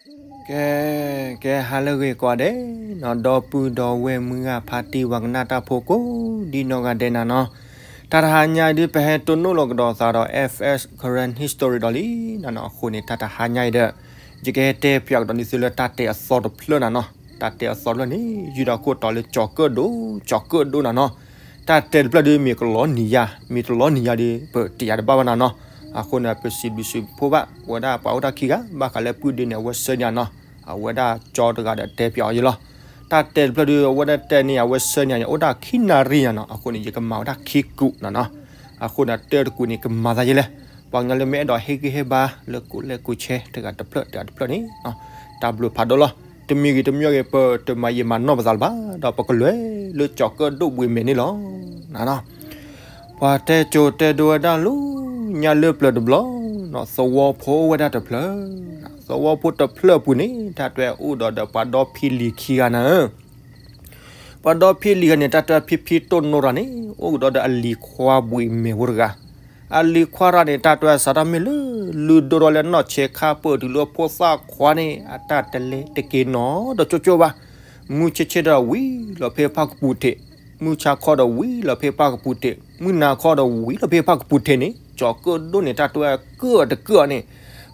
ကဲ ကဲ ဟါလၢအဂ့ၤကိးဂၤဒဲးနီၤ, ဒီပုၢ်ဒီဝဲၢ်မုၢ်ဂၤဖါတံၢ် ပှၤကနၣ်တၢ်ဖိကိးဒံနီၢ်ဂၤဒဲးနၤနီၤ, တၢ်တဟါညါအံၤဒုးပဟဲတိၢ်နီၣ်လီၤကဒီးသးဒီး F S Karen History ဒီးလံနၤနီၤ, အဃိန့ၣ် တၢ်တဟါညါအံၤဒီး ယကဟဲတဲပၠးကဒီးန့ၢ်သုလၢတၢ်တဲအသီတဖျၢၣ်နၤနီၤ, တၢ်တဲအသီတဖျၢၣ်န့ၣ် ယုၢ်ဒီးခိၣ်တီလၢကၠီၤကၢၣ်ဒိၣ် ကၠီၤကၢၣ်ဒိၣ်နၤနီၤ, တၢ်တဲတဖျၢၣ်ဒုး မ့ၢ်ကလီနံၤယါ မ့ၢ်တလီနံၤယါဒီး ပတဲယၤတဘၣ်ဘၣ်နၤနီၤ, အဃိန့ၣ် ပစံးဘျုးစံးဖှိၣ်ဘၣ် ပဝဲဒၣ်ပှၤအိၣ်တၢ်ခံဂၤ ဘၣ်ဃးလၢပုၢ်ဒ့န့ၣ် အဝဲဆှၢန့ၢ်ယၤနီၤ, အဝဲဒၣ်ကၠီတဂၤဒီးတဲပၠးအီၤယဲလီၤ, တၢ်တဲတဖျၢၣ်ဒုး အဝဲဒၣ်တဲန့ၢ် အဝဲဆှၢန့ၢ်ယၤန့ၣ် အိၣ်ဒၣ်ခံနၣ်ရံၣ်ယါနီၤ, အဃိန့ၣ် ယကမၤဝဲဒၣ်ခံကူာ်နၤနီၤ, အဃိန့ၣ် တၢ်တကူာ်န့ၣ် ကမၤသးယဲလဲၣ်, ပှၤကညီလၢမ့ၢ်အဲၣ်ဒိးဟ့ၣ်ဂံၢ်ဟ့ၣ်ဘါလၢကိးလဲၣ်ကိးဆဲ တဂၤတဖျၢၣ် တဂၤတဖျၢၣ်န့ၣ် တၢ်ဘျုးဖးဒိၣ်လီၤ, တမံၤဂ့ၤတမံၤဂ့ၤ ပတမၤယံာ်မၤနီၢ်ပသးလၢၤဘၣ် ဒီးပကလဲၤလၢကၠီၤကၢၣ်ဒိၣ်ဘှံးမဲာ်န့ၣ်လီၤ. ပှၤတဲကိၤတဲဒိဝဲဒၣ်လၢ ညါလၢပျၢၤတဘျီ, သဝီဖိအိၣ်ဝဲဒၣ်တဖျၢၣ်, သဝီဖိတဖျၢၣ်အပူၤန့ၣ် တၢ်တဲအိၣ်ဒီးဒီးပှၤဒီဖံလံၤခံဂၤနၤဧၢ ပှၤဒီဖံလံၤဂၤန့ၣ် တၢ်တဲဖံဖံတိၢ်နိရၤန့ၣ် အိၣ်ကဒီးဒီးအလံၤခွါဘှံးမဲာ်ဖိတဂၤ, အလံၤခွါရၤန့ၣ် တၢ်တဲစးထီၣ်မ့ၢ်လၢ လုၢ်ဒိၣ်ထီၣ်လၢနီၢ်ဆဲးခါပၢၢ်တုၤလၢဖိသၣ်ခွါန့ၣ် အတၢ်တလဲၤတက့ၤနီတကၠိကၠိဘၣ်, မုၢ်ဆ့ၣ်ဆ့ၣ်ဒီးဝံၤလီၤဖဲဖၣ်ကပူၤထံး, မုၢ်ဆါခီဒီးဝံၤလီၤဖဲဖၣ်ကပူၤထံး, မုၢ်နၤခီဒီးဝံၤလီၤဖဲဖၣ်ကပူၤထံးန့ၣ် ကၠီၤကၢၣ်ဒိၣ်န့ၣ် တၢ်တဲကၢၣ်တကၢၣ်န့ၣ်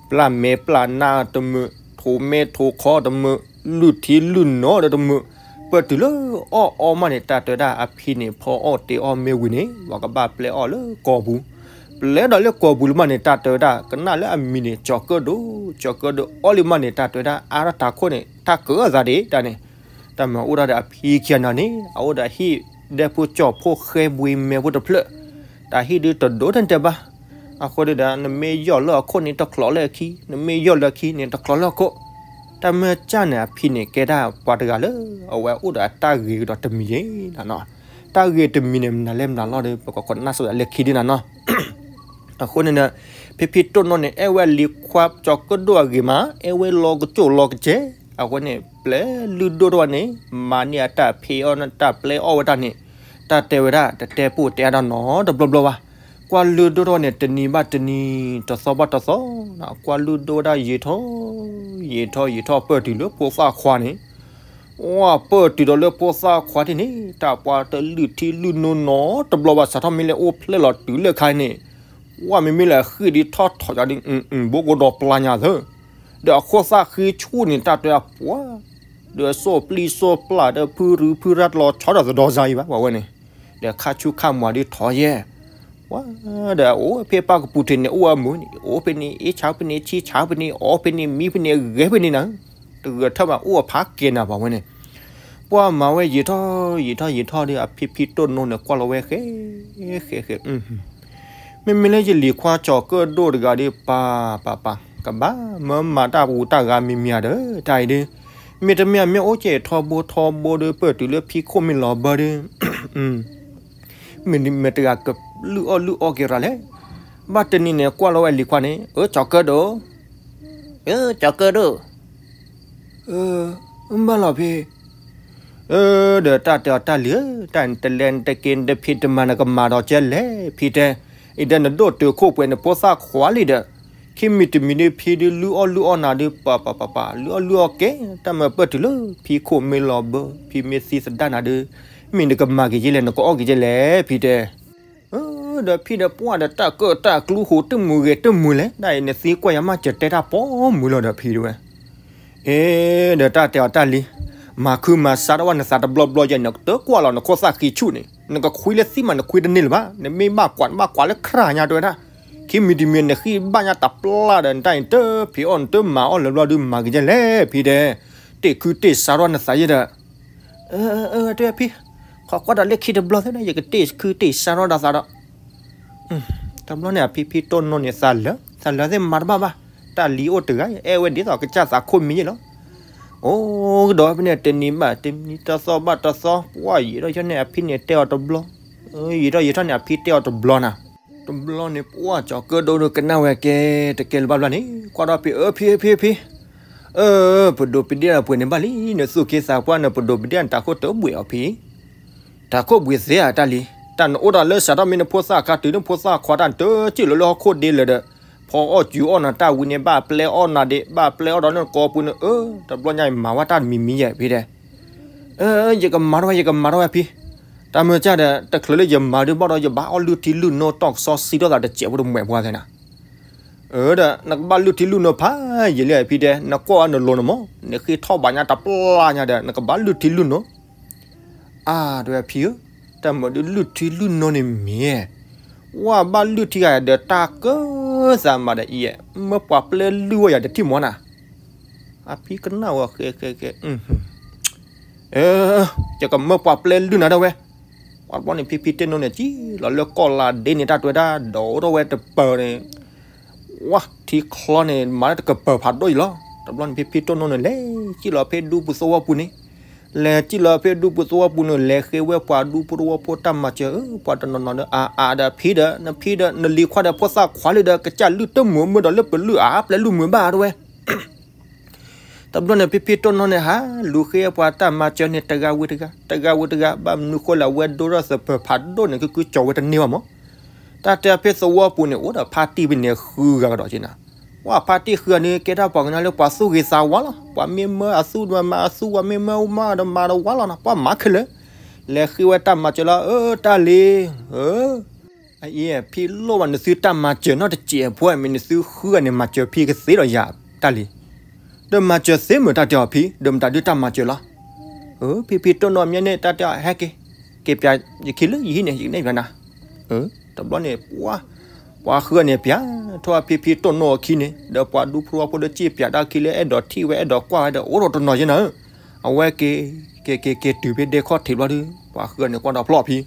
ပျၢ်မဲာ်ပျၢ်နါတမုာ်, ထိးမဲာ်ထိးခီတမုာ်, လုၢ်ထံလုၢ်နိဒီးတမုာ်, ပၢၢ်တုၤလၢအီၣ်အီမးန့ၣ် တၢ်တဲဝဲဒၣ်အဖံန့ၣ် ဖီအီၣ်တ့အီၣ်မ့ၢ်ဝံၤန့ၣ် ပှၤကဘၣ်ပျဲအီၣ်လၢကီၢ်ပူၤ, ပျဲဒီးလၢကီၢ်ပူၤလၢမးန့ၣ် တၢ်တဲဝဲဒၣ် ကနၣ်လၢအမံၤန့ၣ် ကၠီၤကၢၣ်ဒိၣ်, ကၠီၤကၢၣ်ဒိၣ်အီၣ်လံမးန့ၣ် တၢ်တဲဝဲဒၣ် အါထီၣ်တၢ်ခိၣ်န့ၣ် တၢ်ကၢၣ်အသးဒံးတၢ်န့ၣ်, တၢ်မၤအိၣ်ဒၣ်ဒီးအဖံခံဂၤနၤန့ၣ် အအိၣ်ဒီးဟံၣ်ဒဲဖိကၠီၤဖိဃဲဘှံးမဲာ်ဖိတဖျၢၣ်, တၢ်ဟံၣ်ဒုးတဒိၣ်တတဲဘၣ်, အဃိဒီး နမ့ၢ်ယီၢ်လၢအခိၣ်န့ၣ် တချီးလၢအခံ, နမ့ၢ်ယီၢ်လၢအခံန့ၣ် တချီးလၢအခိၣ်, တၢ်မ့ၢ်ကၢ်န့ၣ် အဖံန့ၣ် ကဲဒၣ်ပှၤတဂၤလၢ အဝဲအိၣ်ဒီးအတၢ်ဂ့ၤကဒီးတမံၤယဲနၤနီၤ, တၢ်ဂ့ၤတမံၤန့ၣ် မနုၤလဲၣ်မနုၤလီၤဒီး ပကကနၣ်စ့ၢ်ကီးလၢခံဒ်နၤနီၤ အဃိန့ၣ်ဒီး ဖံဖံတိၢ်နိန့ၣ် အဲၣ်ဝဲလံၤခွါကၠီၤကၢၣ်ဒိၣ်အဂ့ၤမး အဲၣ်ဝဲလီၤကစိၣ်လီၤကစဲး, အဃိန့ၣ် ပျဲလုၢ်ဒိၣ်ထီၣ်ဝဲန့ၣ် မၤန့ၢ်အတၢ်ဖံးအီၣ်န့ၣ် တၢ်ပျဲအီၣ်ဝဲတၢ်န့ၣ် တၢ်တဲဝဲဒၣ် တတဲပိၢ်တဲအါဒီးနီတဘျီဘျီဘၣ်, ကွၢ်လုၢ်ဒိၣ်ထီၣ်ဝဲန့ၣ် တနံၤဘၣ်တနံၤ တသီဘၣ်တသီ, ကွၢ်လုၢ်ဒိၣ်ဝဲဒၣ်ယံာ်ထီၣ် ယံာ်ထီၣ်ယံာ်ထီၣ် ပၢၢ်တုၤလၢဖိသၣ်ခွါန့ၣ် ဝဲပၢၢ်တုၤဒီးလၢဖိသၣ်ခွါထံၣ်န့ၣ် တၢ်ပှၤတလုၢ်ထံလုၢ်နိနီတဘျီဘၣ် စးထီၣ်မ့ၢ်လၢအိၣ်ဖျဲၣ်လီၤတုၤလၢခါန့ၣ်, ဝဲမ့မ့ၢ်လၢအဃံၢ်ဒ်ထီၣ်ထီၣ်ယၤဒ် ဘိကဒီးပျၢ်ညါသၢ, ဒီးအခိၣ်သၣ်ဃံဆူၣ်န့ၣ် တၢ်တဲအပှၤ, ဒီးစိၣ်ပျံၤစိၣ်ပျၢ်ဒီးဖုရူဖုရၣ်တလီၤဆီဒီးသဒီစါအံၤဘၣ် ပှၤဝဲန့ၣ်, ဒီးခါဆူၣ်ခါမွၤဒ်ထီၣ်ယဲၢ် ဝဲဒီးအိၣ်ဖဲပၣ်ကပူၤထံးန့ၣ် အိၣ်အမုာ်န့ၣ် အိၣ်ဖဲန့ၣ် အ့ၣ်ဆါဖဲန့ၣ် ဆံဆါဖဲန့ၣ် အီၣ်ဖဲန့ၣ် မံဖဲန့ၣ်ဂဲၤဖဲန့ၣ်နၤ, တဂဲၤထၢၣ်ဘၣ်အိၣ်အဖးကဲနၤပှၤဝဲန့ၣ်, ပှၤမၤဝဲယံာ်ထီၣ်ယံာ်ထီၣ်ယံာ်ထီၣ်ဒီး အဖံဖံတိၢ်နိန့ၣ် ကွၢ်လီၤဝဲဃဲ ဃဲဃဲ မ့မ့ၢ်လၢယလံၤခွါကၠီၤကၢၣ်ဒိၣ်တဂၤဒီး ပၢ်ပၢ်ပၢ် ကဘၣ်မၢမၤတၢ်ပူၤတၢ်ဂၤမံၤမံၤဧါဒီး တၢ်အံၤဒီး မ့တမ့ၢ်အမ့ၢ်အိၣ်ကဲထီဘိထီဘိဒီး ပၢၢ်တုၤလၢဖံခိၣ်မ့ၢ်လီၤဘၢဒီး မ့ၢ်တဂၤကလုၢ်အီၣ်လုၢ်အီက့ၤရၤလဲၣ်. ဘၣ်တနံၤန့ၣ် ကွၢ်လီၤဝဲလံၤခွါန့ၣ် အၢ ကၠီၤကၢၣ်ဒိၣ်, အၢ ကၠီၤကၢၣ်ဒိၣ်, အၢ ဘၣ်လီၤဖံ, အၢ ဒီးတၢ်တဲအီၤ တၢ်လံၤဧၢ, တၢ်နတလဲၤနတက့ၤနတဖံးတမၤ နကမၤဒီးကဲလဲၣ် ဖံတဲ, အံၤဒီးနဒိၣ်တုာ်ခိၣ်ပှဲၤနဖိသၣ်ခွါလံဒီး ခံမံၤတမံၤဒီး ဖံဒုးလုၢ်အီၣ်လုၢ်အီနၤဒုး ပၢ်ပၢ်ပၢ်ပၢ် လုၢ်အီၣ်လုၢ်အီကဲ တၢ်မၤပၢၢ်တုၤလၢ ဖံခိၣ်မ့ၢ်လီၤဘၢ ဖံမ့ၢ်သံသဒၣ်နၤဒုး မ့ၢ်နကမၤက့ၤယဲလဲၣ် နကအီၣ်က့ၤယဲလဲၣ် ဖံတဲ ဒီးဖံဒီးပှၢ်ဒီးတၢ်ကၢၣ်တၢ်ကျူဃိတမုာ်ဂဲၤတမုာ်လဲၣ် တၢ်အံၤနသံကွၢ်ယၤမး ကတဲတၢ်ပိာ်မုၣ်လီၤဒီးဖံတဲဝဲ, အ့ ဒီးတၢ်တဲအီၤတၢ်လံၤ, မၤခုမၤစါထီၣ်ဝဲနသးတဘျီဘျီယဲ နကတကွၢ်လီၤနခိၣ်သၣ်ဃံဆူၣ်န့ၣ် နကခွံလၢသံမး နခွံတန့ၢ်လၢၤဘၣ် နမ့ၢ်ဘၣ်ကွၢ် နဘၣ်ကွၢ်လၢခရၣ်ညါတဲဝဲဒၣ်, ခံမံၤတမံၤနဃံၣ်ဘၣ်ညါတပျၢ်ဒီး နတၢ်အံၤနတဖံးအီၣ်နတမၤအီၣ်လၢၤဘျီဒုး မၤက့ၤယဲလဲၣ် ဖံတဲ, တ့ၢ်ခုတ့ၢ်စါထီၣ်နသးယဲဒီး အၢ တဲဖံ, ခီကွၢ်ဒီးလၢခံတဘျီသ့ၣ်ဒီး ယကတ့ၢ်ခုတ့ၢ်စါထီၣ်ဒီးသးဒီး, တဘျီန့ၣ် အဖံဖံတိၢ်နိန့ၣ် သးလၢာ် သးလၢာ်သ့ၣ်မၤတဘၣ်ဘၣ်, တၢ်လံၤအိၣ်တဂၤ အဲၣ်ဝဲဒ်သိးကစၢ်သးခိၣ်မံၤယဲလီၤ. အိၣ်ကဒီးဖဲန့ၣ် တနံၤဘၣ်တနံၤ တသီဘၣ်တသီ ပှၢ်ယံာ်ထီၣ်ယံာ်ထီၣ်န့ၣ် အဖံန့ၣ်တဲအီၤတဘျီ, ယံာ်ထီၣ်ယံာ်ထီၣ်န့ၣ် အဖံတဲအီၤတဘျီနၤ တဘျီန့ၣ် ပှၢ်ကၠီၤကၢၣ်ဒိၣ်ဒိၣ်ကနၣ်ဝဲကဲ တကဲလၢၤဘၣ်ဘျီန့ၣ် ကွၢ်ဒီးဖံ အၢ ဖံ ဖံ ဖံ, အၢ ပဒိးပဒ့ၣ်ပှဲၤန့ၣ်ဘၣ်လံ နသူၣ်က့သးပှၢ်နပဒိးပဒ့ၣ်တၢ်ခိၣ်တဘှံးအီၤဖံ, တၢ်ခိၣ်ဘှံးသ့ဧါတၢ်လံၤ, တၢ်နအိၣ်ဒီးလၢစးထီၣ်မ့ၢ်နဖိသၣ်ခါတုၤနဖိသၣ်ခွါတၢ်နတစံၣ်လီၤလၢဟီၣ်ခိၣ်ဒ့လၢၤဒီး, ဖီအီၣ်စုၤအီၣ်နၤတၢ်ဝံၤန့ၣ် ဘၣ်ပျဲအီၣ်နၤဒံး ဘၣ်ပျဲအီၣ်ဒီးနကိာ်ပူၤန့ၣ် အၢ တဘျီညါအံၤမၤဝဲတၢ်တမံၤမံၤယဲၢ်ဖံတဲ, အၢ ယကမၤထီၣ်ဝဲ ယကမၤထီၣ်ဝဲဖံ, တၢ်မုၢ်ကၢ်ဒီး တချုးလၢယမၤဒုးဘၣ်ဒီး ယဘၣ်အီၣ်လုၢ်ထံလုၢ်နိ တီၢ်ကစီၣ်စံးထီၣ်သးတစဲးဖိတမှဲးပှၤသဲနၤ အၢ ဒီးနကဘၣ်လုၢ်ထံလုၢ်နိဖးယံာ်လံဖံတဲ, နကွၢ်အီၤနလိၤနမး နဃ့ထီၣ်ဘၣ်ညါတပျၢ်ညါဒီး နကဘၣ်လုၢ်ထံလုၢ်နိ, အါ တဲဝဲဖံဧၢ, တၢ်မၤဒုးလုၢ်ထံလုၢ်နိန့ၣ်မ့ၢ်, ဝဲဘၣ်လုၢ်ထံဂၤဒီးတၢ်ကၢသးမးဒီးအံၤ, မၢပှၤပျဲလုၢ်ဝဲယၤတထံၣ်မီၤနၤ, အဖံကနၣ်ဝဲဃဲဃဲဃဲ ယကမၢပှၤပျဲလုၢ်နၤဒၣ်ဝဲ, ပှၤတဘျီန့ၣ် ဖံဖံတိၢ်နိန့ၣ် စံၣ်လီၤလၢကီၢ်လးဒ့န့ၣ် တၢ်တဲဝဲဒၣ် ဒိးထီၣ်ဝဲတပၢၤန့ၣ်, ဝါ ထံချီန့ၣ် မၤလၢတကပၢၤဖးဒိၣ်အံၤလီၤ. တဘျီန့ၣ် ဖံဖံတိၢ်နိန့ၣ် လဲၤစံၣ်လီၤဖဲဒူပူၤသဝီပူၤန့ၣ်, လဲၤစံၣ်လီၤဖဲဒူပူၤသဝီပူၤန့ၣ် လဲၤဃ့ဝဲပှၤဒူဖိတဝီဖိတၢ်မၤစၢၤ, ပှၤတနီၤနီၤဒီး အါအါဒီးဖံဒီး နဖံဒီး နလံၤခွါဒီး ဖိသၣ်ခွါလံဒီး ကစၢ်လုၢ်တမုာ်မုာ်ဒီးလၢပလုၢ်အါ ပျဲလုၢ်မုာ်ဘၣ်တဲဝဲ တဘျီန့ၣ် ဖံဖံတိၢ်နိန့ၣ် ဟးလူၤဃ့ပှၤတၢ်မၤစၢၤန့ၣ် တဂၤဝံၤတဂၤ တဂၤဝံၤတဂၤ, ဘၣ်မနုၤဃိလဲၣ် အဝဲဒိထီၣ်သပၢၤဖးဒိၣ်န့ၣ် ကကုကၠီၤဝဲတန့ၢ်ဘၣ်မး. တၢ်တဲဖဲသဝီပူၤန့ၣ် အိၣ်ဒီးဖါတံၢ်ဖဲန့ၣ်ဃုဂၤကဒီးက့နၤ, ပှၤဖါတံၢ်ဃုဂၤန့ၣ် ကဲထီၣ်ပှၤကညီလၢပှၤသူၣ်ဂ့ၤသးဝါလီၤ. ပှၤမ့ၢ်မၢအသူဒီးမၤအသူ, ပှၤမ့ၢ်မၢအမၢဒီးမၤတဝါလီၤနီၤ, ပှၤမၤခဲလၢာ်. လဲၤဃ့ဝဲတၢ်မၤစၢၤလီၤ, အၢ တၢ်လံၤ အအံၤ ဖံလိၣ်ဘၣ်နသုတၢ်မၤစၢၤနီတစဲးဖိ မ့ၢ်နသုဃုဂၤန့ၣ် မၤစၢၤဖံကသ့ဒီးယၤတၢ်လံၤ, ဒီးမၤစၢၤသ့မုာ်တၢ်တဲအီၤဖံ, ဒီးမတၤဒုးတၢ်မၤစၢၤလီၤ. အၢ ဖံဖံတိၢ်နိအမ့ၢ်န့ၣ် တၢ်တဲအီၤ ဟဲက့ၤ, က့ၤပျး ယခံလၢယဟံၣ်န့ၣ် ယကနဲၣ်ပျးနၤ. တဘျီန့ၣ် ပှၤဃုဂၤန့ၣ် ပျးထီၣ်ဖံဖံတိၢ်နိအခံန့ၣ် ဒီးပှၤဒူဖိတဝီဖိဒီး စံၣ်ပျးတၢ်ခံလၢအဲၣ်ဒိးထံၣ်ဝဲ အဲၣ်ဒိးကွၢ်ဝဲဒီး အိၣ်ဒီးတနီၤက့နၤဧၢ, အဝဲက့ၤ က့ၤက့ၤက့ၤတုၤဖဲဒဲခီၣ်ထံးဘျီဒီး ပှၤဃုဂၤန့ၣ် ကွၢ်ဒီးဖျီၣ်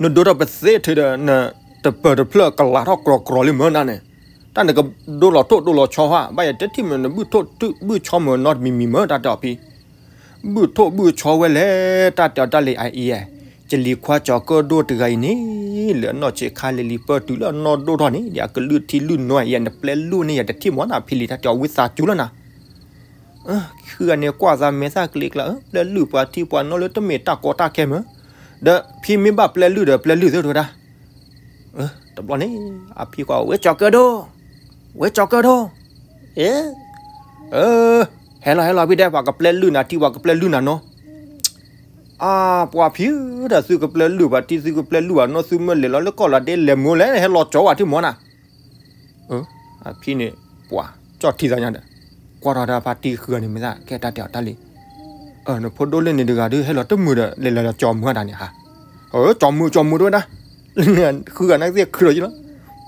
ဖံ နဒိထီၣ်ပသ့ထဲဒီး နတပၢၤတဖျၢၣ်ကလးထီၣ်ကြီကြီလံမၢ်နၤန့ၣ်, တၢ်နကဒိလီၤထိၣ်ဒိလီၤဆီဟါ ဘၣ်ယဲတထံၣ်မုာ် နဘုၣ်ထိၣ်ဘုၣ်ဆီမုာ်နီတမံၤမံၤမၢ် တၢ်တဲအီၤဖံ, ဘုၣ်ထိၣ်ဘုၣ်ဆီဝဲလဲၣ် တၢ်တဲအီၤတၢ်လံၤအအံၤ, ကလံၤခွါကၠီၤကၢၣ်ဒိၣ်တဂၤအံၤန့ၣ် လၢအနီၢ်ဆံးခါလံၤလံၤပၢၢ်တုၤလၢအနီၢ်ဒိၣ်ထီၣ်န့ၣ် ဒီးအကလုၢ်ထံလုၢ်နိအံၤ နပျဲလုၢ်န့ၣ် ယတထံၣ်မၢ်နၤဖံလံၤ တၢ်တဲအီၤဝံသးစူၤလီၤနၤ ဃုဂၤန့ၣ်ကွၢ်သးမဲာ်သၣ်ကလံၤကျါ ပျဲလုၢ်ပှၤထံပှၤနိလၢတမ့ၢ်တၢ်ကီတၢ်ခဲမၢ်, ဒီးဖံမ့ၢ်ဘၣ်ပျဲလုၢ်ဒီးပျဲလုၢ်သ့တဝဲဒၣ်, တဘျီန့ၣ် အဖံကွၢ် ဝဲကၠီၤကၢၣ်ဒိၣ်, ဝဲကၠီၤကၢၣ်ဒိၣ်, အ့ ဟဲလီၤဟဲလီၤဖံတဲ ပှၤကပျဲလုၢ်နၤထံ ပှၤကပျဲလုၢ်နၤနိ, အါ ပှၤဖံဧၢ ဒီးသုကပျဲလုၢ်ပှၤထံ သုကပျဲလုၢ်ပှၤနိ သုမ့ၢ်လဲၤလီၤလၢကီၢ်လီၤဒ့ လဲၤမုာ်လဲၣ် ဟဲလီၤကၠီၤဝဲထံမၢ်နၤ အဖံန့ၣ် ပှၤကၠီၣ်ထံသးညါဒီး ကွၢ်ထီၣ်ဒီးဖါတံၢ်ဃုဂၤန့ၣ်မ့ၢ်သး ကဲတၢ်တဲအီၤတၢ်လံၤ, နဖိဒိၣ်လၢန့ၣ်တဂၤဒီး ဟဲလီၤတမုာ်ဒီး လဲၤလီၤကၠီၤမုာ်တၢ်န့ၣ်ဧါ, ကၠီၤမုာ်ကၠီၤမုာ်တဝဲဒၣ်, ဃုဂၤန့ၣ်သ့ၣ်ခုဒီးယလီၤ,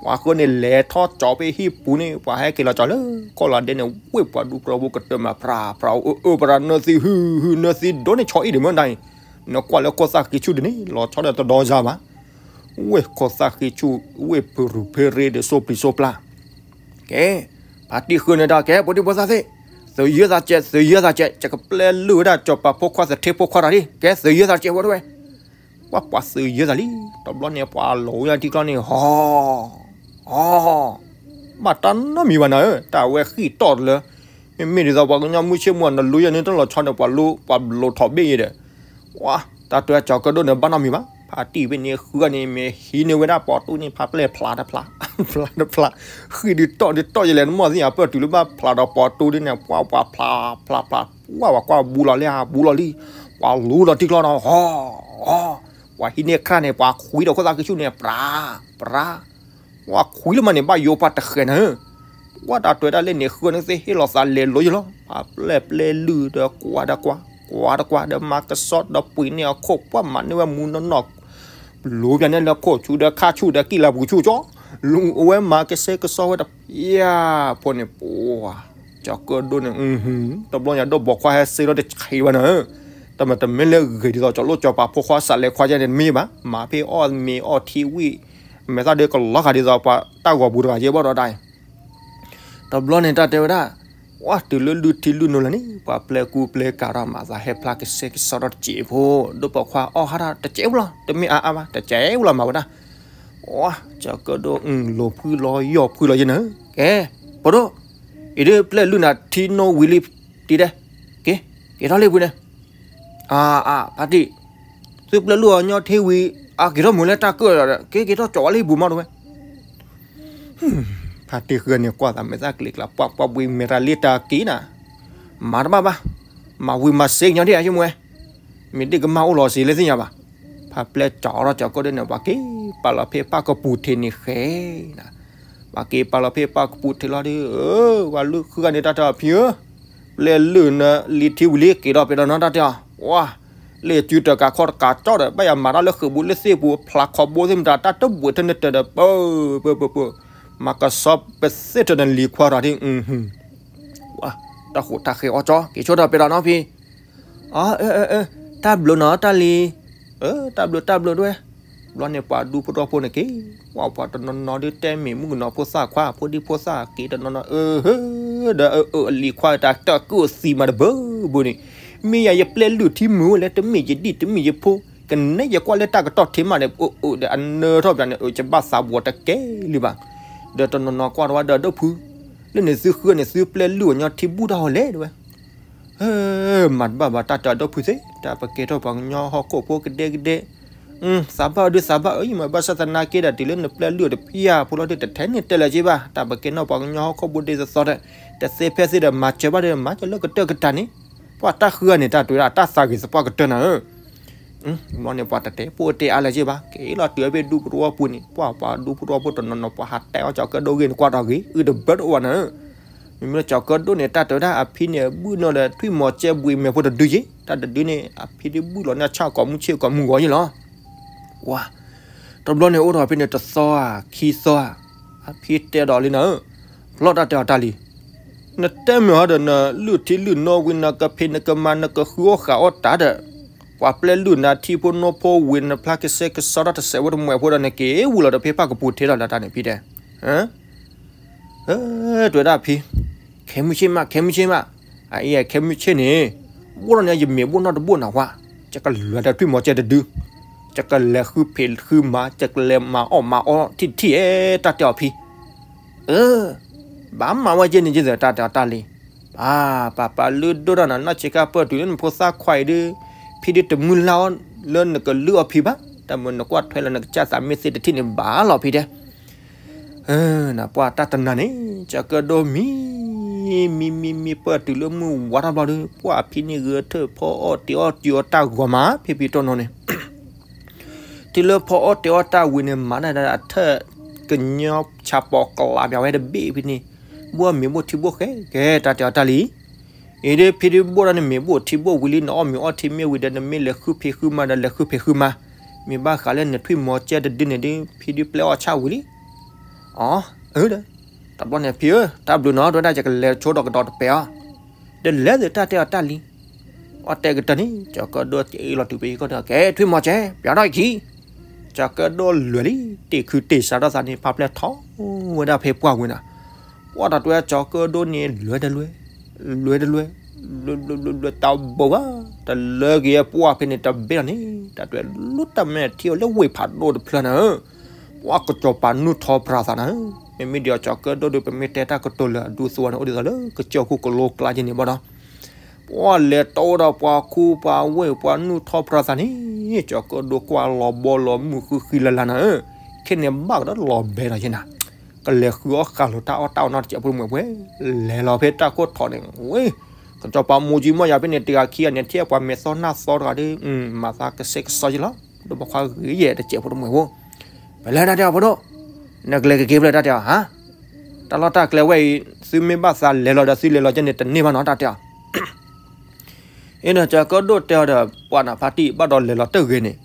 ပှၤဃုန့ၣ်လဲၤထီၣ်ကၠီၤဖဲဟံၣ်ပူၤန့ၣ် ပှၤဟဲက့ၤလီၤကၠီၤလၢ ကီၢ်လီၤဒ့န့ၣ် ဝ့ၢ်ပှၤဒူပှၤဖိကတၢၢ်မး ဖြးဖြး အၢအၢ ပှၤနၢသံဟုဟု နၢသံဒိၣ်န့ၣ် ဆီအံၣ်ဒံးမၢ်ဒၣ်အံၤ, နကွၢ်လၢကီၢ်သၣ်ဃံဆူၣ်ဒ်န့ၣ် လီၤဆီဒီးတဒီစါဘၣ် ဝ့ၢ်ကီၢ်သၣ်ဃံဆူၣ် ဝ့ၢ်ပရူၤဖ့ရ့ဒီး စိပျံၤစိပျၢ်, ကဲ, ဖါတံၢ်ဃုန့ၣ်ဒီး ကဲ ဖိဒံဖိသၣ်သ့ၣ်, သုးယၢသးစဲး သုးယၢသးစဲး ယကပျဲလုၢ်ဝဲဒၣ် စီၤပၤဖိခွါသထ့ဖိခွါတဂၤလံ, ကဲ သုးယၢသးစဲးဝဲတဝဲ, ပှၤပှၤသုးယၢသးလံ, တဘျီန့ၣ် ပှၤလိၤဝဲဒၣ်ထံကျီန့ၣ် ဟီ ဟီ ဘၣ်တၢ်နီတမံၤဘၣ်နၤဧၢ, တၢ်ဝဲဃံၣ်တီၢ်တလၢ, မ့မ့ၢ်ဒ်သိးပှၤကညီမုၢ်ဆ့ၣ်မုၢ် နလူယဲန့ၣ် တလီၤဆီဒီးပှၤလိၤ ပှၤလိၤထီၣ်ဘ့ၣ်ယဲဒီး, ဝါ တၢ်တဲကၠီၤကၢၣ်ဒိၣ်န့ၣ် ဘၣ်နီတမံၤဘၣ်, ဖါတံၢ်ဖဲန့ၣ်ဃုဂၤန့ၣ် မ့ၢ်ဟံးန့ၢ်ဝဲဒၣ်ပိာ်တူၢ်န့ၣ် ဖးပျဲၢ်ဖျးတဖျး, ဖျးတဖျး, ဃံၣ်ဒုးတီၢ်ဒုးတီၢ်ယလဲၣ် နမ့ၢ်သ့ၣ်ညါပၢၢ်တုၤလၢဘၣ်ဖျးဒီးပိာ်တူၢ်ဒ်န့ၣ် ပှၤပှၤဖျး ဖျး ဖျး, ပှၤပှၤကွၢ်ဘူးလီၤလံ ဘူးလီၤလံ, ပှၤလူလီၤထံကျီဒီး ဟီ ဟီ, ပှၤဟံးန့ၢ်ခရၣ်န့ၣ် ပှၤခွံဒီးခိၣ်သၣ်ဃံဆူၣ်န့ၣ် ပြး ပြး ပှၤခွံလၢမးန့ၣ် ဘၣ်ယိၤပှၤတဃဲၤနၤဧၢ, ပှၤတၢ်တွဲတၢ်လၢန့ၣ် ဃုန့ၣ်သ့ၣ်ဟ့ၣ်လီၤသးလဲၤလိၤယလီၤ, ပှၤပျဲၢ်ပျဲလုၢ်ဒီးကွၢ်ဒီးကွၢ် ကွၢ်ဒီးကွၢ်ဒီးမၤကစီဒီးပှ့ၤန့ၢ်အခိၣ် ပှၤမၤန့ၢ်ဝဲမူနီၢ်နီၢ်, လူၤပျၢ်န့ၢ်လၢခိၣ်ဆူဒီးခါဆူၣ်ဒီးကံၣ်လၤပူၤဆူၣ်ကၠီ, လူၤအဝဲမၤကစဲကစီဝဲဒီး ယၤ ဖိန့ၣ်ပှၤ ကၠီၤကၢၣ်ဒိၣ်န့ၣ် တဘျီညါဒိၣ်ဘီခွါဟဲစ့လီၤတဆံးဘၣ်နၤဧၢ, တမ့ၢ်တမ့ၢ်လၢဂ့ၤဒ်သိး ကၠီၤလိၣ်ကၠီၤပၤဖိခွါစးလဲၤခွါယဲန့ၣ်တမ့ၢ်ဘၣ်, မၤဖဲအီၣ်မ့ၤအီၣ်ထံဝံၣ် မဲာ်သၣ်ဒုးကလီၤဃာ်ဒ်သိးပှၤတၢ်ဂီၤပူၤတဂၤယဲဘၣ်ဒီးဒၣ်အံၤ, တဘျီန့ၣ်တၢ်တဲဝဲဒၣ်, ဝါ တုၤလၢလုၢ်ထံလုၢ်နိလၢ်န့ၣ် ပှၤပျဲၢ်ကူပျဲၢ်ကၤထီၣ်မၤသးဟဲဖျါကစဲကစီထီၣ်တစဲးဖိ, ဒိၣ်ပိာ်ခွါအီၣ်ဟးထီၣ်တစဲးဖိလီၤ တမ့ၢ်အါအါဘၣ် တစဲးဖိလီၤမၤဝဲဒၣ်, ဝါ ကၠီၤကၢၣ်ဒိၣ် လိၤဖှံလီၤယီၢ်ဖှံလီၤယဲနၤဧၢ, ကဲ ဖိဒိၣ်, အံၤဒ်ပျဲၢ်လုၢ်နၤထံနိဝံၤလံ, တံၤဒဲး, က့ၤ က့ၤထီၣ်လံပူၤန့ၣ် အါ အါ ဖါတံၢ်, သုပျဲၢ်လုၢ်အီၤညီထံဝံၤ အက့ၤထီၣ်မုာ်လၢတၢ်ကၢၣ်ဒီး က့ၤက့ၤထီၣ်ကၠီၤဝဲလၢဟံၣ်ပူၤမးတဝဲ, ဖါတံၢ်ဃၢန့ၣ်ကွၢ်သးမဲာ်သၣ်ကျ့ကျါ ပှၤပှၤဘှံးမဲာ်တၢ်လံတၢ်က့ၤနၤ, မၤတဘၣ်ဘၣ်, မၤဝံၤမၤစ့ကညီဒ်အယမွဲ, မ့ၢ်ဒ်ကမၢ်အိၣ်လီၤစ့လၢသ့ၣ်ညါဘၣ်. ဖါပျဲၢ်ကၠီထီၣ်ကၠီၤကၢၣ်ဒိၣ်န့ၣ် ပှၤက့ၤပာ်လီၤဖဲပၢ်ကပူၤထံးန့ၣ်ဃဲနၤ, ပှၤက့ၤပာ်လီၤဖဲပၢ်ကပူၤထံးလီၤဒီး ဝဲလုၢ်ဃုဂၤန့ၣ်တၢ်တၢ်အီၤဖံဧၢ, ပျဲၢ်လုၢ်နလံထံဝံၤလံက့ၤဒီးပှၤဒီးနီတၢ်တၢ်အီၤ, ဝါ လ့ၣ်စုတၢ်ကးခီတကးကၠီဒီး ဘၣ်ယၤမၤတၢ်လၢဃုာ်ဘိလၢသ့ၣ်ပူၤ ဖျးခီဘိသ့ၣ်မတၤ တၢ်တဘှံးထဲန့ၣ်တၢ်ဒီး ပၢပၢပၢပၢ, မၤကဆှီပသ့ၣ်တၢ်နလံၤခွါထီၣ်ဒ်, ဝါ တၢ်ဃိးတၢ်ဃဲအီၣ်ကၠီ က့ၤဆိဒီးပှၤဒီးနီဖံ, အၢ တၢ်ဘျုးနီၤတၢ်လံၤ, တၢ်ဘျုးတၢ်ဘျုးဒွဲ, ဘျီန့ၣ်ပှၤဒူဖိထီၣ်ဖိန့ၣ်က့ၤ, ပှၤတနီၤနီၤဒ်တဲမ့ၢ်မုၣ်ကနီၤဖိသၣ်ခွါ ဖိဒံဖိသၣ်က့ၤတနီၤနီၤ, အၢ ဒီးအၢအလံၤခွါတၢ်တၢ်ကုၢ်အသံမး တဘၢဘၢန့ၣ်, မ့ၢ်ယၤယပျဲၢ်လုၢ်ထံမုာ်ဝဲလဲၣ် တမ့ၢ်ယဒံၣ်တမ့ၢ်ယဖိ, ကနဲယကွၢ်လၢတၢ်ကတီၢ်ထံမးန့ၣ် အၢအၢဒီးအနၢထီၣ်ပှၤန့ၣ် အၢ ယဘၣ်သးဘှီတကဲလံဘၣ်, ဒီးတနီၤနီၤကွၢ်ထီၣ်ဝဲဒီးဒိၣ်ဖု, လၢန့ၣ်သုဃုန့ၣ် သုပျဲၢ်လုၢ်အီၤညီထံဘူၣ်တၢ်ဟီလဲၣ်ဒဝဲ မၤတဘၣ်ဘၣ်တၢ်တဲအီၤဒိၣ်ဖုသ့ၣ် တၢ်ပကဲထီၣ်ပှၤကညီဟီၣ်ခိၣ်ဖိကဒဲကဒဲ, သးဘၣ်အဒုးသးဘၣ်အၢ ယမၤဘၣ်ဆၣ်သနာ်က့ဒီး တုၤလၢနပျဲၢ်လုၢ်အီၤတဖံးဧါဖိလီၤဒုး တထဲန့ၣ်တဲလၢၤက့ဘၣ် တၢ်ပကဲထီၣ်ပှၤကညီဟီၣ်ခိၣ်ဖိဒ်သိးသိးဒီး, တသ့ဖဲသ့ဒီး မၤစၢၤဘၣ်ဒီး မၤစၢၤလၢကတၢၢ်ကတၢၢ်န့ၣ်, ပှၤတၢ်ဃုဂၤန့ၣ် တၢ်တဲဝဲဒၣ် တၢ်သးဂ့ၤသပှၢ်ကတၢၢ်နၤဧၢ ဘျီန့ၣ် ပှၤတတဲပိၢ်တဲအါလၢၤက့ဘၣ် က့ၤလီၤတုၤဖဲဒူဖိထီၣ်ဖိပူၤန့ၣ် ပှၤပှၤဒူဖိထီၣ်ဖိတနီၤနီၤ ပှၤဟးတဲအီၣ်ကၠီၤကၢၣ်ဒိၣ်ဂ့ၤန့ၣ် ကွၢ်ထီၣ်ဂ့ၤ အုၣ်တဘၢတအိၣ်ဘၣ်နၤဧၢ, မ့မ့ၢ်လၢကၠီၤကၢၣ်ဒိၣ်န့ၣ် တၢ်တဲဝဲဒၣ် အဖံန့ၣ် ဘုၣ်နီၢ်ဒီးထွံၣ်မီၤကဲဘှံးမဲာ်ဖိတဒုယ့ၣ် တၢ်တဒုန့ၣ် အဖံဒုးဘုၣ်လီၤန့ၢ်ဆၣ်ကိးမုၢ်ဆ့ၣ်ကိးမုၢ်ဂီၤယ့ၣ်လီၤ, ဝါ တဘျီန့ၣ်အိၣ်ထီၣ်ဖဲန့ၣ်တသီဧါ ခံသီဧါ, အဖံတဲဒီးလံနၤဧၢ, ဖျီၣ်တၢ်တဲအီၤတၢ်လံ, နတဲမ့ၢ်ဟီဒီး နလုၢ်ထံလုၢ်နိဝံၤ နကဖံးနကမၤ နကဃုအီၣ်ဃုအီၣ်တၢ်ဒီး, ပှၤပျဲၢ်လုၢ်နၤထံဖိနီၢ်ဖိဝံၤ နဖျါကဆှဲကဆှီတၢ်တစဲးဖိတမှဲးဖိဒီး နက့ၤဝံၤလီၤဒီးဖဲပၢ်ကပူၤထံးလီၤလၢတၢ်န့ၣ်ဖံတဲ, တဲဝဲဒၣ်ဖံ, ခဲမုၢ်ဆ့ၣ်မး ခဲမုၢ်ဆ့ၣ်မး, အအံၤခဲမုၢ်ဆ့ၣ်န့ၣ်, ဘိၣ်ထီၣ်န့ၣ် ယမ့ၢ်ဘိၣ်နီၢ်တဘိၣ်နၤဝါ, ယကလဲၤဒီးထွံၣ်မီၤကဲတဒု, ယကလဲၤဃုဖံးဃုမၤ ယကလဲၤမၤအီၣ်မၤအီထံၣ်ထံၣ်အဲ တၢ်တဲအီၤဖံ, အၢ, ဘၣ်မၤဝဲကဲန့ၣ်ကဲသၢတၢ်တဲအီၤတၢ်လံ, ပၢ် ပၢ်ပၢ်လုၢ်ဒိၣ်ထီၣ်နၤ နီၢ်ဆံးခါပၢၢ်တုၤလၢနဖိသၣ်ခွါအံၤဒီး, ဖံဒုးတမုၢ်လၢ်အီၤလၢနကလုၢ်အီၤဖံဘၣ်, တၢ်မ့ၢ်နကွၢ်ထွဲလၢနကစၢ်သးမ့ၢ်သ့တထံၣ်န့ၣ်ဘၣ်လီၤဖံတဲ နပှၢ်တၢ်တနၤန့ၣ် ကၠီၤကၢၣ်ဒိၣ်မံ, မံမံမံပၢၢ်တုၤလၢမုၢ်ဝါထီၣ်ဘျီဒီး ပှၢ်ဖံန့ၣ်ဂဲၤထၢၣ်ဖီအီၣ်တ့ၤအီၣ်တ့ၤအီၣ်တၢ်ဂီၤမး ဖံဖံတိၢ်နီၢ်န့ၣ်, တုၤလၢဖီအီၣ်တ့ၤအီၣ်တၢ်ဝံၤန့ၣ် မၤဒၣ်ဒၣ်အထၢၣ်ကညီဆးပီးကျးပၠးဝဲတဘ့ၣ်ဖံန့ၣ်, ဘိၣ်မ့ၤဘိၣ်ထံဘိၣ်ဃဲကဲ တၢ်တဲအီၤတၢ်လံ အံၤဒ်ဖံဒုးဘိၣ်ဒီးနမ့ၢ်ဘိၣ်ထံဘိၣ်ဝံၤလံ နအီၣ်မ့ၤအီထံမ့ၢ်ဝံၤဒီး နမ့ၢ်လဲၤဃုဖံးဃုမၤဒီးလဲၤဃုဖံးဃုမၤ, မ့ၢ်ဘၣ်ဃးလၢနထွံၣ်မီၤကဲတဒုန့ၣ်ဒီး ဖံဒုးပျဲအီၣ်ဆၣ်ဝံၤလံ, အီ အၢဒီး, တဘျီန့ၣ်ဖံဧၢ တၢ်ဘျုးနီၤ တဲဝဲဒၣ်ယကလဲၤဆိဒီးကဒီးတပဲာ်အီၤ, ဒီးလဲၤသ့ၣ်တၢ်တဲအီၤတၢ်လံ အီၣ်တဲကတၢၢ်န့ၣ် ကၠီၤကၢၣ်ဒိၣ်က့ၤလီၤတုၤဖဲယကီၢ်ဒီး ကဲထွံၣ်မီၤကဲ ပၠးထီၣ်အခံ, ကၠီၤကၢၣ်ဒိၣ်လဲၤလံ တ့ၢ်ခုတ့ၢ်စးထီၣ်သးန့ၣ် ဖါပျဲၢ်ထီၣ်ဝဲဒၣ်ဖဲပှၢ်ဝဲနၤ, ပှၢ်တၢ်တဲဝဲကၠီၤကၢၣ်ဒိၣ်န့ၣ် လဲၤတလဲၤ, လဲၤတလဲၤ, လဲၤလဲၤလဲၤလဲၤတၢ်ဘိၣ်ဘၣ်, တလၢက့ၤပှၢ်ဖဲန့ၣ်တဘ့ၣ်လီၤန့ၣ် တၢ်တဲဝဲလူတၢ်မဲာ်ထံအီၤလၢဝ့ၢ်ဖးဒိၣ်တဖျၢၣ်နၤဧၢ ပှၤကစီၤပၤနုၢ်ထီပြၤသးနၤဧၢ, မ့မ့ၢ်ဒ်အီၤကၠီၤကၢၣ်ဒိၣ်ဒီး ပမ့ၢ်တဲတၢ်ကတိၤလၢအဒူသဝီန့ၣ် အိၣ်ဒ်သိးလၢကစၢၢ်ခိၣ်ကလိကျါက့န့ၣ်ဘၣ်ဒီး, ပှၤလဲၤတီဒီးပှၤခူပှၤဝ့ၢ်ပှၤနုၢ်ထီပြၤသးန့ၣ် ကၠီၤကၢၣ်ဒိၣ်ကွၢ်လီၤဘီလီၤမုၢ်ဃုဃံလၤလၤနၤဧၢ, ခဲန့ၣ်ဘၣ်ကဒီးလီၤဘဲလီၤက့နၤ, ကလဲၤဃုအီၣ်ဃာ်လိာ်တၢ်အီၣ်တၢ်အီနီတစဲးဖိတမှဲးဖိ, လဲၤလီၤဖဲတၢ်ခိၣ်ထီၣ်န့ၣ် ဝ့ၢ်, ကစီၤပၤမိၢ်ကၠံမီၢ်ယၤဖဲန့ၣ် တဂၤခံဂၤန့ၣ် ထဲပှၤမဲာ်သီၣ်နၢ်သီတဂၤဒီး မၤသးကဆှဲကဆှီက့လီၤ, ဒီးဘၣ်ခွါဂ့ၤယဲၢ်တစဲးဖိတမှဲးဖိ, ပလဲၤတၢ်တဲအီၤဖိဒိၣ်, နကလဲၤကက့ၤဖျဲၣ်တၢ်တဲအီၤဟါ, တၢ်လီၢ်တၢ်ကျဲဝဲအံၤ သုမ့ၢ်ဘၣ်သးလဲၤလီၤဒီးသုလဲၤလီၤကဲန့ၣ်တန့ၢ်ဘၣ်နီၤတၢ်တဲအီၤ အ့ဒီးကၠီၤကၢၣ်ဒိၣ်တဲအီၤဒီး ပှၤနဖါတံၢ်ဘၣ်ဒီးလဲၤလီၤတၢ်ဂ့ၤန့ၣ်,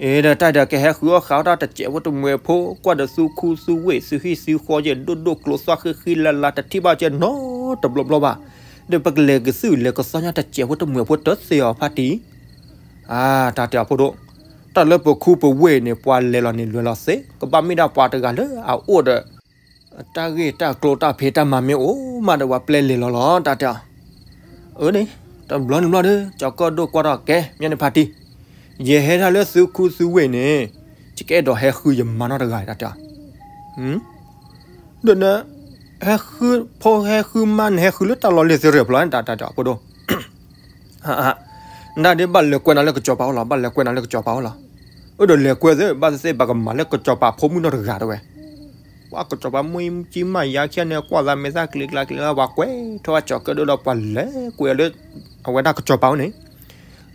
အ့ဒီးတၢ်ဒီးကဟဲဃုအီၣ်ဃာ်အီၣ်တၢ်တစဲးဖိတမှဲးဖိ ကွၢ်ဒီးသုခူသုဝ့ၢ်သုဟံၣ်သုဃီယဲၢ်ဒိၣ်ဒိၣ်ကျိသီၣ်ဃံဃံလၤလၤတထံၣ်ဘၣ်ကဲနီတဘျီဘျီဘၣ်, ဒီးပကလဲၤကသုးလဲၤကသီညါတစဲးဖိတမှဲးဖိတသ့အီၤဖါတံၢ်, အါ တၢ်တဲအီၤဖိဒိၣ်, တၢ်လၢပခူပဝ့ၢ်န့ၣ် ပှၤလဲၤလီၤန့ၣ်လဲၤလီၤသ့ ကဘၣ်မ့ၢ်ဒၣ်ပှၤတဂၤလၢအအိၣ်ဒီး တၢ်ဂ့ၢ်တၢ်ကျိတၢ်ဖံးတၢ်မၤမ့ၢ်အိၣ်မးဒီး ပှၤပျဲလဲၤလီၤလီၤ တၢ်တဲအီၤ, အၢန့ၣ်, တဘျီန့ၣ်ဘျီဒီး ကၠီၤကၢၣ်ဒိၣ်ကွၢ်ထီၣ်ကဲ မ့ၢ်န့ၣ်ဖါတံၢ်, ယဟဲဒၣ်လၢသုခူသုဝ့ၢ်န့ၣ်, ယကအဲၣ်ဒိးဟဲဃုယမါနီတဂၤ တၢ်တဲအီၤ, ဒီးန, ဟဲဃုဖိဟဲဃုမါန့ၣ် ဟဲဃုလၢတၢ်လီၢ်လၢသ့ၣ်ရၢၢ်ဖျိ တၢ်တဲအီၤဖိဒိၣ် နဒၣ်ဒ်ဘၣ်လဲၤကွဲနၤလၢကစီၤပၤအိၣ်လီၤ ဘၣ်လဲၤကွဲနၤလၢကစီၤပၤအိၣ်လီၤ, အိၣ်ဒီးလဲၤကွဲသ့ ဘၣ်သ့ၣ်သ့ၣ်ဘၣ်ကမၤလၢကစီၤပၤဖိမုၣ်နီတဂၤတဝဲ, ပှၤကစီၤပၤမိၢ်ကၠံမးယၤခံဂၤန့ၣ် ကွၢ်သးမဲာ်သၣ်ကျ့ကျါကျ့လီၤ ပှၤကွဲးထီၣ်ဝဲကၠီၤကၢၣ်ဒိၣ်ဒီးပှၤလဲၤကွဲးလၢ အဝဲဒၣ်ကစီၤပၤအိၣ်န့ၣ်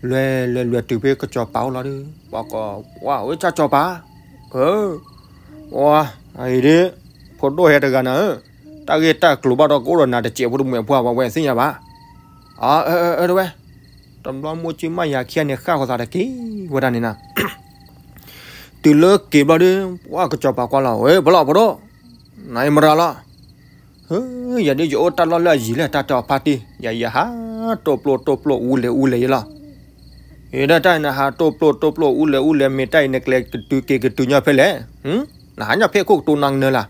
လဲၤလဲၤလဲၤတုၤဖဲကစီၤပၤအိၣ်လီၤဒီး ပှၤကိးဝဲ ဝဲကၠီၤပၤ ဧၢ ဝဲ အံၤဒ် ဖိဒိၣ်ဟဲတဂၤနၤဧၢ, တၢ်ဂ့ၢ်တၢ်ကျိၤဘၣ်ဒီးကအိၣ်ဒီးနၤတစဲးဖိတမုာ်ဖိ ပှၤဝဲသ့ၣ်ညါဘၣ်. အၢ အၢ အၢ တဲဝဲ, တဘျီမိၢ်ကၠံမးယၤခံဂၤန့ၣ် ဃၣ်ဃီၤသးတက့ၢ်ဝဲဒၣ်န့ၣ်နၤ တုၤလၢက့ၤဘျီဒီး ပှၤကစီၤပၤကွၢ်လီၤ ဝဲ ပလီၢ်ဖိဒိၣ်, နအံၤမရၤလီၤ. ဟၢ ယၤဒ်ယအိၣ်တၢ်လီၢ်လၢအယံၤလဲၣ် တၢ်တဲအီၤဖါတံၢ်, ယၤယဟးတိၢ်ပျိၢ်တိၢ်ပျိၢ်အူလဲၤအူလဲၤယလီၤ. အံၤဒၣ်တၢ်အံၤနဟးတိၢ်ပျိၢ်တိၢ်ပျိၢ်အူလဲၤအူလဲၤ မ့ၢ်တၢ်အံၤနကျဲၤကတုၤက့ၤကတုၤညီဖဲလဲၣ်, နဟးညီဖဲခိၣ်ကတိၤနၤကနၢၤလၢ်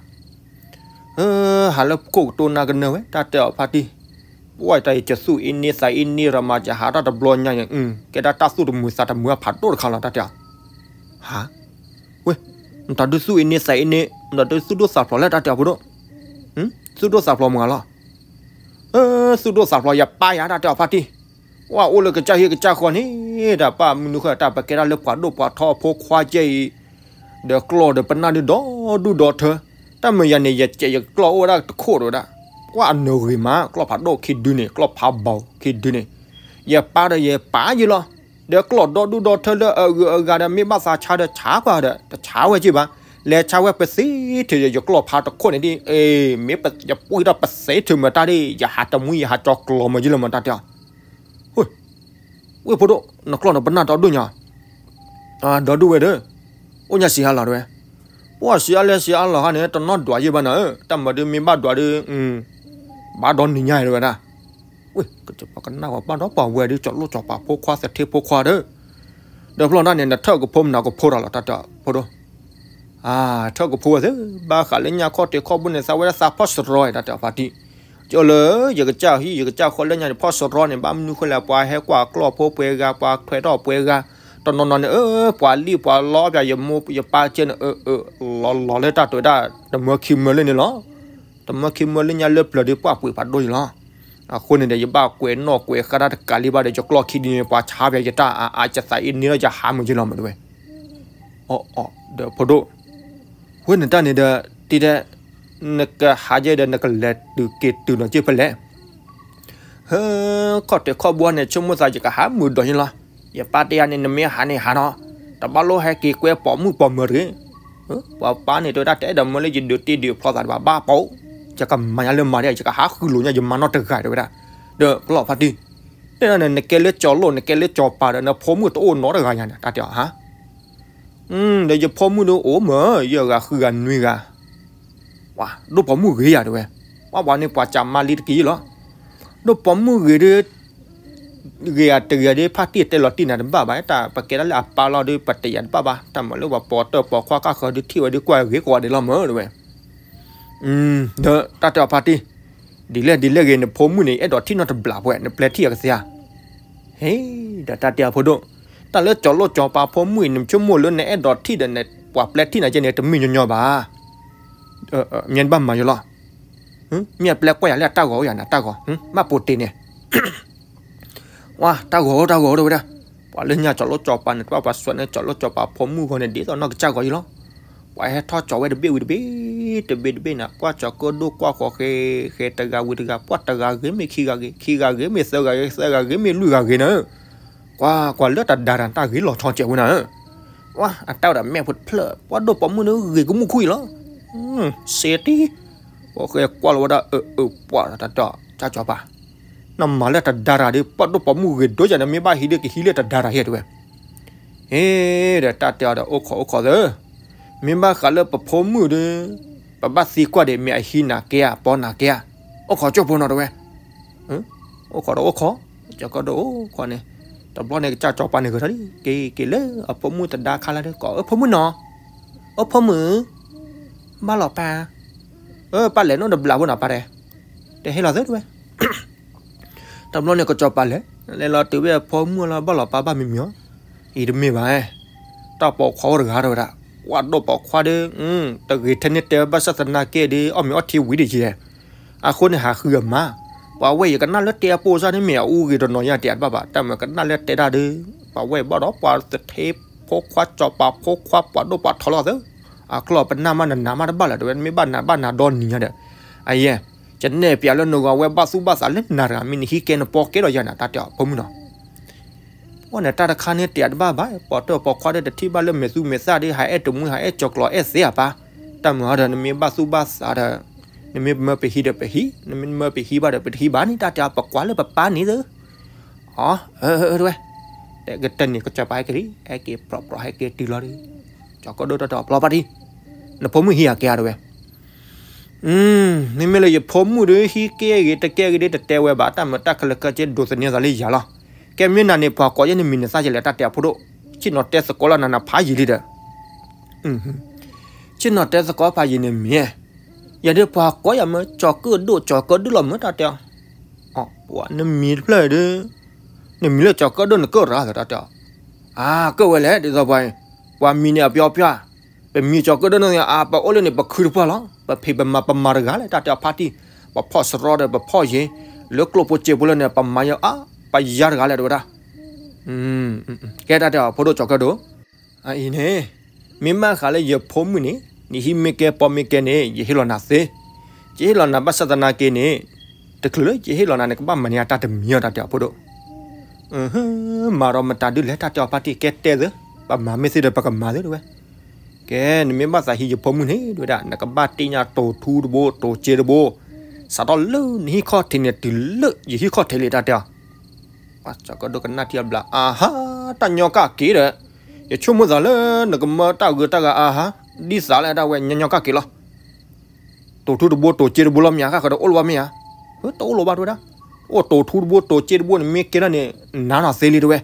ဟၢ ဟးလၢခိၣ်ကတိၤနၤကနၢၤဝဲ တၢ်တဲအီၤဖါတံၢ်, ပှၢ်တၢ်အံၤကသူၣ်အ့န့သးအ့န့ရမၤ ယဟးတၢ်တဘျီညါအံၤ ကဲဒၣ်တၢ်သူၣ်တမုာ်သးတမုာ်အဖးဒိၣ်တခါလီၤ တၢ်တဲအီၤ. ဟါ ဝဲ နတၢ်ဒုးသူၣ်အ့န့သးအ့န့ နတၢ်ဒုးသူၣ်ဒိၣ်သးဖျိးလၢတၢ်တဲအီၤဖိဒိၣ်, သူၣ်ဒိၣ်သးဖျိးမုာ်လီၤ. သူၣ်ဒိၣ်သးဖျိး ယပၢ်ယၤတၢ်တဲအီၤဖါတံၢ်, ပှၢ်အိၣ်လၢကစၢ်ဟံၣ်ကစၢ်ဃီန့ၣ် တၢ်ပၢ်မနုၤဃိတၢ်ပကဲဒၣ်လၢပှၤဒိၣ်ပှၤထီအဖိခွါကဲအံၤ ဒီးကျီၢ်ဒီးပနၢ်ဒုးဒီဒူၣ်ဒီထၢ, တၢ်မ့ၢ်ယၤန့ၣ် ယစဲးယကျီၢ်အိၣ်ဝဲဒၣ်တခိၣ်ဒီးဝဲဒၣ်, ကွၢ်အနၢၤဂ့ၤမး ကျီၢ်ဖးဒိၣ်ခံဒုန့ၣ် ကျီၢ်ဖးဘီခံဒုန့ၣ်, ယပၢ်ဒီးယပၢ်ယလီၤ, ဒီးကျီၢ်ဒီဒူၣ်ဒီထၢလၢအဂုၤအဂၤဒီး မ့ၢ်ဘၣ်သးဆါဒီးဆါကွၢ်ဒီး တဆါဝဲက့ၢ်ဘၣ်, လဲၤဆါဝဲပသ့ထၢၣ်ယကျီၢ်ဖးတခိၣ်န့ၣ်ဒ်, မ့ၢ်ယပှ့ၤထီၣ်ပသ့ထၢၣ်မတၤဒ် ယဟးတမှံယဟးကၠီၤကျီၢ်မၢယလီၤမတၢ်တဲအီၤ ဝဲ ဖိဒိၣ် နကျီၢ်နပနၢ်ဒီဒူၣ်ညါ, ဒီဒူၣ်ဝဲဒီး, အိၣ်ညါစံးဟါလီၤတဲဝဲ, ပှၢ်စံးအါလဲၣ်စံးအါလီၤဟါန့ၣ် တနီၣ်ဒွးယဲၢ်ဘၣ်နၤဧၢ, တၢ်မၤဒုးမ့ၢ်ဘၣ်ဒွးဒုး, ဘၣ်ဒီနံၤညါတဲဝဲဒၣ်, ဝဲ ကစၢ်ပှၤကနၣ်ဝဲဘၣ်ဒီးပှၤဝဲဒုး ကၠီၤလိၣ်ကၠီၤပၤဖိခွါသထ့ဖိခွါဒီး, ဒီးဖျီၣ်တၢ်န့ၣ် နထၢၣ်ကဖိမနၤကဖိဒီးလီၤ တၢ်တဲဖိဒိၣ် ထၢၣ်ကဖိဝဲသ့ၣ် ဘၣ်ဃးလၢညါခီၣ်ထံးခီၣ်ဘိန့ၣ် သးဝဲဒၣ်သးဖီၣ်စရီတၢ်တဲအီၤဖါတံၢ်, ကၠီလၢ ယကစၢ်ဟံၣ်ယကစၢ်ဃီလၢညါန့ၣ် ဖီၣ်စရီန့ၣ် ဘၣ်မနုၤဃိလဲၣ် ပှၤဟဲကွၢ်ကျီၢ်ဖိပှဲၤဂၤ ပှၤထွဲထီၣ်ပှဲၤဂၤ, တနီၤနီၤန့ၣ် အၢ ပှၤလံၣ်ပှၤလီပၠး ယမိၢ်ယပၢ်ကဲန့ၣ် အၢ အၢ လီၤလီၤလၢတၢ်တဲဝဲဒၣ် တမၢခံမၢလၢန့ၣ်လီၤ, တမၢခံမၢလၢညါလၢပျၢၤဒုးပှၢ်ပှ့ၤဖးဒိၣ်ယလီၤ, အဃိန့ၣ်ဒီး ယဘၣ်ကွဲးနီၣ်ကွဲးဃါတၢ်တကးလံဘၣ်ဒီး ယကျီၢ်ခံဒုန့ၣ် ပှၤဆါပၠးယတၢ်အါအါ ယသးအ့န့ဒီးယဟးမၢယလီၤမတဲဝဲ အီ ဒီးဖိဒိၣ်, ဝဲန့ၣ်တၢ်န့ၣ်ဒီး တတဲ နကဟးယဲဒီး နကလဲၤတုၤက့ၤတုၤနီၤက့ၤဖဲလဲၣ်, ဟၢ ခီၣ်ထံးခီၣ်ဘိန့ၣ် ဆိကမိၣ်သးယကဟးမုာ်ဒီးယလီၤ, ယပၢ်တဲယၤန့ၣ် နမ့ၢ်ဟးန့ၣ်ဟးနီၤ, တဘၣ်လိၣ်ဟဲက့ၤကွဲပိာ်မုၣ်ပိာ်မၢၤတဂ့ၤ, ပှၤပၢ်န့ၣ်တဲဝဲဒၣ် တအဲၣ်ဒိးမၢလၢယဒုးတ့ဒုးဖျီသးတဘၣ် ဘၣ်ပိာ်, ယကမၤညါလၢမၤဒ် ယကဟးဃုလိာ်ညါ ယမၤနီတဂၤတဲဝဲဒၣ်, ဒီးပလီၢ်ဖါတံၢ် တဲဒၣ်န့ၣ် နကဲလၢကၠီၤလိၣ် နကဲလၢကၠီၤပၤဒီး နဖိမုၣ်တအိၣ်နီတဂၤညါန့ၣ် တၢ်တဲအီၤဟါ, ဒီးယဖိမုၣ်ဒီးအိၣ်မၢ ယဲၢ်ဂၤဃုဂၤနွံဂၤ, ပှၤဒိၣ်ပိာ်မုၣ်ဂ့ၤယၤတဲဝဲ, ပှၤပှၤန့ၣ်ပှၤစံးမါလံတက့ၢ်လီၤ, ဒိၣ်ပိာ်မုၣ်ဂ့ၤဒီး ဂ့ၤဧါတဂ့ၤဧါဒီး ဖါတံၢ်တဲလီၤတံၢ်နၤတဘၣ်ဘၣ် တၢ်ပကဲဒၣ်လၢအပၢ်လီၤဒီး ပတယာ်တဘၣ်ဘၣ် တၢ်မၤလၢပှၤပိာ်တၢ်ပိာ်ခွါကၢ်ဃၢၤဒီးထံၣ်ဝဲဒီးကွၢ်ဂ့ၤကိးဂၤဒဲးလီၤမၢတဲဝဲ, ဒီးတၢ်တဲအီၤဖါတံၢ်, ဒ်လဲၣ်ဒ်လဲၣ်ဂ့ၤ နဖိမုၣ်န့ၣ် အဲၣ်ဒိးထံၣ်နီတဘျီပှဲၤ နပျဲထံၣ်အကသ့ဧါ, ဟ့ ဒီးတၢ်တဲအီၤဖိဒိၣ်, တၢ်လၢကၠီၤလိၣ်ကၠီၤပၤဖိမုၣ်အံၤ နဆိကမိၣ်လၢနအဲၣ်ဒိးထံၣ်ဒီး ပှၤပျဲထံၣ်နၤကဲန့ၣ် တမ့ၢ်ညီညီဘၣ် မ့ၢ်နဘၣ်မၤယိာ်လီၤ, မ့ၢ်အပျဲကွၢ်ယၤလၢအတၢ်ဂီၤအိၣ်ယၤန့ၣ် တၢ်ဂီၤ ဘၣ်ပိာ်တ့ၢ်န့ၣ်, ဝါ တၢ်ဂီၤ တၢ်ဂီၤတဲဝဲဒၣ်, ပှၤလၢညါကၠီၤလိၣ်ကၠီၤပၤန့ၣ် တဘၣ်ပှၤစွဲန့ၣ် ကၠီၤလိၣ်ကၠီၤပၤဖိမုၣ်ဂီၢ်န့ၣ် ဒ်သိးနီၢ်ကစၢ်ဂီၤယိာ်လီၤ, ပှၤဟဲထီၣ်ကၠီၤဝဲတဘ့ၣ်ဝံၤတဘ့ၣ်, တဘ့ၣ်တဘ့ၣ်န့ၣ် ကွၢ်ကၠီၤကၢၣ်ဒိၣ်ကွၢ်ဃီၤဃဲ ဃဲတဂၤဝံၤတဂၤ ပှၢ်တဂၤဂ့ၤမ့ၢ်ခံဂၤဂ့ၤ ခံဂၤဂ့ၤမ့ၢ်လွံၢ်ဂၤဂ့ၤ သၢဂၤဂ့ၤမ့ၢ်လွံၢ်ဂၤဂ့ၤန့ၣ် ကွၢ်ကွၢ်လၢတဒါတၢ်ဂ့ၤလီၤဆီစဲးဝဲန့ၣ်, ဝါ အတၢ်ဝဲဒၣ်မဲာ်ဖိတဖျၢၣ် ပှၤဒိၣ်ပိာ်မုၣ်န့ၣ်ဂ့ၤကမူၣ်ခူၣ်အံၤလီၤ, စ့တံၢ်, ပှၤဃဲကွၢ်လီၤဝဲဒၣ် အၢ အၢ ပှၤတၢ်တၢ် ကၠီၤပၤ, နမၤလၢတဒါတၢ်ဒီး ပှၤဒိၣ်ပိာ်မုၣ်ဂ့ၤဒိၣ်ယၤန့ၣ် မ့ၢ်ဘၣ်ဟံးဒီးကဟံးလၢတဒါတၢ်ဟဲတဲဝဲ ဟ့ဒီးတၢ်တဲအီၤဒီး အိၣ်ခိးအိၣ်ခိးသၢ, မ့ၢ်ဘၣ်ဃးလၢပဖိမုၣ်ဒီး ပဘၣ်သံကွၢ်ဒီး မ့ၢ်အဟံးနၤကဲဧါ ပီနၤကဲဧါ, အိၣ်ခိးကၠိဖိနီၤတဲဝဲ, အိၣ်ခိးဒီးအိၣ်ခိး, ကၠီၤကၢၣ်ဒိၣ်အိၣ်ခိးန့ၣ်, တဘျီန့ၣ်ကစၢ်ကၠီၤပၤန့ၣ်ဂဲၤထီၣ်လံ က့ၤက့ၤလၢအဖိမုၣ်တဒါခါလၢ်ဒီး ကိးအၢ ဖိမုၣ်နီၤ, အိၣ်ဖိမုၣ်, ဘၣ်လီၤပၢ်, အၢ ပၢ်လဲၤနီၣ်တဘျးဖိနီၤပၢ်တဲ, တဟဲလီၤသၢတဲဝဲ တဘျီန့ၣ်ကစၢ်ကၠီၤပၤလဲၤ, လဲၤလီၤတုၤဝဲအဖိမုၣ်လီၤ ဘၣ်လီၤပၢ်ဘၣ်မံၤမံၤအီၤ, အံၤတမ့ၢ်ဘၣ်, တၢ်ပိာ်ခွါအိၣ်တဂၤတဲဝဲဒၣ်, ပှၤဒိၣ်ပိာ်ခွါဒီး, တဂ့ၤထဲန့ၣ်တဲဘၣ်ဆၣ်သနာ်က့ဒီး အီၣ်မ့ၤအီထံဝံၤဒံးယဲ, အဃိန့ၣ်ဟးဃုအမါ, ပှၤဝဲၢ်ယကနၣ်လၢတဲအပိၢ်စၢ်န့ၣ်မ့ၢ်အအူဂ့ၤတနီၤယါတဲအတဘၣ်ဘၣ် တၢ်မၤကနၣ်လၢတဲတၢ်ဒီး, ပှၤဝဲၢ်ဘၣ်ဒီးပှၤသထ့ဖိခွါကၠီၤပၤဖိခွါပှၤဒိၣ်ပှၤထီလီၤသၢ, အ အချီၣ်ပနၢ်မးနနးမးတဘၣ်လၢၤ တဲဝဲ နမ့ၢ်ဘၣ်နးဘၣ်နးဒီနံၤညါဒီး အယဲ ယနဲၣ်ပျးလၢနဂီၤဝဲဘၣ်သူၣ်ဘၣ်သးလၢနၤတဂၤ မ့ၢ်နဟံးကဲနပီကဲဒီးယၤန့ၣ် တၢ်တဲအီၤ ဖိမုၣ်နီၤ ပှၤန့ၣ်တၢ်တခါန့ၣ်တဲတဘၣ်ဘၣ် ပိာ်တၢၢ်ပိာ်ခွါဒီးတထံၣ်ဘၣ်လၢမဲာ်သူမဲာ်သၣ်ဒီး ဟးအဲၣ်တမှံဟးအဲၣ်ကၠီၤကျီၤအဲၣ်သ့အပၢ် တၢ်မုၢ်ဟီဒီး နမ့ၢ်ဘၣ်သူၣ်ဘၣ်သးဒီး နမ့ၢ်မၢပဟံးဒီးပဟံး နမ့ၢ်မၢပဟံးဘၣ်ဒီးပတဟံးဘၣ်န့ၣ် တၢ်တဲအီၤ ပကွၢ်လၢပပၢ်န့ၣ်သၢ အၢ တဲဝဲ တဲကတၢၢ်န့ၣ် ကစီၤပၤဟဲက့ၤလံ ဟဲက့ၤပြီပြီဟဲက့ၤတုၤလီၤဒီး ကၠီၤကၢၣ်ဒိၣ်တၢ်တဲအီၤ ပျီပၢ်တံၢ် နဖိမုၣ်ဟံးယၤကဲဧါ တဲဝဲ မ့မ့ၢ်လၢယဖိမုၣ်ဒီး ဟံးကဲဂ့ၤတကဲဂ့ၤဒီး တတဲဝဲဘၣ် တၢ်မုာ်တၢ်ခဲလၢာ်ကဲက့ ဒိးသန့ၤသးလၢယၤလီၤ. ကဲမ့ၢ်နၤန့ၣ် ပှၤကိးယဲၢ်နမံၤနသၣ်ယလဲၣ် တၢ်တဲအဖိဒိၣ် ဆ့ၣ်နီၤတဲသကိးလီၤနၤနဖးယံာ်လံဒီး ဆ့ၣ်နီၤတဲသကိးဖးယံာ်န့ၣ်မ့ၢ် ယၤဒုးပှၤကိးယၤမ့ၢ် ကၠီၤကၢၣ်ဒိၣ် ကၠီၤကၢၣ်ဒိၣ်လီၤမ့ၢ် တၢ်တဲအီၤ ပှၤနမံၤတဖျၢၣ်ဒီး နမံၤလၢကၠီၤကၢၣ်ဒိၣ် နကၢၣ်ရၤသး တၢ်တဲအီၤ အါ ကၢၣ်ဝဲလဲၣ် ဒ်သိးပှၤ ပှၤမံၤန့ၣ်အပျီပျီ ပမံၤကၠီၤကၢၣ်ဒိၣ်န့ၣ် အါ ပအိၣ်လၢန့ၣ် ပခုတပှၢ်လီၤ ပဖံးပမၤပမၤတဂၤလဲၣ် တၢ်တဲအီၤဖါတံၢ် ပဖီၣ်စရီဒီးပဖီၣ်ယ့ၤ လၢကျိၣ်ဖိစ့ဖိလၢန့ၣ် ပမၤယါအါ ပယါတဂၤလဲၣ် တဲဝဲဒၣ် ကဲတၢ်တဲအီၤ ဖိဒိၣ်ကၠီၤကၢၣ်ဒိၣ် အအံၤန့ၣ် မ့ၢ်ဘၣ်ဃးလၢယဖိမုၣ်န့ၣ် နဟံးမ့ၢ်ကဲပီမ့ၢ်ကဲန့ၣ် ယဟ့ၣ်လီၤနၤသ့ ယဟ့ၣ်လီၤနၤဘၣ်ဆၣ်သနာ်က့န့ၣ် တချုးလၢယဟ့ၣ်လီၤနၤန့ၣ် ကဘၣ်မၤန့ၢ်အတၢ်တမံၤအီၤ တၢ်တဲအီၤဖိဒိၣ် မၤဒီးမတၤဒုလဲၣ် တၢ်တဲအီၤဖါတံၢ် ကဲတဲသ့ ပမၤမ့ၢ်သ့ဒီးပကမၤသ့ တဲဝဲ ကဲ နမ့ၢ်ဘၣ်သးဟံးယဖိမုၣ်န့ၣ် တဲဝဲဒၣ် နကဘၣ်တ့ၢ်ညါတိၤထူတဘိ တိၤစ့တဘိ စးထီၣ်လၢနဟံၣ်ခီၣ်ထံးန့ၣ် တုၤလၢယဟံၣ်ခီၣ်ထံးလံ တၢ်တဲအီၤ ပှၤကၠီၤကၢၣ်ဒိၣ်ကနၣ်ထံအဘျး အါဟါ တၢ်ညီကၣ်က့ၤဒီး ယဆိကမိၣ်သးလၢနကမၢတၢ်ဂုၤတၢ်ဂၤအါဟါ ဒ်သိးလၢတၢ်ဝဲညီညီကၣ်က့ၤလီၤ တိၤထူတဘိ တိၤစ့တဘိလီၤ မ့ၢ်ဧါ ဃၣ်ဃၣ်ဒီးအိၣ်လီၤဘၣ်မ့ၢ်ဧါ တအိၣ်လီၤဘၣ် တဲဝဲဒၣ် အိၣ်တိၤထူတဘိ တိၤစ့တဘိန့ၣ် မ့ၢ်ကဲထီၣ်န့ၣ် နၤနီၤသ့လံ တဲဝဲ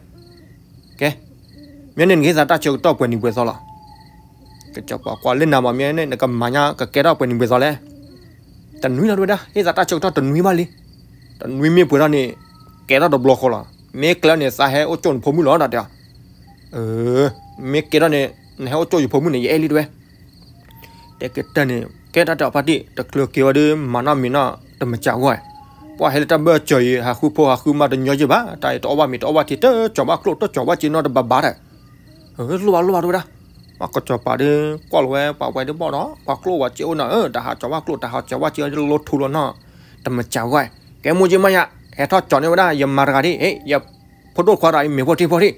ကဲ မ့ၢ်န့ၣ်နကဟ့ၣ်သးတၢ်ဆၢကတီၢ်ပှဲၤနံၤပှဲၤသီလီၤ ကစီၤပၤကွၢ်လၢနၤမ့ၢ်မ့ၢ်န့ၣ် နကမၤညါကကဲထီၣ်ပှဲၤနံၤပှဲၤသီလဲၣ် တနွံလီၤ တဲဝဲဒၣ် ဟ့ၣ်သးတၢ်ဆၢကတီၢ်တနွံဘၣ်လံ တနွံမ့ၢ်ပှဲၤထီၣ်န့ၣ် ကဲထီၣ်တဘျီဃီလီၤ မ့ၢ်ကျဲန့ၣ် သးဟဲအိၣ်ကၠိၣ်နဖိမုၣ်လီၤ တၢ်တဲအီၤ မ့ၢ်ကဲထီၣ်န့ၣ် နဟဲအိၣ်ကၠိၣ်ယဖိမုၣ်န့ၣ် ယအဲၣ်လံ တဲဝဲ တဲကတၢၢ်န့ၣ် ကဲတၢ်တဲအီၤဖါတံၢ် တချုးက့ၤဝဲဒီး မၤနီၣ်မံၤနီၣ် တမၤစၢၤဂီၢ် ပှၤဟဲလၢတၢ်ဘၢၣ်စၢၤအံၤ ဟးဃုဖိဟးဃုမါတညီယ့ၢ်ဘၣ် တၢ်အံၤတအီၣ်ဘၣ်မ့ၤ တအီၣ်ဘၣ်ထံ တကၠီၤဘၣ်ကျိၣ် တကၠီၤဘၣ်စ့နီတဘၣ်ဘၣ်ဒီး လိၣ်ဘၣ်လိၣ်ဘၣ် တဲဝဲဒၣ် ပှၤကစီၤပၤဒီး ကွၢ်လီၤဝဲ ပှၤဝဲဒၣ်ဘီၣ်ဒီး ပှၤကျိၣ်ဝဲစ့အိၣ်နီၤ တဟးကၠီၤဘၣ်ကျိၣ် တဟးကၠီၤဘၣ်စ့ လိၣ်ထူလီၤနီၤ တမၤစၢၤဂီၢ် ကဲမိၢ်က့မးယၤ ဟဲထီၣ်ကၠီၤန့ၢ်ဝဲဒၣ် ယမၤတဂၤဒ် ယ ဖိဒိၣ်ခွါတဂၤအံၤ မ့ၤဖိထံဖိထံ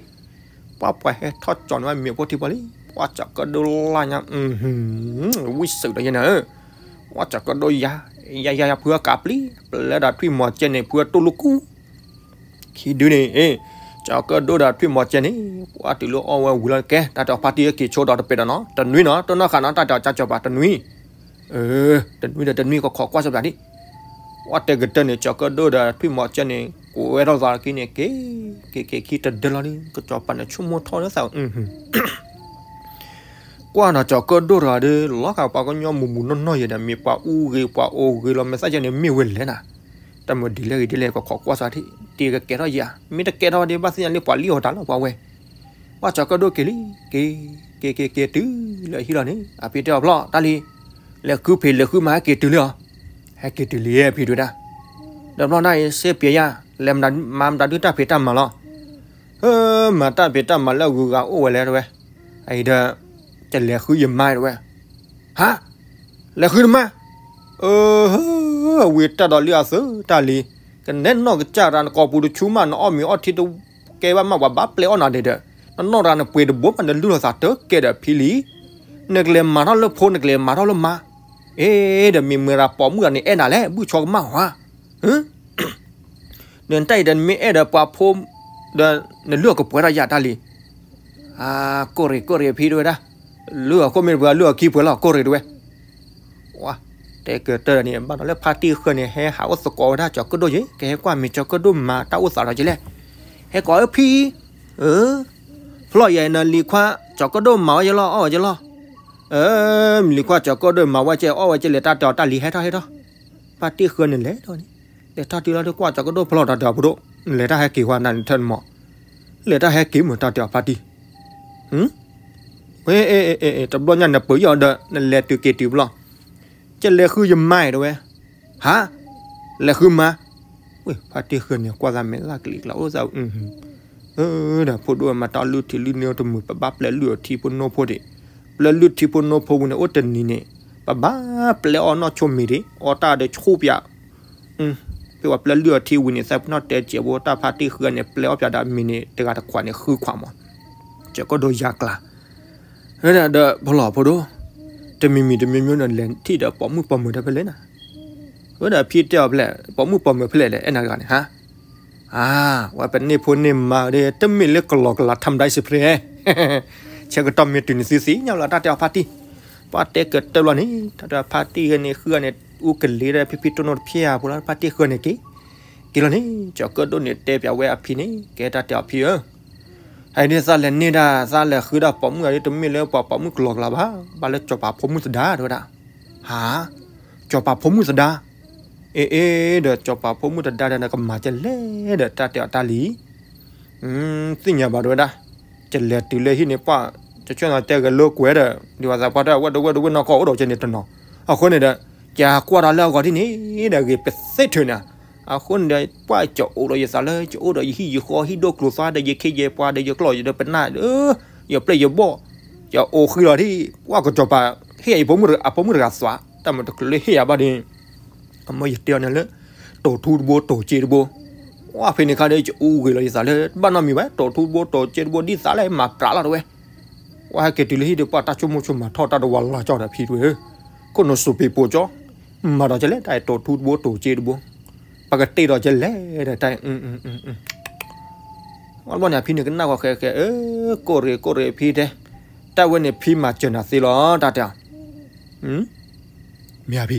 ပှၤပှၤဟဲထီၣ်ကၠီၤန့ၢ်ဝဲ မ့ၤဖိထံဖိလံ ပှၤကၠီၤကၢၣ်ဒိၣ်လၢညါ ဝံၣ်စူးဒီးယဲန့ၣ် ပှၤကၠီၤကၢၣ်ဒိၣ်ယၤ ယၤယၤယၤ ဖုအကးပျံၤ ပျဲဒီးထွံၣ်မီၤကဲန့ၣ် ဖုအတူၢ်လိာ်ကူ ခံဒုန့ၣ် ကၠီၤကၢၣ်ဒိၣ်ဒီးထွံၣ်မီၤကဲန့ၣ် ပှၤတုၤလၢအီၣ်ဝဲဝံၤလီၤ ကဲ တၢ်တဲအီၤဖါတံၢ် က့ၤဆိဒီးတပဲာ်ဒီးနီၤ တနွံနီၤ တိၢ်နီၣ်ဃာ်နီၤ တၢ်တဲအီၤကၠီၤပၤ တနွံ တနွံဒီးတနွံ ကခိးကွၢ်စီၤပၤဒံး ပှၤတဲကတၢၢ်န့ၣ် ကၠီၤကၢၣ်ဒိၣ်ဒီးထွံၣ်မီၤကဲန့ၣ် ကိးဝဲထီၣ်သးလၢခံန့ၣ် က့ၤ က့ၤက့ၤခံတဒၢလီၤဒီး ကစီၤပၤန့ၣ် ဆိကမိၣ်ထီၣ်လၢသး ကွၢ်နီၤ ကၠီၤကၢၣ်ဒိၣ်တဂၤဒီး လီၤဂာ်ပှၤကညီမုၢ်မုၢ်နီၢ်နီၢ်ယဲဒီး မ့ၢ်ပှၤအူဂ့ၤ ပှၤအိၣ်ဂ့ၤလီၤ မ့ၢ်သးယဲန့ၣ် မ့ၢ်ဝဲလဲၣ်နၤ တၢ်မၤဒ်လဲၣ်ဂ့ၤဒ်လဲၣ် ကခိးကွၢ်စီၤတံၢ် တ့ၢ်ကကဲထီၣ်ယၤ မ့ၢ်တကဲထီၣ်ဒ်ဘၣ်သ့ၣ်ညါလၢပှၤလံၣ်အီၣ်တၢ်လၢပှၤဝဲ ပှၤကၠီၤကၢၣ်ဒိၣ်က့ၤလံ က့ၤ က့ၤက့ၤက့ၤ တုၤလၢဟံၣ်လီၤန့ၣ် အဖံတဲအီၤဖျီၣ် တၢ်လံၤ လဲၤဃုဖံးလဲၤဃုမၤဟဲက့ၤတုၤလံအီၤ ဟဲက့ၤတုၤလံဖံတဲဝဲဒၣ် ဒီးဖျီၣ်န့ၣ်အံၤ စ့ပျဲယၤ လဲၤမၤတၢ်ဖံးတၢ်မၤလီၤ ဟၢ မၤတၢ်ဖံးတၢ်မၤလၢအဂုၤအဂၤအိၣ်ဝဲလဲၣ်တဲဝဲ အအံၤဒီး ကလဲၤဃုယမါတဲဝဲ ဟါ လဲၤဃုနမါ အၢ ဝံၤတၢ်ဒီးလံအသု တၢ်လံၤ ကနဲနီၢ်ကစၢ်တဂၤ နကိာ်ပူၤတဆူမး နအီၣ်မ့ၤအီထံတကဲဘၣ်မး ပှၤဘၣ်ပျဲအီၣ်နၤဒဲးဒီး နနီၢ်တဂၤ နပှ့ၤတဘိမး နလုၢ်လိာ်သးတကဲဒီးဖံလံ နကလဲၤမၤထီၣ်လၢဖိ နကလဲၤမၤထီၣ်လၢမါ အ့ ဒီးမ့ၢ်မ့ၢ်ဒၣ်ပိာ်မုၣ်တဂၤန့ၣ် အဲၣ်နၤလဲၣ် ဘုၣ်ဆီကမၣ်ဝါ နတၢ်အံၤဒီး နမ့ၢ်အဲၣ်ဒီးပှၤဖိ ဒီး နလုၢ်အီၣ်ကပှဲၤထီၣ်ယၤတၢ်လံၤ အါ ကိၢ်ရ့ၣ်ကိၢ်ရ့ၣ်ဖံတဲဝဲဒၣ် လုၢ်အီၣ်ခိၣ်မ့ၢ်တပှဲၤ လုၢ်အီၣ်ခံပှဲၤလီၤ ကိၢ်ရ့ၣ်တဲဝဲ တဲကတၢၢ်န့ၣ် ဘၣ်ဒီးလၢဖါတံၢ်ဃၢၤန့ၣ် ဟဲဟးအိၣ်သကိးဝဲဒၣ်ကၠီၤကၢၣ်ဒိၣ်ယဲ ကဟဲကွၢ်မ့ၢ်ကၠီၤကၢၣ်ဒိၣ်မၤတၢ်အိၣ်သးဒီးက့လဲၣ် ဟဲကိးအၢဖံ ဖျီၣ်ယဲနလံၤခွါ ကၠီၤကၢၣ်ဒိၣ်မၤဝဲယဲလီၤ အီၣ်ဝဲယဲလီၤ မ့ၢ်လံၤခွါကၠီၤကၢၣ်ဒိၣ်မၤဝဲကဲ အီၣ်ဝဲကဲ လဲၤတၢ်တဲအီၤတၢ်လံၤဟဲထီၣ်ဟဲထီၣ် ဖါတံၢ်ဃၢၤန့ၣ်လဲၤဒီးန့ၣ် လဲၤထီၣ်တုၤလီၤဒီးကွၢ်ကၠီၤကၢၣ်ဒိၣ်ဖျီၣ်ဒီးတၢ်ဖိဒိၣ် လဲၤတၢ်ဟဲက့ၤဝဲနၤန့ၣ်ထၢၣ်နမီၢ် လဲၤတၢ်ဟဲက့ၤမ့ၢ်တၢ်တဲအီၤဖါတံၢ် ဝဲ တဘျီညါနပၢၢ်ယီၤဒီး နလဲၤတုၤက့ၤတုၤဘျီ ကလဲၤဃုယမါတဲဝဲ ဟါ လဲၤဃုမါ ဝဲ ဖါတံၢ်ဃၢၤန့ၣ် ကွၢ်သးမဲာ်သၣ်ကလံၤကျါ အိၣ်သး ဒီးဖိဒိၣ်မၤတၢ်လုၢ်ထံလုၢ်န့ၢ်တမုာ် ပဘၣ်ပျဲလုၢ်အီထံဖိနိဖိဒံး ပျဲလုၢ်ထံဖိနိဖိဝံၤန့ၣ် အိၣ်တနံၤန့ၣ် ပဘၣ်ပျဲအီၣ်နီၢ်ဆိမံၤဒံး အီၣ်တၢ်ဒီးဆူၣ်ပၠး ဖဲပှၤပျဲလုၢ်အီၤထံဝံၤန့ၣ် သးပ့ၤနီၣ်တဲစဲးဘိ တၢ်ဖါတံၢ်ဃုဂၤန့ၣ် ပျဲအီၣ်ပၠးဒီးအမံၤန့ၣ် တဂၤတခွးန့ၣ် ဃုခွးမး, စဲးကီၢ်ဒိၣ်ယါကျါ, ဒီးဖီလီၤဖိဒိၣ်, တမံၤမံၤတမံၤမံၤန့ၣ် လဲၤထံၣ်ဒီးပိာ်မုၣ်ပိာ်မၢၤတၢ်ဖဲလဲၣ်နၤ, ဝဲဒၣ်ဖံတဲအီၤဖဲလဲၣ် ပိာ်မုၣ်ပိာ်မၢၤဖဲလဲၣ်ဒီး အဲၣ်နၤတဂၤန့ၣ်ဟါ အါ, ဝဲပန့ၢ်ဖိန့ၢ်မါဒီး တမ့ၢ်လၢကလီကလီ ထမ်ဒၣ်စ့ဖရဲ, ဆၢကတီၢ်မ့ၢ်တုၤန့ၣ်သ့သ့ၣ်ညါလီၤ တၢ်တဲအီၤဖါတံၢ်, ပှၤတဲကတၢၢ်လီၤန့ၣ် တၢ်တဲဖါတံၢ်ဂ့ၤန့ၣ် ဃုဂၤန့ၣ် အူကလ့ဒီးဖံဖံတိၢ်နိၣ်တဖျၢၣ်အပူၤလီၤ ဖါတံၢ်ဃုဂၤန့ၣ်က့ၤ, က့ၤလီၤန့ၣ် ကၠီၤကၢၣ်ဒိၣ်န့ၣ်တဲပၠးဝဲအဖံန့ၣ် ကဲတၢ်တဲအီၤဖံဧၢ ဟဲဒ်သးလဲၤန့ၢ်ဒၣ် သးလဲၤဃုဒၣ်ပိာ်မုၣ်အီၤဒ် တမ့ၢ်လၢပှၤပိာ်မုၣ်ကလီကလီဘၣ်, ဘၣ်လၢကၠီၤပၤဖိမုၣ်သဒါတဲဝဲဒၣ်, ဟါ, ကၠီၤပၤဖိမုၣ်သဒါ, အ့ အ့ ဒီးကၠီၤပၤဖိမုၣ်သဒါဒီး နကမၤကလဲၣ်ဒီး တၢ်တဲအီၤတၢ်လံ သ့ၣ်ညါဘၣ်တဲဝဲဒၣ်, ကလဲၤတုၤလၢဟံၣ်န့ၣ် ပှၢ် ကဆၢနၤတဲဂဲၤလိာ်ကွဲဒီး ဒ်ဝဲသးပှၢ်တဲ အဝဲဒၣ်ဝဲဒၣ်ဝဲနီၢ်ကီၢ်အိၣ်ဒီးကဲန့ၣ်တနီၤ, အဃိန့ၣ်ဒီး ကကွၢ်ဒီးလၢအဂီၢ်ဒ်န့ၣ်ဒီး ဂ့ၤပသ့ထုးနၤ, အဃိန့ၣ်ဒီး ပှၢ်ကအိးဒီးယသးလၢ ကအိၣ်ဒီးယဟံၣ်ယဃီဟံၣ်ဒိၣ်ကျိၤသွါဒီး ယခ့ယပှၤဒီး ယကျီၢ်ယဒီးပနၢ်ဒီး ယပျဲၢ်ယဘီၣ်, ယအိးဃံလီၤဒ် ပှၢ်ကၠီၤပၤ ဟ့ၣ်ယၤယဖိမုၣ်တဂၤ အဖိမုၣ်တဂၤသွး တၢ်မၤတချုးလၢဟ့ၣ်ယၤဘၣ်ဒီး အမ့ၢ်ယတဲအီၤန့ၣ်လၢ တိာ်ထူတဘိတိာ်စ့တဘိ, ဝဲဖဲန့ၣ်ခါဒီး ကအူဂ့ၤလီၤယသးလၢ တဘၣ်နီတမံၤဘၣ် တိာ်ထူတဘိတိာ်စ့တဘိ ဒ်သးလၢမၤပြးလီၤတဝဲ, ဝဲဟဲက့ၤတုၤလၢဟံၣ်ဒီး ပှၢ်တၢ်ဆိကမိၣ်ဆိကမးထီၣ်တၢ်တဝၤလီၤကၠီဒီးဖံတဝဲ, ခိၣ်နူာ်စူးပ့ၤပိာ်ကၠီ, မၤဒီးကလဲၣ် တၢ်တိာ်ထူတဘိတိာ်စ့တဘိ, ပကတ့ဒီးကလဲၣ်ဒီးတၢ် အဘျီန့ၣ် အဖံန့ၣ်ကနၣ်ဃီဃဲဃဲ အၢ ကိၣ်ရ့ၣ်ကိၣ်ရ့ၣ်ဖံတဲ, တၢ်ဝဲန့ၣ်ဖံမၤစၢၤနၤသ့လီၤ တၢ်တဲအီၤ, မ့ၢ်အဖံ,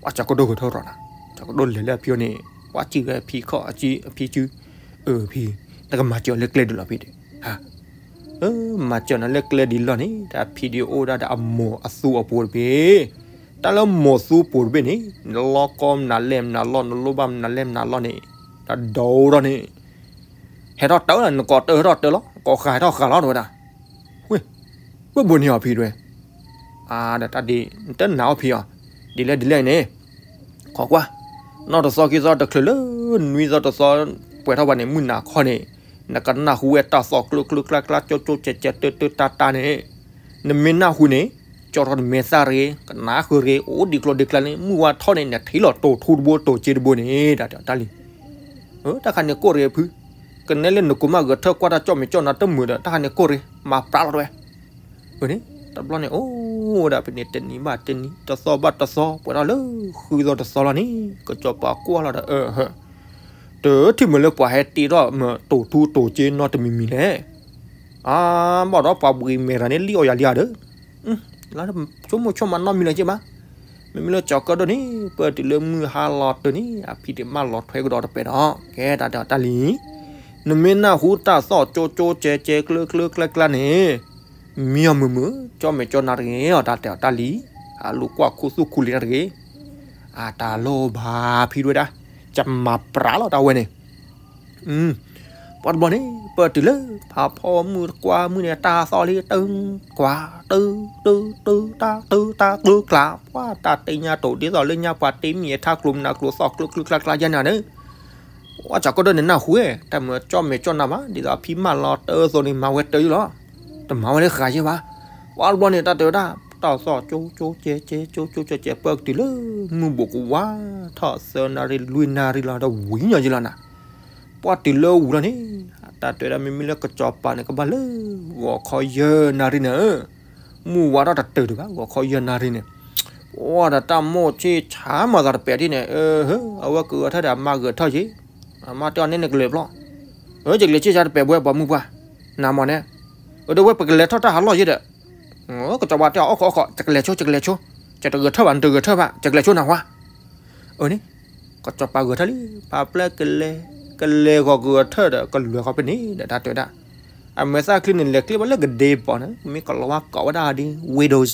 ပှၢ်စဲးကီၢ်ဒိၣ်ဂဲၤထီၣ်ရီၤနၤ, စဲးကီၢ်ဒိၣ်လဲၤလၢအဖံအအိၣ်န့ၣ် ပှၢ်စံၣ်ဝဲအဖံခီၣ်အဖံစု, အၢ ဖံ, နကမၤစၢၤလၢကျဲဒ်လဲၣ်ဖံတဲ, ဟါ, မၤစၢၤနၤလၢကျဲဒ်လဲၣ်န့ၣ် တၢ်ဖံဒ်အိၣ်ဒၣ်ဒီးအမိၢ်အသူအပူၤတဘ့ၣ်, တၢ်လၢမိၢ်သူပူၤတဘ့ၣ်န့ၣ် နလီၤကီမနုၤလဲၣ်မနုၤလီၤ နလိၣ်ဘၣ်မနုၤလဲၣ်မနုၤလီၤန့ၣ်, တၢ်ဒိၣ်ထီၣ်န့ၣ် ဟဲထီၣ်တၢ်လီၤ နကိးတၢ်ဟဲထီၣ်တၢ်လီၤ ကိးဃာ်ဟဲထီၣ်ဃာ်လီၤတဲဝဲဒၣ်, ဝ့ၢ်, ဝ့ၢ်ဘိန့ၣ်အီၤဖံတဲဝဲ, အါ ဒီးတၢ်ဒ် နတနာ်အီၤဖံအီၤ, ဒ်လဲၣ်ဒ်လဲၣ်န့ၣ်, ခိးကွၢ်, နီၢ်တသီခံသီတချုးလၢ နွံသီတသီ ပှဲၤထီၣ်ဘၣ်န့ၣ် မုၢ်နၤခီန့ၣ်, နကနၢ်ဟူဝဲတၢ်သီၣ်ကျိကျိကျါကျါ ကၠိကၠိကဲးကဲးတၢတၢတၢတၢန့ၣ်, နမ့ၢ်နၢ်ဟူန့ၣ်, ကၠီထီၣ်နမဲာ်သၣ်တဂ့ၤ, ကနၣ်ဃုာ်တဂ့ၤ, အိၣ်ဒံးကျိၤဒံးကျါန့ၣ် မုၢ်ဝါထီၣ်န့ၣ် နထံၣ်လီၤတိာ်ထူတဘိတိာ်စ့တဘိန့ၣ် တၢ်တဲအီၤတၢ်လံ တၢ်ခါန့ၣ်ကိၣ်ရ့ၣ်ဖု, ကနဲလၢနကိးမုၢ်ဂဲၤထၢၣ်ကွၢ်တၢ်ကၠီၣ်မဲာ်ကၠီၣ်နါတမုာ်ဒီး တၢ်ခါန့ၣ်ကိၣ်ရ့ၣ် မၤပြးလီၤတဝဲ, အန့ၣ်, တဘျီန့ၣ် အိၣ်ဒၣ်ဖဲန့ၣ် တနံၤဘၣ်တနံၤ တသီဘၣ်တသီ ပှဲၤထီၣ်လၢ ဃုသီတသီလီၤန့ၣ် ကစီၤပၤကွၢ်လီၤဒီး အၢ တထံၣ်မုာ်လၢပှၤဟဲတ့ထီၣ်မ့ၢ်တိာ်ထူတိာ်စ့နီတမံၤမံၤလဲၣ်, အါ ဘၣ်ဒီးပှၤဘှံးမဲာ်တဂၤန့ၣ် လံၣ်အီၣ်ယၤလံဧါဒီး လၢဆိကမိၣ်ဆိကမးနီတမံၤလၢၤက့ဘၣ်, မ့မ့ၢ်လၢကၠီၤကၢၣ်ဒိၣ်န့ၣ် ပတုၤလၢမုၢ်ဟါလီၤတၢ်န့ၣ် အဖံဒံးမၢလီၤထွဲကဒီးတပဲာ်ဒီး ကဲတၢ်တဲအီၤတၢ်လံ, နမ့ၢ်နၢ်ဟူတၢ်သီၣ်ကၠိကၠိကဲးကဲးကျိကျိကျါကျါန့ၣ်, မံအီၤမုာ်မုာ် ကၠီၣ်မဲာ်ကၠီၣ်နါတဂ့ၤအီၤ တၢ်တဲအီၤတၢ်လံ, အလူၤကွၢ်ခူသူၣ်ခူလံၤနါတဂ့ၤ, အတၢ်လိၣ်ဘၣ်ဖံဒဝဲဒၣ်, ကမၤပြးလီၤတၢ်ဝဲန့ၣ် ပှၤတဘျီန့ၣ် ပတုၤလၢ ဖးဖီမုၢ်တကွၢ်မုၢ်န့ၣ် တၢ်သီၣ်လံ တၢ်ကွၢ် တၢ် တၢ် တၢ် တၢ် တၢ် ကျိကျါ ပှၤတၢ်တ့ညါတိာ်ဒ်သိးလၢညါပှၤတ့မ့ၢ်အထါကျိၤမနုၤကျိၤသီၣ်ကျိကျိကျါကျါယဲၢ်နၤန့ၣ်, ပှၤစးကီးဒိၣ်န့ၣ်နၢ်ဟူဝဲ တၢ်မ့ၢ်ကၠီၣ်မဲာ်ကၠီၣ်နါဘၣ် ဒ်သိးဖံမၢလီၤတၢ်အသိးန့ၣ် မၤဝဲတၢ်ယုၢ်လီၤ, တမၤဝဲလၢဃာ်ယဲၢ်ဘၣ်, ပှၤတဘျီန့ၣ် တၢ်တဲဝဲဒၣ် တၢ်သီၣ်ကၠိကၠိကဲးကဲး ကၠိကၠိကဲးကဲး ပတုၤလၢ မုၢ်ဘူးကဝါထီၣ်သၢနၣ်ရံၣ်လွံၢ်နၣ်ရံၣ်လီၤဒီးဝံၤညီယဲၢ်လီၤနၤ ပှၤတုၤလၢဝံၤလီၤန့ၣ်, တၢ်တဲဝဲဒၣ်မ့မ့ၢ်လၢကစီၤပၤန့ၣ် ကဘၣ်လၢ ဂီၤခီယဲၢ်နၣ်ရံၣ်န့ၣ်ဧၢ, မုၢ်ဝါထီၣ်တတုၤဒံးဘၣ် ဂီၤခီယဲၢ်နၣ်ရံၣ်န့ၣ်, ပှၤဒီးတၢ်မိၣ်ဆ့ၣ်ဆါမၤသးတပဲာ်ဒ်န့ၣ်, အဝဲကဂဲၤထၢၣ်ဒီးအမါဂဲၤထၢၣ်က့ၤ, အမါတဲအီၤန့ၣ်နကလဲၤဖျီၣ်, အၢ ယကလဲၤဆ့ၣ်ဆါတပဲာ်ဘှဲပှၤမုၢ်ပှၢ်, နမ့ၢ်န့ၣ်, အၢ ဒီးဝဲပကလဲၤထီၣ်တၢ်ဟးလီၢ်ယဲၢ်ဒီး ကစီၤပၤတဲအီၤ အိၣ်ခိးအိၣ်ခိး ယကလဲၤဆိ ယကလဲၤဆိ, ယတဂဲၤထၢၣ်ဘၣ် နတဂဲၤထၢၣ်ဘၣ် ယကလဲၤဆိနၢ်ဟူဧါ, အၢန့ၣ်, ကစီၤပၤဂဲၤထၢၣ်လံ ပာ်ပျဲကလဲၤ, ကလဲၤဂီၤဂဲၤထၢၣ်ဒီးကလဲၤဃီဖဲန့ၣ်ဒီးတၢ်တဲဝဲဒၣ်, အမဲာ်သၣ်ချံန့ၣ် လဲၤကျ့ဘၣ်လၢကဒ့ဘီန့ၣ် မ့ၢ်ကလီၤဝါကိးဝဲဒၣ်ဒ် windows,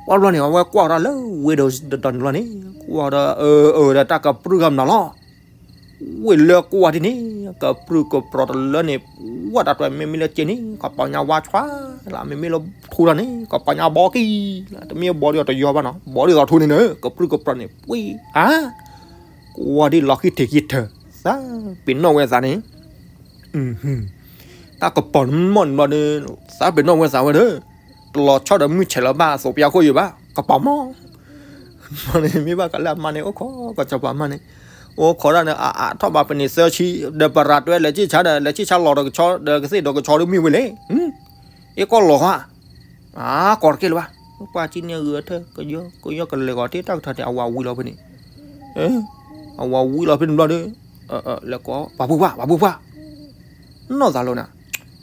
ပှၤဘျီန့ၣ် အဝဲကွၢ်ဒီးလၢ windows တတီၤန့ၣ်လီၤန့ၣ် ကွၢ်ဒီးအၢအၢဒီးတၢ်ကပြုၢ်ကမနၤလီၤ ဝ့ၢ်လၢကွၢ်ဒ်န့ၣ် ကပြုၢ်ကပြီၤတလၢန့ၣ် ဝဲတၢ်တဲမ့မ့ၢ်လၢက့န့ၣ် ကပီၤညါဝါဆွါလီၤ မ့မ့ၢ်လၢထူဒီးန့ၣ် ကပီၤညါဘီကံလီၤ တမ့ၢ်ဘီဒီးတယီဘၣ်နီၤ ဘီဒ်သိးထူန့ၣ်န့ၣ် ကပြုၢ်ကပြီၤန့ၣ် ပှံၤ ဟါ ကွၢ်ဒ်လီၤဃံထံးဃံထၢၣ် သးပ့ၤနီၣ်ဝဲသးန့ၣ် တၢ်ကပီၤမီၢ်န့ၣ်ဘျီဒီး သးပ့ၤနီၣ်ဝဲသးဝဲဒီး လီၤဆီဒီးမုၢ်ဆဲးလီၤဘၣ်အသိးပယါခိၣ်ယိာ်ဘၣ် ကပာ်မီၢ် မ့ၢ်ဘၣ်ကလၢအမါန့ၣ် အိၣ်ခိး ကစီၤပၤမါန့ၣ် အိၣ်ခိးဒၣ်န့ၣ် အအါထီၣ်ဘၣ်ပန့ၣ်သၢဆံ ဒီးပရၤတွဲလဲၤက့ၢ်ဆါဒီး လဲၤက့ၢ်ဆါလီၤဒီးကဆီ ဒီးကသ့ၣ်ဒီးကဆီဒီးမ့ၢ်ဝဲလဲၣ် အ့ၣ်ကီၢ်လီၤဃီ အါ ကိးတက့ၢ်လၢၤဘၣ် ပှၤကံန့ၣ်ဂုၤထၢၣ် ကယီကယီကလဲၤဂီၤတ့ၢ်တၢ်ကထီၣ်န့ၣ် အဝၤဝံၤလီၤဖဲန့ၣ် အဝၤဝံၤလီၤဖဲန့ၣ်ဘျီဒီး လဲၤကိး ပှၤဖိခွါ ပှၤဖိခွါ နီၢ်သးလိၤနၤ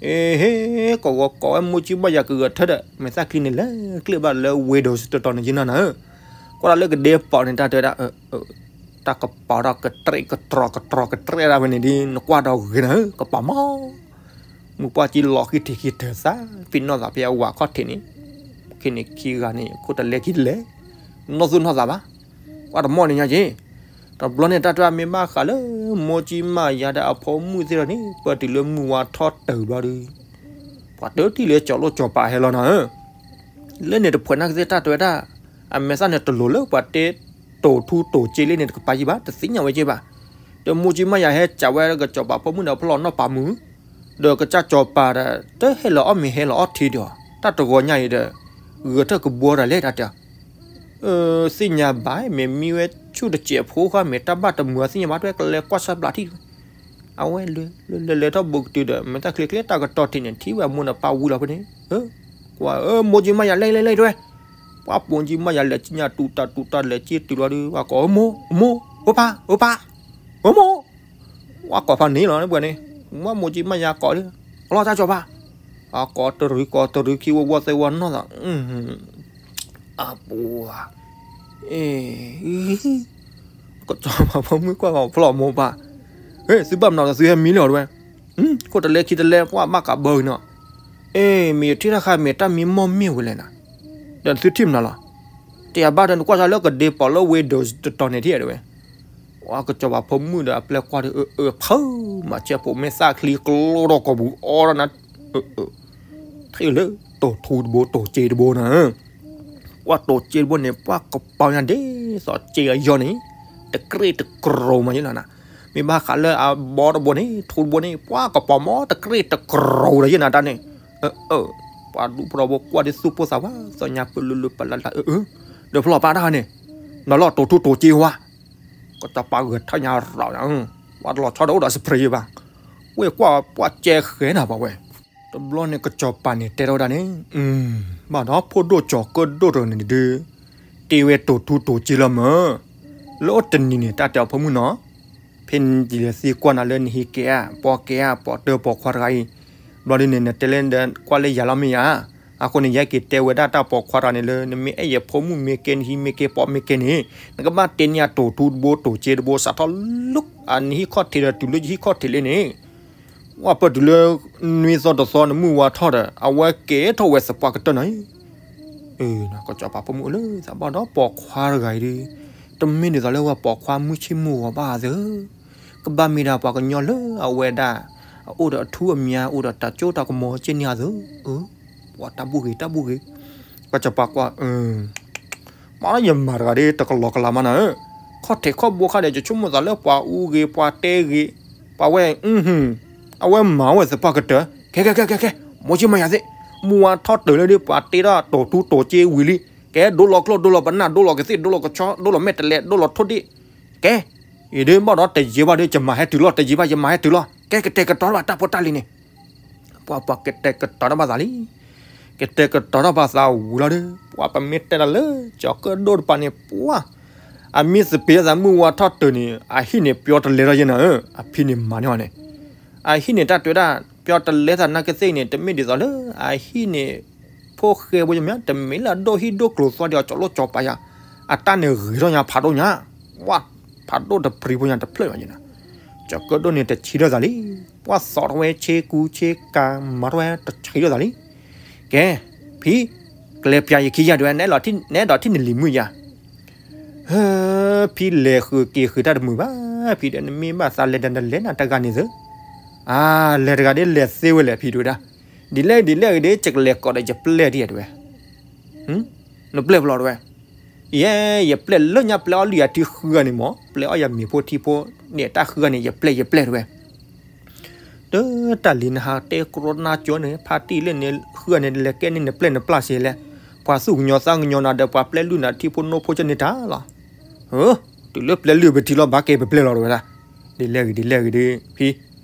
အ့ဟ့ ကိးဂီၤကိးဝဲမိၢ်ကံမါယၤကဂဲၤထၢၣ်ဒီး မဲာ်သၣ်ချံန့ၣ် လဲၤကျ့ဘၣ်လၢဝ့ၤဒိးတတီၤန့ၣ်ယနၤနၤ ကွၢ်ဒၣ်လၢကဒ့ပီၤန့ၣ် တၢ်တဲဝဲဒၣ် တၢ်ကပီၤဒီးကတြဲးကတြီၤကတြီၤကတြဲးဒၣ်ဖဲန့ၣ်ဒ် နကွၢ်ဒီးဂ့ၤနၤဧၢ ကပာ်မီၢ် မုၢ်ပှၢ်ကံလီၤဃံထံးခံထၢၣ်သး ဖံးနီၢ်သးဖဲအဝၤခီၣ်ထံးန့ၣ် ခဲန့ၣ်ခံဂၤန့ၣ် ခိၣ်တလဲခံတလဲ နီၢ်သူၣ်နီၢ်သးဘၣ် ကွၢ်တမီၢ်န့ၣ်ညါက့ၤ တဘျီန့ၣ်တၢ်တဲမ့ၢ်ဘၣ်ဃးလၢ မိၢ်ကံမါယၤဒီးအဖိမုၣ်သ့ၣ်ဒီးန့ၣ် ပတုၤလၢမုၢ်ဝါထီၣ်တုၤဘျီဒီး ပှၤတထံၣ်လၢကၠီၤလိၣ်ကၠီၤပၤဟဲလီၤနၤဧၢ လၢန့ၣ်တဖှဲးနာ်က့သ့ၣ်တၢ်တဲဝဲဒၣ် အမဲာ်သၣ်န့ၣ်တလိၤလၢပှၤတဲတိာ်ထူတိာ်စ့လၢန့ၣ်တကပၤယံၤဘၣ် တသ့ၣ်ညါဝဲက့ၤဘၣ် ဒီးမိၢ်ကံမါယၤဟဲကးဝဲကစီၤပၤဖိမုၣ်ဒီးဖျီၣ်နီၢ်ပာ်မုာ် ဒီးကစၢ်စီၤပၤဒီး တဟဲလီၤအီၣ်မ့ၤဟဲလီၤအီထံဒီး တၢ်တဂီၤညါအံၤဒီး ဂဲၤထၢၣ်ကဘှီတၢ်လဲၣ်တၢ်တဲ သ့ၣ်ညါဘၣ် မ့ၢ်မံဝဲဆူၣ်တစဲးဖိဃီ မ့ၢ်တၢ်ဘၣ်တမုာ်အသ့ၣ်ညါဘၣ် တဝဲကလဲၤကွၢ်ဆၢပျးထံၣ် အဝဲလဲၤလဲၤလဲၤထီၣ်ဘူးကတုၤဒီး မဲာ်သၣ်ချ့ချ့တၢ်ကတီၢ်ထံးန့ၣ် ထံၣ်ဝဲအမိၢ်န့ၣ်ပၢ်ဝံလီၤဖဲန့ၣ် ကွၢ်အၢ မိၢ်ကံမါယၤလဲၤလဲၤလဲၤတဝဲ ပှၤပိာ်ကံမါယၤလဲၤက့ၤညါတူၢ်တၢ်တူၢ်တၢ်လဲၤက့ၤတုၤလီၤဒီး ပှၤကိးအၢမိၢ် အမိၢ် အၢပၢ် အၢမိၢ် ပှၤကိးဖးန့ၣ်လီၤ ပှၤန့ၣ် မ့ၢ်မိၢ်ကံမါယၤကိးဒီး အလီၢ်တၢ်ကစီၤပၤ အကိးတရံးကိးတရံးခံဝီဝီသဲဝီနီၢ်သး အပူၤ အ့ ကစီၤပၤဖိမုၣ်ကွၢ်ကီးဖျီၣ်မိၢ်ပၢ် ဟ့ၣ် သုဘၣ်မနုၤဒီးသုဟဲမံလၢအီၤတဝဲ ခိၣ်တလဲခံတလဲ ပှၤဘၣ်ကးဘၢက့ၤနီၤ အ့ မ့ၢ်ယထံၣ်တၢ်ဃါမ့ၢ်တၢ်မံမီၢ်မ့ၢ်ဝဲလဲၣ်နၤ ဒီးသုထံၣ်မနုၤလီၤ တယၤဘၣ်ဒီးနကွၢ်စၢ်လၢကဒ့ပီၤလၢဝ့ၤဒိးတတီၤန့ၣ်ထံၣ်တဝဲ ပှၤကစီၤပၤဖိမုၣ်ဒီးအပျဲၢ်ကွၢ်ဒီး အၢ အၢ ဖု မၤဆဲးဖိးမဲာ်သၣ်ချံကျိဒီးကိာ်ပူၤအီဒီးနၤ အၢ အၢ ထံၣ်လၢတိာ်ထူတဘိတိာ်စ့တဘိနၤ ပှၤတိာ်စ့တဘိန့ၣ် ပှၤကပီၤညါဒ်သိးစ့အယီၤန့ၣ် တကြ့ၢ်တကြိၤမးယဲလီၤနၤ မ့ၢ်ဘၣ်ဃးလၢအဘီတဘိန့ၣ် ထူတဘိန့ၣ် ပှၤကပီၤမီတကြ့ၢ်တကြိၤဒီးယဲနၤတၢ်န့ၣ် အၢ အၢ ပှၤဒူၣ်ဖိထီဘိကွၢ်ဒ်သူၣ်ပိၢ်သးဝး သီညါပလူၤလူၤပလၢ်လၢ် အၢ အၢ ဒီးဖျီၣ်ပၢ်တၢ်န့ၣ် နီၤလီၤတိာ်ထူတိာ်စ့ဝါ ကစီၤပၤဂဲၤထၢၣ်ညါရၤညါ ပှၤတလီၤဆီဒီးအိၣ်ဒီးစပရ့ယဘၣ် ဝဲၢ်ကွၢ်ပှၤကဲဃဲနၤပှၤဝဲ တဘျီန့ၣ်ကစီၤပၤန့ၣ်တဲထီၣ်ဝဲဒၣ်န့ၣ် ဘၣ်ဒီးဖိဒိၣ်ကၠီၤကၢၣ်ဒိၣ်တဂၤန့ၣ်ဒုး တ့ဝဲတိာ်ထူတိာ်စ့လီၤမး လၢအိၣ်တနံၤန့ၣ် တၢ်တဲအီၤဖိမုၣ်နီၤ ဖဲနလဲၤသံကွၢ်နၤလၢနဟံးကဲဧါ ပိာ်ကဲဧါ ပိာ်တၢပိာ်ခွါတဂၤအံၤ ဘျီဒုးန့ၣ် နတဲလၢကွၢ်လၢယၤလီၤမ့ၢ်ဧါ အဃိန့ၣ် ယဟဲက့ၤတဲဝဲဒၣ်တၢ်ပိာ်ခွါတဂၤန့ၣ်လၢ နမ့ၢ်အဲၣ်ယဖိမုၣ်မ့ၢ်ကဲ နဟံးမ့ၢ်ကဲ ပိာ်မ့ၢ်ကဲန့ၣ် နကဘၣ်တ့န့ၢ်အတိာ်ထူတဘိတိာ်စ့တဘိ စးထီၣ်လၢအနဟံၣ်ခီၣ်ထံးဒီးတုၤလၢယဟံၣ်ခီၣ်ထံးလံန့ၣ် ဝဲပတုၤလၢ နွံသီတသီန့ၣ် မုၢ်ဝါထီၣ်ဒီး အဝဲကဲထီၣ်ဝဲသပှၢ်ကတၢၢ်နီၤ ကစီၤပၤဖိမုၣ်အိၣ်လၢသးဘၣ်ဒီးပိာ်ခွါတဂၤအံၤဒီး တမ့ၢ်ဒ်သိးလၢဝဲပိာ်ခွါမုၢ်ဆ့ၣ်မုၢ်ဂီၤဘၣ်သၢ ကဘၣ်မ့ၢ်ဒၣ်ပှၤကညီလၢအဝဲဒၣ် အအိၣ်ဒီးအထူအမံၤ အိၣ်ဒီးတၢ်ကၠိတၢ်ကမီၤက့န့ၣ်သၢ ပှၤတၢ်ဘူၣ်ဂ့ၤတၢ်ဘူၣ်ဂ့ၤ ကစီၤပၤကွၢ် မ့ၢ်လၢယမၤတဂၤဒီး တကလီကလီမးနီၤဧၢ, ခီၣ်ထံးခီၣ်ဘိခါဒီး ယဆိကမိၣ်သးလၢပှၤအူဂ့ၤ ပှၤတဲဂ့ၤ, ပှၤဝဲ အဝဲမၤဝဲသပှၢ်ကတၢၢ်, ကဲ ကဲ ကဲ ကဲ ကဲ, မိၢ်ကၠံမၤယၤသ့ၣ်, မုၢ်ဝါထီၣ်တုၤလၢဒ်ပှၤတ့ထီၣ်တိာ်ထူတိာ်စ့ဝံၤလံ, ကဲ ဒိလီၤကျိၣ်ဒိလီၤပနၢ် ဒိလီၤကသ့ၣ် ဒိလီၤကဆီ ဒိလီၤမဲာ်တဲးလဲး ဒိလီၤထိၣ်ဒ့ၣ်, ကဲ, အံၤဒ်ဘၣ်ဒီးတယံာ်ဘၣ်ဒီး ယမၤဟဲတုၤလီၤ တယံာ်ဘၣ် ယမၤဟဲတုၤလီၤ ကဲ ကတဲာ်ကတီၤဘၣ်တၢ်ဖိတၢ်လံၤန့ၣ် ပှၤပှၤကတဲာ်ကတီၤထီၣ်ဘၣ်သးလံ, ကတဲာ်ကတီၤထီၣ်ဘၣ်သးဝံၤလီၤဒီး ပှၤပမ့ၢ်တဲတၢ်လၢ ကၠီၤကၢၣ်ဒိၣ်တပၤန့ၣ် ပှၤ အမ့ၢ်သပ့ၤသးမုၢ်ဝါထီၣ်တုၤန့ၣ် အဟံၣ်န့ၣ်ပျီတလဲထီၣ်ယဲနၤဧၢ, အဖံန့ၣ်မၤန့ၢ်အီၤန့ၣ်, အဟံၣ်န့ၣ်တၢ်တွဲဒၣ် ပျီတလဲသးနာ်က့သ့ၣ်န့ၣ် တမ့ၢ်ဒ်သိးလၢ အဟံၣ်န့ၣ် ဖိၣ်ဃဲဖိယမ့ၢ် တမ့ၢ်လၢအဒိၣ်ဟံၣ်ဒိၣ်ကျိၤသွီဒ်အီၤ ကၠီၤလိၣ်ကၠီၤပၤယၤ, အတၢ်န့ၣ်ဂ့ၤထီၣ်ညါဖးဒိၣ်ညါ, ဝါ ဖးဒိၣ်တပြံဖိညါတဖျၢၣ်ဘၣ်ယဲနၤ, ကၠီၤကၢၣ်ဒိၣ်န့ၣ်တဆံထီၣ်သးလံ, ပှၤသီထီၣ်ဝဲဆ့ကူဆ့ကၤ မၤထီၣ်ဝဲတဆံထီၣ်သးလံ, ကဲ, ဖံ, ကလဲၤပျးယခံယၤဒွဲ နဲဒီးထံၣ်နလံၤမုၣ်ယၤ, ဟၢ, ဖံလဲၤဃုာ်က့ၤဃုာ်တၢ်တမုာ်ဘၣ်, ဖံဒီးနမ့ၢ်ဘၣ်သးလဲၤဒီးနလဲၤနၤတဂၤန့ၣ်သၢ, အါ, လဲၤတဂၤဒ်လဲၤသ့ဝဲလဲၣ်ဖံဒိၣ်ဒၣ်, ဒ်လဲၣ်ဒ်လဲၣ်ဂ့ၤဒ် ယကလဲၤကိးဒီးယပျဲၢ်ဒ်ယၤဒွဲ, နပျဲၢ်ပလီၢ်ဒွဲ, ယဲ, ယပျဲၢ်လၢညါပျဲအီၣ်လုၢ်ယၤထံဃုဂၤန့ၣ်မး, ပျဲအီၣ်ယၤမ့ၤဖိထံဖိ, န့ၣ်တၢ်ဃုဂၤန့ၣ် ယပျဲၢ်ယပျဲၢ်ဒွဲ တၢ်လံၤနဟးတဲကျိနါကၠိန့ၣ် ဖါတံၢ်လၢန့ၣ် ဃုဂၤန့ၣ် လဲၤကဲန့ၢ်နပျဲၢ်နပျၢ်စ့လဲၣ်, ပှၤသူၣ်ကညီၤသးကညီၤနၤဒီး ပှၤပျဲလုၢ်နၤထံဖိနိဖိကန့ၢ်တၢ်လီၤ. တုၤလၢပျဲလုၢ်ပထံလီၤ ဘၣ်ကဲပပျဲၢ်လီၤတဝဲဒၣ်, ဒ်လဲၣ်ဂ့ၤဒ်လဲၣ်ဂ့ၤဒီး ဖံ,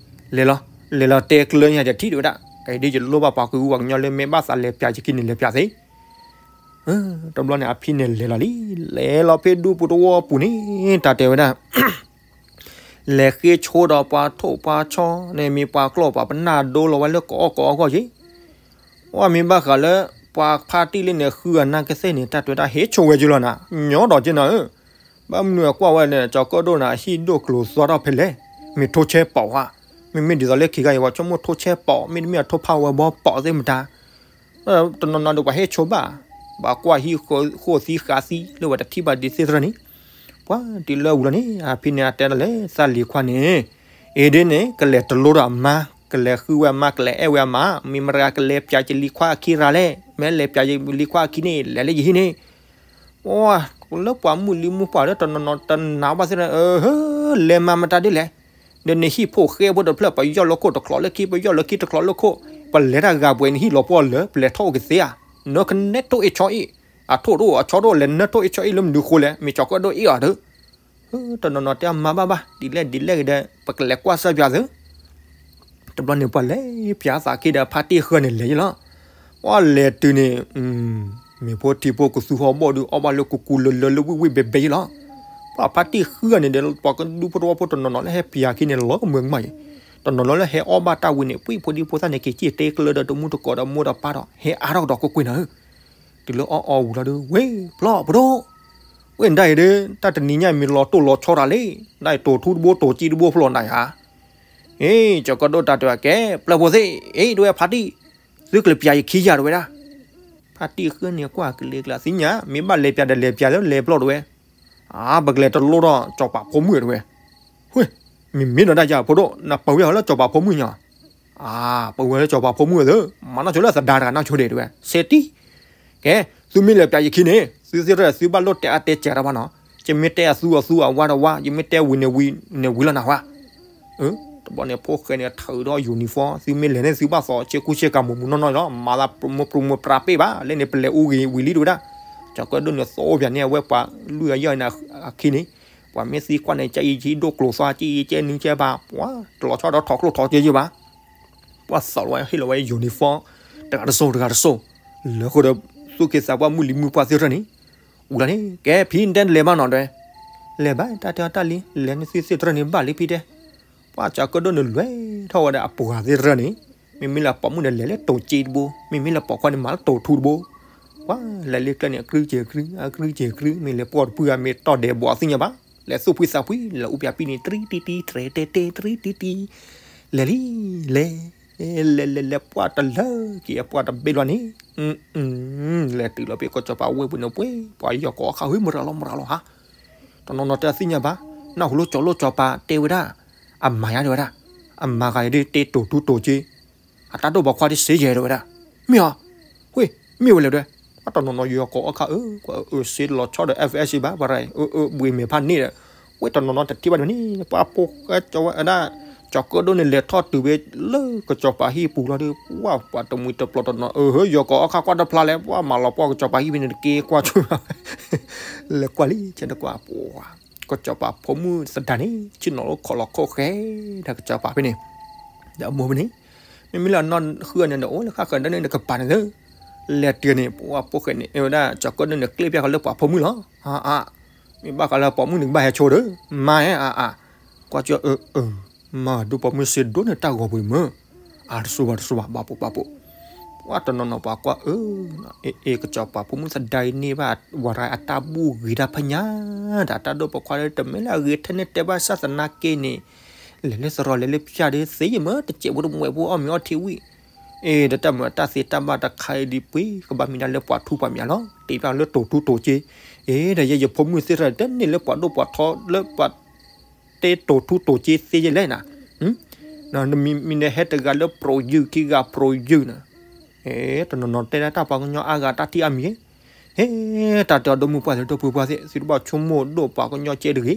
လဲၤလီၤ, လဲၤလီၤတဲကျၢၤညါယထံၣ်တဝဲဒၣ်, ကဲဒ်ယလိၣ်ဘၣ်ပှၤကဝံၤပှၤကညီလၢမ့ၢ်ဘၣ်သးလဲၤပၠးယခံန့ၣ် လဲၤပၠးသ့ တဘျီန့ၣ် အဖံန့ၣ်လဲၤလီၤလံ, လဲၤလီၤဖဲဒူပူၤတဝီပူၤန့ၣ် တၢ်တဲဝဲဒၣ်, လဲၤဃ့ဆိဒီးပှၤထိၣ်ပှၤဆီန့ၣ် မ့ၢ်ပှၤကျီၢ်ပှၤပနၢ်ဒိလီၤဝဲလၢကအီၣ်ကအီၣ်ဂီၢ်ယ့ၣ်, ဝဲမ့ၢ်ဘၣ်ဃးလၢ ပှၤဖါတံၢ်လၢန့ၣ် ဃုအနၢ်ကသ့ၣ်န့ၣ် တၢ်တဲဝဲဒၣ် ဟ့ၣ်ဆိဝဲက့ၤလီၤနၤ, ညီဒီးက့နၤဧၢ, ဘၣ်မနုၤအကွၢ်ဝဲန့ၣ် ကၠီၤကၢၣ်ဒိၣ်န့ၣ် အဟံၣ်ဒိၣ်ကျိၤသွါထီၣ်ဖဲလဲၣ်, မ့ၢ်ထိဆဲပီးဧါ, မ့မ့ၢ်ဒ်သိးလၢခံခါအံၤ ပှၤဆိကမိၣ်ထိဆဲပီး မ့တမ့ၢ်အထိဖးဝဲဘီပီးသ့ၣ်မတၤ တနီၤနီၤဒီးပှၤဟ့ၣ်ဆိဘၣ်, ပှၤကွၢ်ဟံၣ်ဃိသံဃာ်သံလၢဝဲတထံၣ်ဘၣ်ဒ်သ့ၣ်တဖၣ်န့ၣ်, ပှၤတုၤလၢဝံၤလီၤန့ၣ် အဖံန့ၣ် အတဲဒၣ်လၢသးလံၤခွါန့ၣ်, အ့ဒ့န့ၣ် ကလဲၤတလိဒီးအမါ, ကလဲၤဃုဝဲအမါ ကလဲၤအဲၣ်ဝဲအမါ, မ့ၢ်မတၤကလဲၤပၠးယလံၤခွါအခံရၤလဲၣ်, မ့ၢ်လဲၤပၠးယလံၤခွါအခံန့ၣ် လဲၤလၢယဟံၣ်န့ၣ် ပှၤလၢပှၤမုၢ်လံမုၢ်ပှၢ်လၢတနီၤနီၤတနာ်ဘၣ်သ့ၣ်တဖၣ်, လဲၤမၤမတၤဒ်လဲၣ်, ဒီးနဟံၣ်ဖိၣ်ဃဲဖိတဖျၢၣ် ပယီၢ်လၢခိၣ်တချီးလၢခံ ပယီၢ်လၢခံတချီးလၢခိၣ်, ပလဲၤတၢ်ဂၤပှဲၤနဟံၣ်လီၤပှီၢ်လၢ ပလဲၤထီၣ်အိၣ်ကသ့ဧါ, နကနဲထိၣ်အ့ၣ်ဆီအ့ၣ်, အထိၣ်တအိၣ် အဆီတအိၣ် လဲၤနထိၣ်အ့ၣ်ဆီအ့ၣ်လၢမနုၤဃိလဲၣ်, မ့ၢ်ကၠီၤကၢၣ်ဒိၣ်အ့ၣ်အီၤဒီး တနီၤနီၤတဲအမါဘၣ်ဘၣ် ဒ်လဲၣ်ဒ်လဲၣ်ဂ့ၤဒီး ပကလဲၤကွၢ်စၢ်ပၠးသု တဘျီန့ၣ်ပှၤလဲၤပၠးသးက့ဒီး ဖါတံၢ်ဃုန့ၣ်လဲၤယလီၤ, ပှၤလဲၤတုၤန့ၣ်, မ့ၢ်ဖိထံဖိကသူဟီၣ်ဘီၣ်ဒုး အီၣ်ဘၣ်လၢကူကူလၢလၢလၢဝံၣ်ဝံၣ်ဘဲဘဲယလီၤ, ပှၤဖါတံၢ်ဃုန့ၣ်ဒီး ပှၤကဒူဖိတဝီဖိတနီၤနီၤလၢဟဲပၠးက့န့ၣ် လီၤကမၢကမၣ်ယံၤ, တနီၤနီၤလၢဟဲအီၣ်ဘၣ်တၢ်ဝံၤန့ၣ် ပှၤဖိဒံဖိသၣ်န့ၣ် က့ၤက့ၤတဲကျၢဒီးတမူတကိးဒီးမိၢ်ဒီးပၢ်ဒီး ဟဲအါထီၣ်ကဒီးကွ့ၢ်ကွ့ၢ်နၤဧၢ တုၤလၢအီၣ်အီဝံၤလီၤဒီး ဝ့ၢ်ပျီၢ်ပဒိၣ်, ဝ့ၢ်နဒၣ်အံၤဒီး တၢ်တနံၤညါအံၤမ့ၢ်လီၤတိၢ်လီၤဆီတၢ်လံ, နဒၣ်အံၤတိာ်ထူတဘိတိာ်က့တဘိဖျိနၤဧါ, အ့ ကၠီၤကၢၣ်ဒိၣ်တၢ်တဲဝဲကဲ ပျဲၢ်ဖိသ့ၣ်, အ့ ဒဝဲဖါတံၢ်, သုကလဲၤပၠးယခံယၤတဝဲဒၣ်, ဖါတံၢ်ဃုန့ၣ်ကွၢ်ကလဲၤကျါသ့ၣ်ညါ မ့ၢ်ဘၣ်လဲၤပၠးဒီးလဲၤပၠးလၢလဲၤပျီၢ်တဝဲ, အါ ပကလဲၤတလိဒီးကၠီၤပၤဖိမုၣ်တဝဲ, ဝ့ၢ်, မ့မ့ၢ်ဒီးဒၣ်ယၤဖိဒိၣ် နပဝဲလၢကၠီၤပၤဖိမုၣ်ညါ အါ ပဝဲလၢကၠီၤပၤဖိမုၣ်အသိး မၤနီၢ်ဆိလၢသဒါတဂၤနီၢ်ဆိဒံးတဝဲ စဲတံၢ်, ကဲ, သုမ့ၢ်လဲၤပၠးယခံန့ၣ် သုသ့ၣ်တဖၣ် သုဘၣ်လိၣ်တဲအါတဲစဲးတဘၣ်နီၤ, ယမ့ၢ်တဲအသူအသူအဝါတဝါ ယမ့ၢ်တဲဝံၤန့ၣ်ဝံၤ န့ၣ်ဝံၤလီၤနၤဝါ, တဘျီန့ၣ်ဖိၣ်ဃဲန့ၣ် ထုးဒီး uniform သုမ့ၢ်လဲၤန့ၣ် သုဘၣ်သီဆ့ကူဆ့ကၤမူးမူးနီၢ်နီၢ်လီၤ မၤသးမူးပြူးမူးပြးပ့ၢ်ဘၣ် လၢန့ၣ်ပလဲၤအူဂ့ၤဝံၤလံတဝဲဒၣ်, ကၠီၤကၢၣ်ဒိၣ်န့ၣ် သီအိၣ်ပၠးန့ၢ်အဝဲပှၤလွံၢ်ဂၤယဲၢ်ဂၤန့ၣ်အခံန့ၣ်, ပှၤမ့ၢ်သံကွၢ်န့ၣ် ကၠဲအံၤကၠံဒိၣ်ကျိၤသွါ ကၠဲအံၤကၠဲနုၢ်ကၠဲဘၣ် ပှၤတလီၤဆီဒီးထီၣ်ကျိၣ်ထီၣ်စ့ယဲၢ်ဘၣ် ပှၤသီၣ်လီၤဝဲ ဟ့ၣ်လီၤဝဲ uniform တဂၤတစိၢ်တဂၤတစိၢ်, လၢဃိဒီး သူၣ်က့သးပှၢ်မုၢ်လံၤမုၢ်ပှၢ်သ့ၣ်တဖၣ်န့ၣ်, ဝံၤလီၤန့ၣ် ကဲဖံနတဲနလဲၤဘၣ်နီၤတဲ, လဲၤဘၣ်တၢ်တဲအီၤတၢ်လံ လဲၤန့ၣ်သုသ့ၣ်တဖၣ်န့ၣ်ဘၣ်လံဖံတဲ, ပှၤကၠီၤကၢၣ်ဒိၣ်န့ၣ်လဲၤထီၣ်ဝဲဒၣ်အပှၤသ့ၣ်တဖၣ်န့ၣ်, မ့မ့ၢ်လၢပိာ်မုၣ်န့ၣ်လဲၤလၢတိၤစ့တဘိ, မ့မ့ၢ်လၢပိာ်ခွါန့ၣ်မၤလၢတိၤထူတဘိ, ပှၤလဲၤလၢကျဲန့ၣ် အကြုက့ၤကြု အကြုက့ၤကြု မ့ၢ်လဲၤပိာ်တပုၢ်ဂၤမ့ၢ်တီၢ်ဒဲးဘီးသ့ၣ်ညါဘၣ်, လဲၤသူၣ်ဖှံသးဖှံ လဲၤအူပၠးပံၣ်န့ၣ် တရံတံတံ တရဲတဲတဲ တရံတံတံ, လဲၤလံ, လဲၤ, လဲၤလဲၤလဲၤပှၢ်တလၢက့ၤအပှၢ်တဘ့ၣ်လီၤန့ၣ်, လဲၤတုၤလီၤဖဲကီၢ်စီၤပၤဝ့ၢ်ပူၤန့ၣ်ပှ့ၤ, ပှၤယီၤကီၤအခါ ဟ့ၣ်မရၤလီၤမရၤလီၤဟါ, တနီၤနီၤတဲသ့ၣ်ညါဘၣ်, နၢ်ဟူလၢကၠီၤလိၣ်ကၠီၤပၤတဲဝဲဒၣ်, အမၤယါတဲဝဲဒၣ်, အမၤဂၤယၤဒ်တဲတိၤထူတိၤစ့, အတၢ်ဒိၣ်ပိာ်ခွါဒ်စ့ယဲၢ်တဲဝဲဒၣ်, မ့ၢ်ဧါ, ဝ့ၢ်, မ့ၢ်ဝဲလဲၣ်တဲ, ပှၤတနီၤနီၤယီၤကီၤအခါအၢ, ကွၢ်အၢစ့တလီၤဆီဒီး FSC ဘၣ် ပှၤရၢ, အၢအၢဘှံးမဲာ်ဖးန့ၣ်ဒီး, ဝ့ၢ်တနီၤနီၤတထံၣ်ဘၣ်န့ၣ်, ပှၤဖိဃဲကၠီၤဝဲဒၣ်, ကၠီၤကၢၣ်ဒိၣ်န့ၣ်လဲၤထီၣ်တုၤဖဲလၢကစီၤပၤဟံၣ်ပူၤလီၤဒီး ပှၤပှၤတမှံၤတပျီၤတနီၤ အၢ ယီၤကီၤအခါကွၢ်တဖျါလဲၣ် ပှၤမၤလီၤပှီၢ်ကစီၤပၤဟံၣ်ဖဲန့ၣ်တက့ၢ်ကွၢ်ဆိဘၣ်ဝဲ, လဲၤကွၢ်လံ ဆဲတကွၢ်ပှၤ, ကစီၤပၤဖိမုၣ်သဒါန့ၣ် ဆ့ၣ်နီၤလၢခိးလီၤခိးဃဲ, ဒီးကစီၤပၤဖဲန့ၣ်, ဒီးအမိၢ်ဖဲန့ၣ်, မ့မ့ၢ်လၢအနီၢ်ဃုန့ၣ်ဒီး အိၣ်လၢဃၣ်ဃၢၤဒီးန့ၣ်နကပၤန့ၣ်သၢ လဲၤတုၤန့ၣ် ပှၤဖိဃဲန့ၣ် အဝဲဒၣ် ကၠီၤကၢၣ်ဒိၣ်န့ၣ် ကျ့ပျၢ်ဃီလၢပှၤဖိမုၣ်လီၤ, အါအါ, မ့ၢ်ဘၣ်ဃးလၢပှၤမုၣ်န့ၣ် ကဘၣ်ဟဲဆိဒီး, မါဟဲအါအါ, ကွၢ်ကၠီၤအၢအၢ, မၤဒိပှၤမုၣ်စ့ဒိၣ်န့ၣ်တၢ်ဂီၤပူၤမ့ၢ်, အါတစူဘၣ်တစူဘၣ် ဘၣ်ပိာ်ဘၣ်ပိာ်, ပှၤတနီၤနီၤပှၤကွၢ်အၢ, အ့ ကစီၤပၤဖိမုၣ်သဒါအံၤန့ၢ်ဘၣ် ဝၤရၤအတၢ်ဘူၣ်ဂ့ၤတၢ်ဖးညါ, ဒီးတၢ်ဒိၣ်ပိာ်ခွါဒီးတမ့ၢ်လၢအဂ့ၤထဲန့ၣ်တဲဘၣ်ဆၣ်သနာ်က့န့ၣ်, လဲၤလၢသရီလဲၤလၢပျၢ်ဒီးသ့ယမ့ၢ်တစဲးဖိတမှဲးဖိအီၣ်မ့ၤအီထံဝံၣ် အ့ ဒီးတၢ်မုာ်အတၢ်သ့တၢ်ဘၣ်တခါအံၤဒ်ပှ့ၤ ကဘၣ်မံၤဒၣ်လၢပှၤထူပှၤမံၤလီၤ, တ့ပျၢ်လၢတိၤထူတိၤစ့, အ့ ဒီးယဲယဖိမုၣ်သ့ၣ်တဖၣ်တန့ၢ်လၢပှၤဒိၣ်ပှၤထီလၢပှၤ တဲတိၤထူတိၤစ့သ့ယဲလဲၣ်နၤ, မံၤန့ၣ်ဟဲတဂၤလၢပြိယုၢ်ခံဂၤပြိယုၢ်နၤ, အ့ တနီၤနီၤတဲဒၣ်တၢ်ပှၤကညီအါဂၤတၢ်ထံၣ်အါမံၤ, ဟဲ တၢ်တဲအီၤဒိၣ်မုၢ်ပှၢ်သ့ၣ်ဒိၣ်ပှ့ၤပှၢ်သ့ၣ် သုတဘၣ်ဆိကမိၣ်ဒိၣ်ပှၤကညီကဲတဂ့ၤ,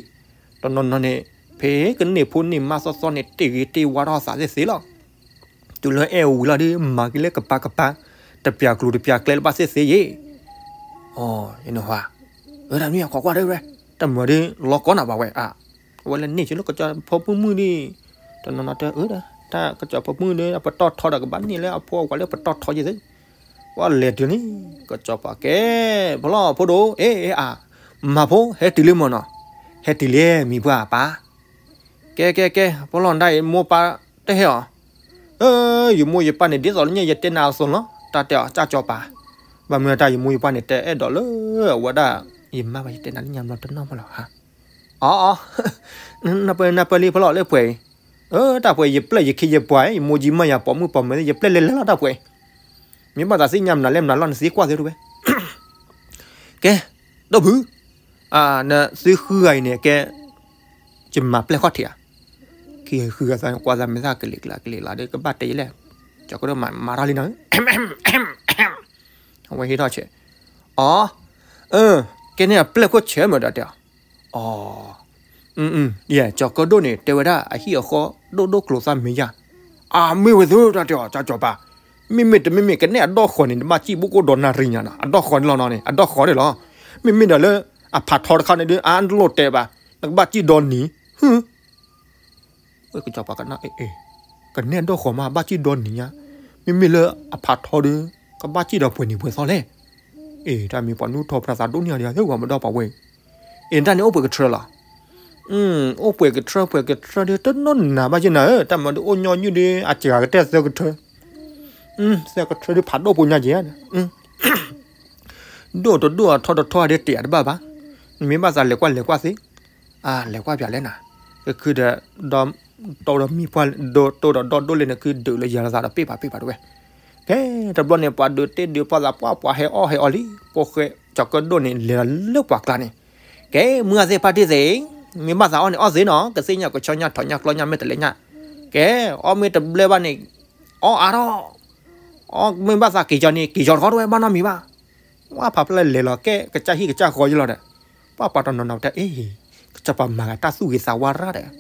တနီၤနီၤန့ၣ် ဖဲကန့ၢ်ဖိန့ၢ်မါသီသီန့ၣ် တ့ၢ်ဂ့ၤတ့ၢ်ဝါထီၣ်သးသ့ၣ်သ့လီၤ. တုၤလၢအဲၣ်ဝံၤလီၤဒီး မၤက့ၤလၢကပၤကပၤ, တပျၢ်ကျိၤတပျၢ်ကျဲလၢဘၣ်သ့ၣ်သ့ယ့ၣ်. အီ ယနဟါ, အၢ တၢ်မနုၤအကွၢ်ကွၢ်ဒၣ်ဝဲ, တၢ်မၤဒ်လီၤကီနၤဘၣ်ဝဲ, အဝဲလၢန့ၢ်က့ၤလၢကစီၤဖိမုၣ်ဒ်, တနီၤနီၤတဲအၢ, တၢ်ကစီၤဖိမုၣ်ဒီး ပတီၢ်ထီဒီးကဘၣ်န့ၢ်လၢအဖိအဝၤလၢပတီၢ်ထီယ့ၣ်သ့, ပှၤလဲၤတုၤန့ၣ်, ကစီၤပၤကဲ, ဖီလီၤဖိဒိၣ်, အ့ အ့ အါ, မၤဖိ ဟဲတုၤလံမၢ်နီၤ, ဟဲတုၤလံမံၤပှၢ်ပၢ် ကဲကဲကဲ, ဖီလီၤဒၣ်အံၤမိၢ်ပၢ်တဟဲအီၤ, အၢ ယမိၢ်ယပၢ်န့ၣ် ဒ်သိးလၢညါယတဲနၤအသိးလီၤ, တၢ်တဲအီၤ ကစီၤပၤ, ဘၣ်မနုၤတၢ်ယမိၢ်ယပၢ်န့ၣ် တဲအဲၣ်ဒိးလၢအဝဲဒၣ်, ယမါဘၣ်ယတဲနၤလၢညါဘျီတနီၤမးလီၤဟါ, အီ အီ နပၢၢ်နပၢၢ်လံဖီလီၤလၢပှဲၤအံၤ, အၢ တၢ်ပှဲၤယပျဲၢ်ယခ့ယပှၤ ယမိၢ်ကၠံမၢ်ယၤပိာ်မုၣ်ပိာ်မၢၤ ယပျဲၢ်လဲၤလဲၤလီၤတၢ်ပှဲၤ, မ့ၢ်ဘၣ်သးသ့ၣ်ညါမနုၤလဲၣ်မနုၤလီၤ နသ့ကွၢ်သ့တဝဲ ကဲ, ဒီပုၢ်, နသုဃုဂၤအံၤန့ၣ် ကဲ, ယမၤပျဲၢ်ခီၣ်ထံးဧါ, ခံဃုဂၤသးကွၢ်သးမဲာ်သၣ်ကလံၤကျါကလံၤလါဒီး ကဘၣ်တဲယလဲၣ်, ကၠီၤကၢၣ်ဒိၣ်မၤမၤထီၣ်လံနီၤ, အဝဲဟ့ၣ်ထီၣ်ဆဲး, အီ, အၢ, ကဲန့ၣ်အပျဲၢ်ခိၣ်ဆဲးမ့ၢ်ဒီးတဲအီၤ, အီ ယဲ ကၠီၤကၢၣ်ဒိၣ်န့ၣ် တဲဝဲဒၣ်အဟံၣ်အဃီ ဒိၣ်ဒိၣ်ကျိၤသၣ်မ့ၢ်ယါ, အမ့ၢ်ဝဲသ့ၣ်တၢ်တဲအီၤ ကစီၤပၤ, မ့မ့ၢ်တမ့မ့ၢ် ကနဲၣ်အဒီၣ်ဃီၤန့ၣ် နဘၣ်စံၣ်ဘိၣ်ကိၣ်ဒီးနၣ်ရံၣ်ညါနီၤ အဒီၣ်ဃီၤန့ၣ်လီၤနီၤန့ၣ် အဒီၣ်ဃီၤန့ၣ်လီၤ, မ့မ့ၢ်ဒီးလၢ အဖးထီတခါန့ၣ်ဒီး အါတလိၣ်တဲဘၣ်, နကဘၣ်စံၣ်ဒီနံၤ, ဟ ကစီၤပၤကနၣ် ကနဲၣ်ဒီၣ်ဃီၤမး ဘၣ်စံၣ်ဒီနံၤညါ, မ့မ့ၢ်လၢအဖးထီဒီး ကဘၣ်စံၣ်ဒီးပှဲၤနံၤပှဲၤသီလဲၣ်, အ့ တၢ်မ့ၢ်ပှၤနူၢ်ထီၣ်ပြၤသးဒိၣ်န့ၢ်အီၤဒံး သ့ၣ်ဝဲမ့ၢ်ဒီးပှၤဝဲအံၤ, အ့ တၢ်န့ၣ်အိၣ်ပှဲၤကထြၢလီၤ, အိၣ်ပှဲၤကထြၢပှဲၤကထြၢဒီး တနီၤနၤဘၣ်ယဲနၤဧၢ, တၢ်မၤဒီးအိၣ်ညီနုၢ်ဒီး အစှၤကတၢၢ်သၢကထၢ, သၢကထၢဒီးဖးဒိၣ်ဖိညါက့ၤ ဒိၣ်တဒိၣ်အထီတထီအဒဲးတဲာ်အတဘၣ်ဘၣ်, နမ့ၢ်ဘၣ်သးလဲၤကွၢ်လဲၤကွၢ်သ့, အလဲၤကွၢ်ပၠးလဲၣ်နၤ, ကခုဒီး, တိဒီးမံၤပှၢ်, တိဒီးဒီဒိၣ်လဲၣ်န့ၣ် ခုဒုးလၢယၤလီၤသးဒီးပ့ၢ်ပာ်ပ့ၢ်ပာ်တဝဲ, ဖဲတဘျီန့ၣ် ပှၤဒုးတ့ၢ်ဒုးဖီသးပှၢ်ပှၤဟဲအီၣ်ဟဲအီလံ, ဖိၣ်ဃဲကၠီၤကၢၣ်ဒိၣ်န့ၣ် လဲၤလီၤလၢပှၤကျါန့ၣ်, ကဲမုၢ်ဂၤသ့ၣ်ဖါတံၢ်သ့ၣ်, မ့ၢ်ဘၣ်သးအီၣ်န့ၣ်အီၣ်သ့နီၤ, ကသ့ၣ်ညါကဆီညါထီၣ်ညါကျီညါမဲာ်တလဲညါ, ကဲ, အီၣ်မ့ၢ်တဘျဲဘၣ်န့ၣ်, အီၣ်အါထီၣ်, အီၣ်မ့ၢ်ဘၣ်သးက့ၤကီၤန့ၣ် က့ၤကီၤတခီတဝဲဘၣ်နီတမံၤဘၣ်, ဝဲဖးဖျဲၣ်လဲၤလီၤကဲ ကစၢ်ဟံၣ်ကစၢ်ဃီယလီၤဒီး, ပှၤပှၤတနီၤနီၤတဲအ့ၣ်, ကစၢ်ပှၤမၤဂၤတၢ်သူၣ်ဂ့ၤသးဝါရၣ်ဒီး,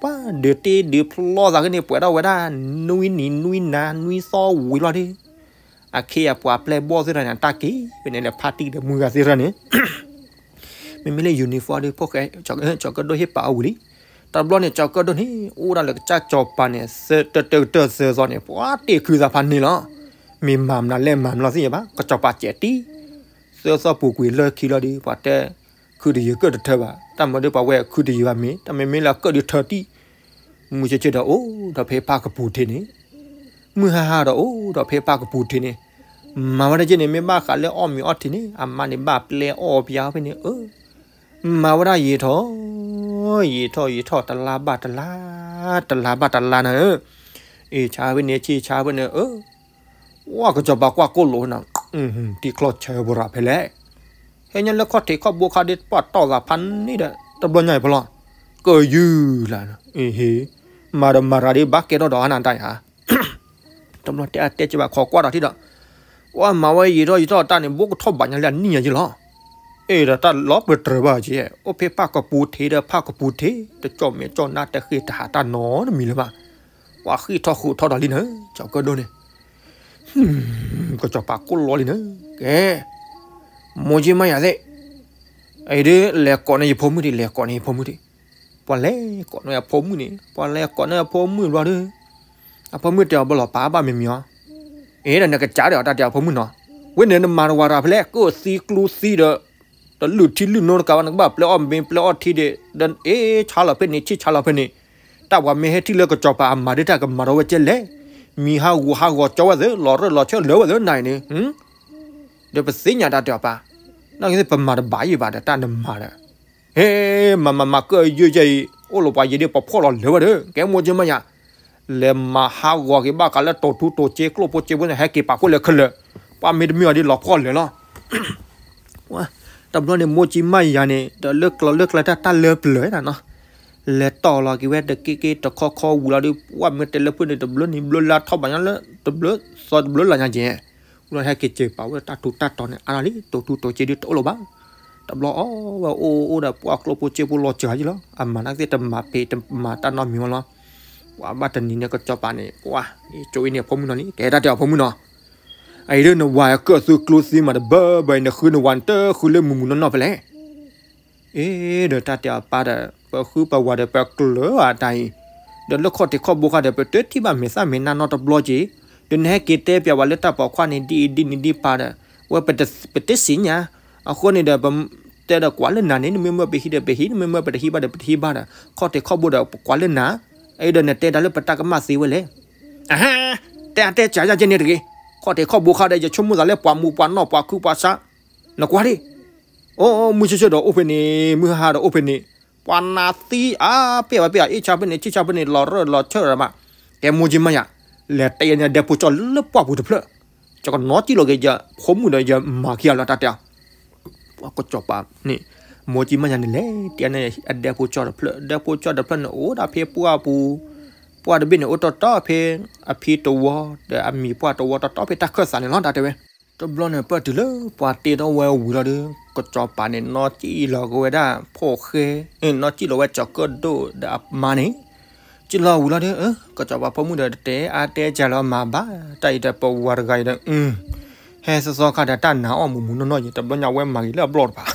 ပှၤဒုးတ့ၢ်ဒုးဖျီသးကန့ၣ် ပှဲၤထီၣ်ဝဲဒၣ်, နွံနံၤနွံနၤနွံသီဝံၤလီၤဒီး အခ့အပှၤပျဲၢ်ဘီၣ်သ့ၣ်တဖၣ်န့ၣ် အတၢ်က့ၤဝဲန့ၣ်လၢဖါတံၢ်ဒီးမုၢ်ဂၤသ့ၣ်တဖၣ်န့ၣ်, မ့မ့ၢ်လၢ uniform ဒီး ဖိၣ်ဃဲ, ကၠီၤကၢၣ်ဒိၣ်ဟ့ၣ်ပာ်အီၤဝံၤလံ, တဘျီန့ၣ် ကၠီၤကၢၣ်ဒိၣ်န့ၣ် အိၣ်ဒၣ်လၢကစၢ်စီၤပၤန့ၣ် သၢတၢၢ်တၢၢ်သၢသီန့ၣ် ပှၤတ့ၢ်ခုသးဖးန့ၣ်လီၤ, မ့ၢ်မၤမနုၤလဲၣ်မၤမနုၤသ့ၣ်ညါဘၣ် ကစီၤပၤစဲးတံၢ်, သၢသီပူၤကွံာ်လၢခံလီၤဒီး ပှၤတဲ, ခုတယုာ်ကၢၣ်တထၢဘၣ်, တၢ်မၤဒီးပှၤဝဲခုတယုာ်ဘၣ်မ့ၢ် တၢ်မ့မ့ၢ်လၢအကၢၣ်ဒုးထၢတံၢ်, မုၢ်ဆ့ၣ်ဆ့ၣ်ဒီးအိၣ်ဒီးဖဲပၢ်ကပူၤထံးန့ၣ်, မုၢ်ဟါဟါဒီးအိၣ်ဒီးဖဲပၢ်ကပူၤထံးန့ၣ်, မၤဝဲဒၣ်က့န့ၣ် မ့ၢ်ဘၣ်ဃးလၢအီၣ်မ့ၤအီထံးန့ၣ် အမါန့ၣ်ဘၣ်ပျဲအီၣ်ပျါဖဲန့ၣ်, မၤဝဲဒၣ်ယံာ်ထီၣ်, ယံာ်ထီၣ်ယံာ်ထီၣ် တလါဘၣ်တလါ, တလါဘၣ်တလါနၤဧၢ, အ့ၣ်ဆါဖဲန့ၣ် ဆ့ဆါဖဲန့ၣ်, ဝဲကစီၤပၤကွၢ်ကိၣ်လိာ်နၤ, တံၤချီၣ်ဆၢပရၤဖဲလဲၣ်, ဟဲညါလၢခီၣ်ထံးခီၣ်ဘိခါဒီး ပှၤတီၢ်သးဖးန့ၣ်ဒီး တဘျီညါအံၤဖဲလီၤ, ကယုၢ်လၢ, မၤဒီးမၤရၤဒီးဘၣ်ကဲထီၣ်ဒီးအနၢ်တၢ်ယါ တဘျီတဲအတဲကဘၣ်ခိးကွၢ်ဒီးထံဒီး, ပှၤမၤဝဲယံာ်ထီၣ်ယံာ်ထီၣ်တၢ်န့ၣ် ဘိကထီၣ်ဘးညါလၢအနံၣ်ညါယ့လီၤ, အ့ၣ်ဒီးတၢ်လီၤပတြၢၤဘၣ်က့, အိၣ်ဖဲပၢ်ကပူၤထံးဒီးဖၢ်ကပူၤထံး တကၠီၣ်မဲာ်ကၠီၣ်နါတဃ့တဟးတၢ်နီတမံၤလၢၤဘၣ်, ပှၤဃ့ၢ်ထီၣ်ဃုာ်ထီၣ်ဒီးလံနၤ, ကၠီၤကၢၣ်ဒိၣ်န့ၣ် ကစီၤပၤကိၣ်လီၤလံနၤ, ကဲ, မိၢ်ကၠံမါယၤသ့ၣ်, အံၤဒ်လဲၤကိးန့ၢ်ယဖိမုၣ်ဒံး လဲၤကိးန့ၢ်ယဖိမုၣ်ဒံး, ပှၤလဲၤကိးန့ၢ်အဖိမုၣ်န့ၣ် ပှၤလဲၤကိးန့ၢ်အဖိမုၣ်ဘျီဒီး, အဖိမုၣ်တဲအီၤဘၣ်လီၤပာ်ဘၣ်မ့မ့ၢ်အီၤ, အ့ၣ်ဒီးနကစၢ်ဒီး တၢ်တဲအဖိမုၣ်နီၤ, ဝဲန့ၣ်နမၤတဝၤတၢ်ဖဲလဲၣ် ကအိၣ်သံကျူသံဒီး, တလုၢ်ထံလုၢ်နိတကးဘၣ် နကဘၣ်ပျဲအီၣ်မ့ၤပျဲအီၣ်ထံဒီး, အ့ၣ်ဆါလီၤဖဲန့ၣ် ဆ့ၣ်ဆါလီၤဖဲန့ၣ်, တၢ်ပှၤမ့ၢ်ဟဲထံၣ်လၢကစီၤပၤအမၤဒ်တၢ်ကမၤထီၣ်ဝဲကဲလဲၣ်, မံၤဟးဂူာ်ဟးဂီၤကၠီဝဲသ့ လီၤရၢၢ်လီၤဆၢလၢာ်ဝဲသ့နၤအံၤန့ၣ် ဒီးပသ့ၣ်ညါတၢ်တဲအီၤပၢ်, နာ်က့သ့ၣ်ပမၤတဘၣ်ယံၤဘၣ်ဒီးတၢ်နမၤဒီး, ဟဲ, မၤမၤမၤကၢၣ်ယုၢ်ယဲအံၤ အိၣ်လီၤပှၤယံၤဒ်ပဖှီၣ်လီၤလၢာ်ဝဲဒီး ကဲမိၢ်ကၠံမါယၤ, လဲၤမၤဟးဂီၤက့ၤဘၣ်ဃးလၢတိာ်ထူတိာ်စ့ကျိၣ်ဖိစ့ဖိန့ၣ် ဟဲက့ၤပာ်ဖှိၣ်လၢခဲလၢာ်, ပှၤမ့ၢ်တမ့ၢ်အီၤဒ်လီၤဖှီၣ်လၢာ်လီၤ တဘျီန့ၣ်မိၢ်ကၠံမါယၤန့ၣ် ဒီးလၢကျီလၢကျါတၢ်တၢ်လၢပျၢၤနီၤ, လဲၤတီၢ်လီၤက့ၤဝဲတက့က့တခီခီဝံၤလီၤဒီး ပှၤမ့ၢ်တဲလၢဖုၣ်န့ၣ် တဘျုးနံၤဘျုးလါထီၣ်ဘၣ်ညါလၢ တဘျုးသီတဘျုးလါညါက့ၤ, ဝံၤလီၤဟဲက့ၤစၢၤပာ်ဝဲတၢ်ထူးတၢ်တီၤန့ၣ် အါလီၤလံ တိာ်ထူတိာ်စ့ဒ်တအိၣ်လၢၤဘၣ်, တဘျီအီၣ်ဝဲ အိၣ်အိၣ်ဒီးပှၤကျိၣ်ဖိစ့ဖိလီၤစှၤယံၤလီၤ အမၤနာ်က့သ့ၣ်တမၤပ့ၤတမၤတၢ်နီတမံၤဝဲလီၤ, ပှၤဘၣ်တနံၤန့ၣ်ကစီၤပၤန့ၣ် ပှၤ, ကၠိအံၤန့ၣ်အဖိမုၣ်နီၤလံ ကဲတၢ်တဲအီၤဖိမုၣ်နီၤ, အအံၤဒ်နဝၤကၢၢ်သုကျိသံမးတဘၢဘၢအံၤ နဃုနဝၤနတဃုလၢမုၢ်မုၢ်နီၢ်နီၢ်ဖဲလဲၣ်. အ့ ဒီးတၢ်တဲအီၤပၢ်ဒီး ပဃုပဝၤဒီးပကျၢၤအတၢ်အံၤ, ဒီးလၢခီၣ်ထံးခီၣ်ဘိခါဒီး ပတထံၣ်ဘၣ်မဲာ်သၣ်မဲာ်နါနီတဘျီက့ၤ, ဒီးနဟဲက့ၤတဲပၠးဝဲလၢတၢ်ပိာ်ခွါန့ၣ်ဒ်အံၤဒ်န့ၣ်ဒ်ပၢ်ဒီး, ဝဲပတသ့ၣ်ညါ, အဃိန့ၣ်ဒီး ပတဲဒီးကွၢ်လၢနၤန့ၣ် နမ့ၢ်မၢပဟံးဒီးပဟံး နမ့ၢ်မၢပတဟံးဘၣ်ဒီးပတဟံးဘၣ်ဒီး ခီၣ်ထံးခီၣ်ဘိဒီးပကွၢ်လၢနၤ, အအံၤဒီးနတဲတၢ်လၢပတၢ်ကမၣ်သ့ဝဲလဲၣ်. အဟါ, တဲအတဲကၢ်ယၢ်ကဲန့ၣ်တဂ့ၤ, ခီၣ်ထံးခီၣ်ဘိခါဒီး ယဆိကမိၣ်သးလၢပှၤမူးပှၤနီၢ်ပှၤခုပှၤဆါ, နကွၢ်ဒံး, အိၣ် မုၢ်ဆ့ၣ်ဆ့ၣ်ဒီးအိၣ်ဖဲန့ၣ် မုၢ်ဟါဟါဒီးအိၣ်ဖဲန့ၣ်, ပှၤနးသံအါပ့ၢ်ဘၣ်ပ့ၢ် အအ့ၣ်ဆါဖဲန့ၣ် ဆံၣ်ဆါဖဲန့ၣ် လီၤရၢၢ်လီၤဆၢၣ်မး, ကဲမိၢ်ကၠံမါယၤ, လဲၤတဲယၤန့ၣ်အဒဲဖိကၠီလၢပှၢ်ပူၤတဖျၢၣ်, ယကနီၣ်ကံၣ်လီၤက့ၤယဖိမုၣ်ဒီးယမၤခံဂၤလီၤတၢ်တဲအီၤ ပှၤကစီၤပၤန့ၣ်, မိၢ်ကၠံမါယၤန့ၣ်လဲၤတဲန့ၣ် အဒဲဖိကၠီတဖျၢၣ် ဒဲဖိကၠီတဖျၢၣ်န့ၣ် အိၣ်ဒၣ်ဖဲပှၢ်ပူၤ, ပှၢ်တဘ့ၣ်န့ၣ် အိၣ်တီတီဖဲ အဖံတဝီ, ဒီးအမံၤပှၢ်တဝီတီတီဖဲတၢ်ခၢၣ်သးန့ၣ်လီၤ တၢ်တဲဝဲ. တဘျီန့ၣ် ပၢၢ်တုၤလၢပှၤတ့ထီၣ်ဝဲဝံၤလီၤဒီး ကစီၤပၤန့ၣ် နီၣ်ကံၣ်လီၤက့ၤဝဲဒၣ်ဖိၣ်ဃဲ, နီၣ်ကံၣ်လီၤဝဲကၠီၤကၢၣ်ဒိၣ်ဒီးအမါန့ၣ်, ကံၣ်လီၤဝံၤလီၤဒီး ကစီၤပၤဖိမုၣ်ဒီးတဲအါတဲကၢ်လီၤမၤဘၣ်, တၢ်အံၤဒီးပဝၤတဂၤအံၤဒီး ဟဲသီသီခါဒီးတၢ်နာ်အီၣ်မူးမူးနီၢ်နီၢ်ယံၤ တဘျီညါဝဲမၤဂ့ၤလၢအဘျီၣ်တဖၣ်,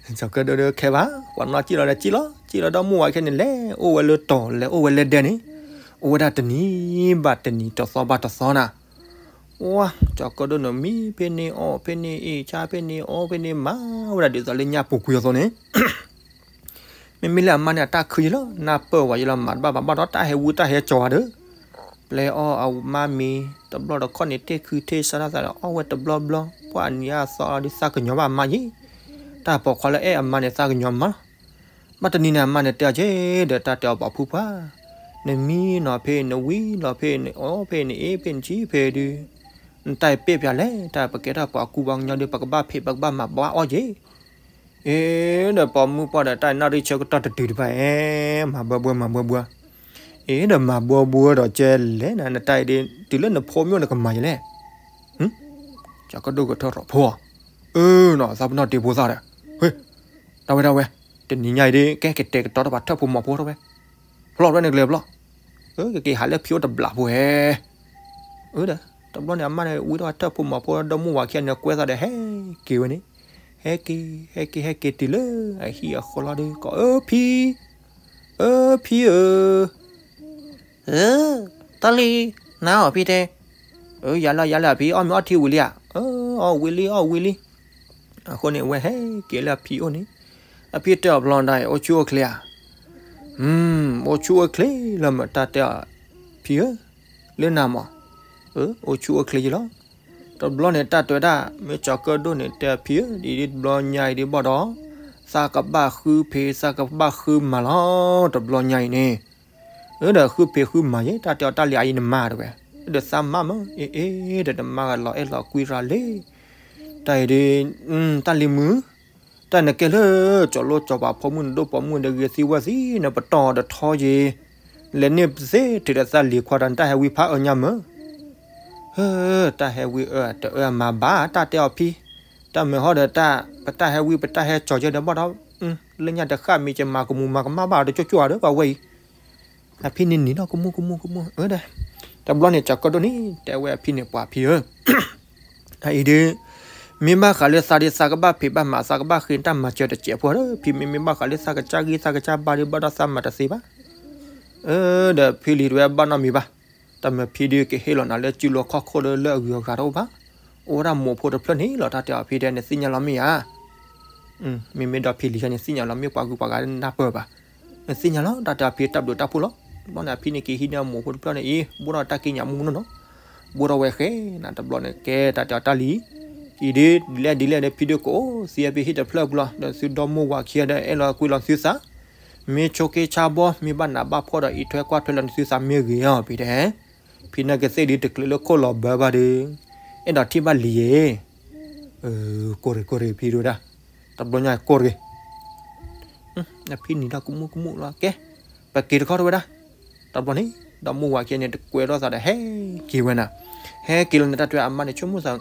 ကၠီၤကၢၣ်ဒိၣ်ဒီးခဲဘၣ် ပှၤနီၣ်ကံၣ်လီၤဒီးကံၣ်လီၤ, ကံၣ်လီၤဒီးမိၢ်ဝၤခဲန့ၣ် လဲၤအိၣ်ဝဲလၢတီၤ လဲၤအိၣ်ဝဲလၢဒဲန့ၣ်, အိၣ်ဝဲဒၣ်တနံၤဘၣ်တနံၤတသီဘၣ်တသီနၤ, ဝါ ကၠီၤကၢၣ်ဒိၣ်န့ၣ် မံဖဲန့ၣ်အီၣ်ဖဲန့ၣ် အ့ၣ်ဆါဖဲန့ၣ်အီၣ်ဖဲန့ၣ် မၤဝဲဒၣ်ဒ်သိးလၢညၣ်ပူၤကွံာ်အသိးန့ၣ် မ့မ့ၢ်လၢအမါန့ၣ် အတၢ်ခုယလီၤ နၢ်ပၢၢ်ဝဲယလီၤ မၤတဘၣ်ဘၣ်ဘၣ်ဒီးတၢ်ဟဲဝံတၢ်ဟဲကၠီၤဒီး ပျဲအီၣ်အမါမ့ၤ တဘျီဒီးခီၣ်န့ၣ် တ့ၢ်ခုထ့ၣ်စးထီၣ်သးဒီး အီၣ်ဝဲတဘျီဘျီ ပှၢ်နံၤအသီဒီးသးကညီၤဘၣ်အမါယံၤ တၢ်ပိာ်ခွါလၢအဲၣ်အမါန့ၣ် သးကညီၤမးလီၤ. ဘၣ်တနံၤန့ၣ် အမါန့ၣ်တဲအီၤက့ၤဒီး တၢ်တဲအီၤပှၤဖုပှၢ်, နမံနီၤဖဲ နဝံလီၤဖဲ နအီၣ်ဖဲ နအ့ၣ်ဖဲ နဆံဖဲဒုး နတၢ်အံၤပ့ၢ်ပၠးလဲၣ် တၢ်ပကဲထီၣ်ပှၤကူပှၤကညီဒီး ပကဘၣ်ဖံးပကဘၣ်မၤဘၣ်အီၣ်က့ၤ အ့ ဒီးပိာ်မုၣ်ပှၢ်ဒီး တၢ်အံၤနီၣ်ရံၣ်ဆၢကတီၢ်တတုၤတဖၣ် မၤဘၢဘှဲမၤဘၢဘှဲ, အ့ ဒီးမၤဘၢဘှဲဒီးကဲလဲၣ်နၤ နတၢ်အံၤဒ် တုၤလၢနဖိမ့ၢ်အိၣ်နကမၤယလဲၣ်, ကၠီၤကၢၣ်ဒိၣ်ကထၢၣ်ထီၣ်ဖိ, အၢ နီၤ သးပနီၣ်တ့ဖိသၣ်ဒီး, ဟ့ၢ်, တၢ်ဝဲဒၣ်ဝဲ, တနံၤညါအံၤဒ် ကဲကတဲာ်ကတီၤထီၣ်ပှၤထၢၣ်ဖိမီၤဖိထီၣ်ဝဲ, ဖျီၣ်ဝဲန့ၣ်ကလဲၤဖျီၣ်, အၢ ကက့ၤဟးလၢဖံအိၣ်တဘျးဖိဟဲ အၢ ဒီး တဘျီန့ၣ် အမါန့ၣ် ဝံထီၣ်ဝဲထၢၣ်ဖိမီၤဖိဒီးမိၢ်ဝၤခံဂၤန့ၣ် ကွဲသးဒီးဟဲက့ၤဝဲန့ၣ်, ဟဲက့ၤ ဟဲက့ၤ ဟဲက့ၤတုၤလၢအဟံၣ်အဃီလီၤဒီး ကိးအၢဖံ, အၢဖံဧၢ, အၢ, တၢ်လံ, နအီၣ်ဖံတဲ, အၢ ယၤလၢယၤလၢအဖံ အီၣ်မ့ၤအီထံဝံၤလံဧါ, အၢ အီၣ်ဝံၤလံ အီၣ်ဝံၤလံ အဃိန့ၣ် အဝဲဟဲက့ၤလၢအဖံအိၣ်န့ၣ်, အဖံတဲအီၤဘျီဒီး အိၣ်ဆူၣ်အိၣ်ချ့ဧါ, အိၣ်ဆူၣ်အိၣ်ချ့လၢမ့ၢ်တၢ်တဲအီၤ, ဖံဧၢ, လၢနၤမး, အိၣ်ဆူၣ်အိၣ်ချ့ယလီၤ, တဘျီန့ၣ် တၢ်တဲဝဲဒၣ် မ့ၢ်ကၠီၤကၢၣ်ဒိၣ်န့ၣ် တဲအဖံဧၢ, ဒ်တဘျီညါအံၤဒ်ဘၣ်ဒီး, သးကဘၣ်ဃုဖံး သးကဘၣ်ဃုမၤလီၤ, တဘျီညါအံၤန့ၣ် အၢ ဒီးဃုဖံးဃုမၤယဲ တၢ်တဲအီၤတၢ်လံၤအအံၤနမါတဝဲ, ဒီးသးမၤမး အ့ အ့ ဒီးနမါဂၤလီၤအဲၣ်လီၤကွံရၤလံ, တၢ်အံၤဒ်, တၢ်လံၤမုၣ်, တၢ်နကဲလၢ ကၠီၤလိကၠီၤပၤဖိမုၣ်နဒိၣ်ပိာ်မုၣ်ဒီးဂ့ၤသံဝဲသံ နပတီၢ်ဒီးထီယ့ၤ, လဲၤန့ၢ်သ့ထဲဒီးသးလံၤခွါဒီးနတၢ်ဟဲဝံဖးအၢညါမၢ် ဟၢ, တၢ်ဟဲဝံအၢတအၢအမၤဘၣ် တၢ်တဲအီၤဖံ, တၢ်မ့ၢ်ဟီဒီးတၢ် ပတၢ်ဟဲဝံပတၢ်ဟဲကၠီၤယဲဒီးဘၣ်ဒီး, လၢညါတဃၣ်မ့ၢ်ကမၤကမူၤမၤကမၣ်ဘၣ်ဒီးကၠိကၠိဒီးပှၤဝဲအံၤ, အဖံန့ၣ်နံၤဒီးကမူၤကမူၤကမူၤ, တဘျီန့ၣ် ကၠီၤကၢၣ်ဒိၣ်န့ၣ် တဲဝဲအဖံန့ၣ် ပှၤဖံဧၢ အအံၤဒ်, မ့ၢ်ဘၣ်ဃးလၢသးဒ်သးကဘၣ်ဖံးဘၣ်မၤ သးကဘၣ်ဃ့တၢ်မၤစၢၤတစဲးဖိဒီး ဖံမ့မ့ၢ်ဘၣ်ဃးလၢသးကစၢ်ဂံၢ်သးကစၢ်ဘါဒ်ဘၣ်ဒီးသးမၤတသ့ဘၣ်, ဒီးဖံလံၤတဝဲဘၣ်နီတမံၤဘၣ်, တၢ်မၢဖံဒုးကဟ့ၣ်လီၤနၤလၢစုလီၢ်ခီၣ်ခိၣ်လၢအဂုၤအဂၤတအိၣ်ဘၣ်, အိၣ်ဝဲဒၣ်မိၢ်ဖိတဖျၢၣ်န့ၣ်လီၤ တၢ်တဲအီၤဖံတဲနသ့ၣ်ညါလီၤမ့ၢ်ဧါ မ့မ့ၢ်ဒီးဖံလံၤယါန့ၣ်သ့ၣ်ညါလီၤမ့ၢ်ပှၤဂုၤပှၤဂၤနၢ်ပၢၢ်ဘၣ်, နသ့ၣ်ညါလီၤ တၢ်တဲအီၤဖံတၢ်ဘျုးတၢ်ဖှိၣ်လီၤ, တဘျီန့ၣ်အဖံန့ၣ်က့ၤဟံးန့ၢ်အမိၢ်ဖိတဖျၢၣ်န့ၣ်အံၤ ဘိၣ်ထီၣ်တၢ်ကံးညာ်မူနီၢ်နီၢ်, ဘိၣ်ထီၣ်ဝဲဃဲနၤ တဘျီန့ၣ်ကဲတၢ်တဲအီၤတၢ်လံၤ, အံၤဒ် ဒ်လဲၣ်ဒ်လဲၣ်ဒီးဖံဒုးကအိၣ်သံအဖံဟံၣ်တဖျၢၣ်ပူၤလီၤ ဒီးသုဒီမိၢ်ဝၤခံဂၤဒီးအဲၣ်လီၤကွံလီၤသုသး, မ့ၢ်ဆိးက့ဆါဘီ မ့ၢ်ဘၣ်နးဘၣ်ဖှီၣ်ဒီးအံးထွဲကွၢ်ထွဲလီၤသုသးမ့ၢ်ဂ့ၤဧါ ဖံတဲ ဖံနာ်က့ၤသ့ၣ်ဒ်တကျဲးလၢခိၣ်လီၤဘၢဘၣ်ဒီး, အဲၣ်ဒိးထံၣ်ဘၣ်လံၤယဲ, ကိၢ်ရ့ၣ်ကိၢ်ရ့ၣ်ဖံဒုးဝဲဒၣ်, တဘျီညါကိၢ်ရ့ၣ်, အဖံနံၤဒီးကမူၣ်ကမူၣ်လီၤကဲ, ပက့ၤတခီတဝဲဒၣ်, တဘျီန့ၣ်, ဒီးမိၢ်ဝၤခံဂၤန့ၣ် တကွဲထီၣ်သးဒီးဟဲက့ၤဝဲနၤ, ဟဲက့ၤလီၤန့ၣ် တၢ်တဲအမါန့ၣ် ဆိကမိၣ်သး,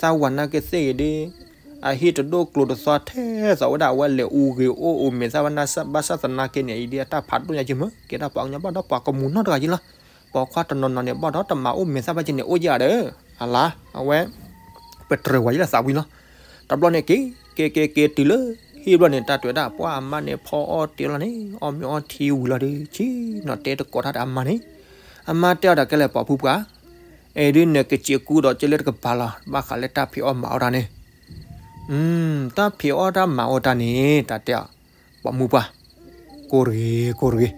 သးဝၤနာ်က့ၤသ့ၣ်အံၤဒ်, အဟံၣ်တဒိၣ်ကျိၤတသီထဲသိးဝဲဒၣ် အဝဲလဲၤအူဂ့ၤအိၣ်အိၣ်မဲာ်သၣ်ဘၣ်နၢ်ဘၣ်ဆၣ်သနာ်က့န့ၣ် အံၤဒ်အတၢ်ဖးဒိၣ်ညါက့ၤမၢ် ကဲထီၣ်ပှၤကညီဘၣ်ဒီးပှၤကမူၤနီၢ်တဂၤက့ၤလီၤ, ပိာ်ခွါတနီၤနီၤန့ၣ် ဘၣ်ဒီးတမၤအိၣ်မဲာ်သၣ်ဘၣ်က့ၤန့ၣ် အိၣ်ယၤဒီး အလါ အဝဲ ပတြၢၤဝဲယလၢသးဝံၤလီၤ. တဘျီန့ၣ်က့ၤ က့ၤက့ၤက့ၤတုၤလၢ ဟံၣ်ဘျီန့ၣ် တၢ်တဲဝဲဒၣ် ပှၤအမါန့ၣ် ဖီအီၣ်တ့ၢ်လီၤန့ၣ် အီၣ်မ့ၤအီထံဝံၤလီၤဒီး ဆ့ၣ်နီၤတဲတကိးတၢ်ဒီးအမါန့ၣ်, အမါတဲအီၤဒီး ကဲလဲၣ်ပိာ်ဖုပှၢ်, အဲၣ်ဒုးနကစံးကူဒီးကလၢတကပၤလီၤ ဘၣ်ဃးလၢတၢ်ဖံးအီၣ်မၤအီၣ်တၢ်န့ၣ် တၢ်ဖံးအီၣ်တၢ်မၤအီၣ်တၢ်န့ၣ် တၢ်တဲအီၤ, ပိာ်မုၣ်ပှၢ်, ကိၢ်တဂ့ၤ ကိၢ်တဂ့ၤ,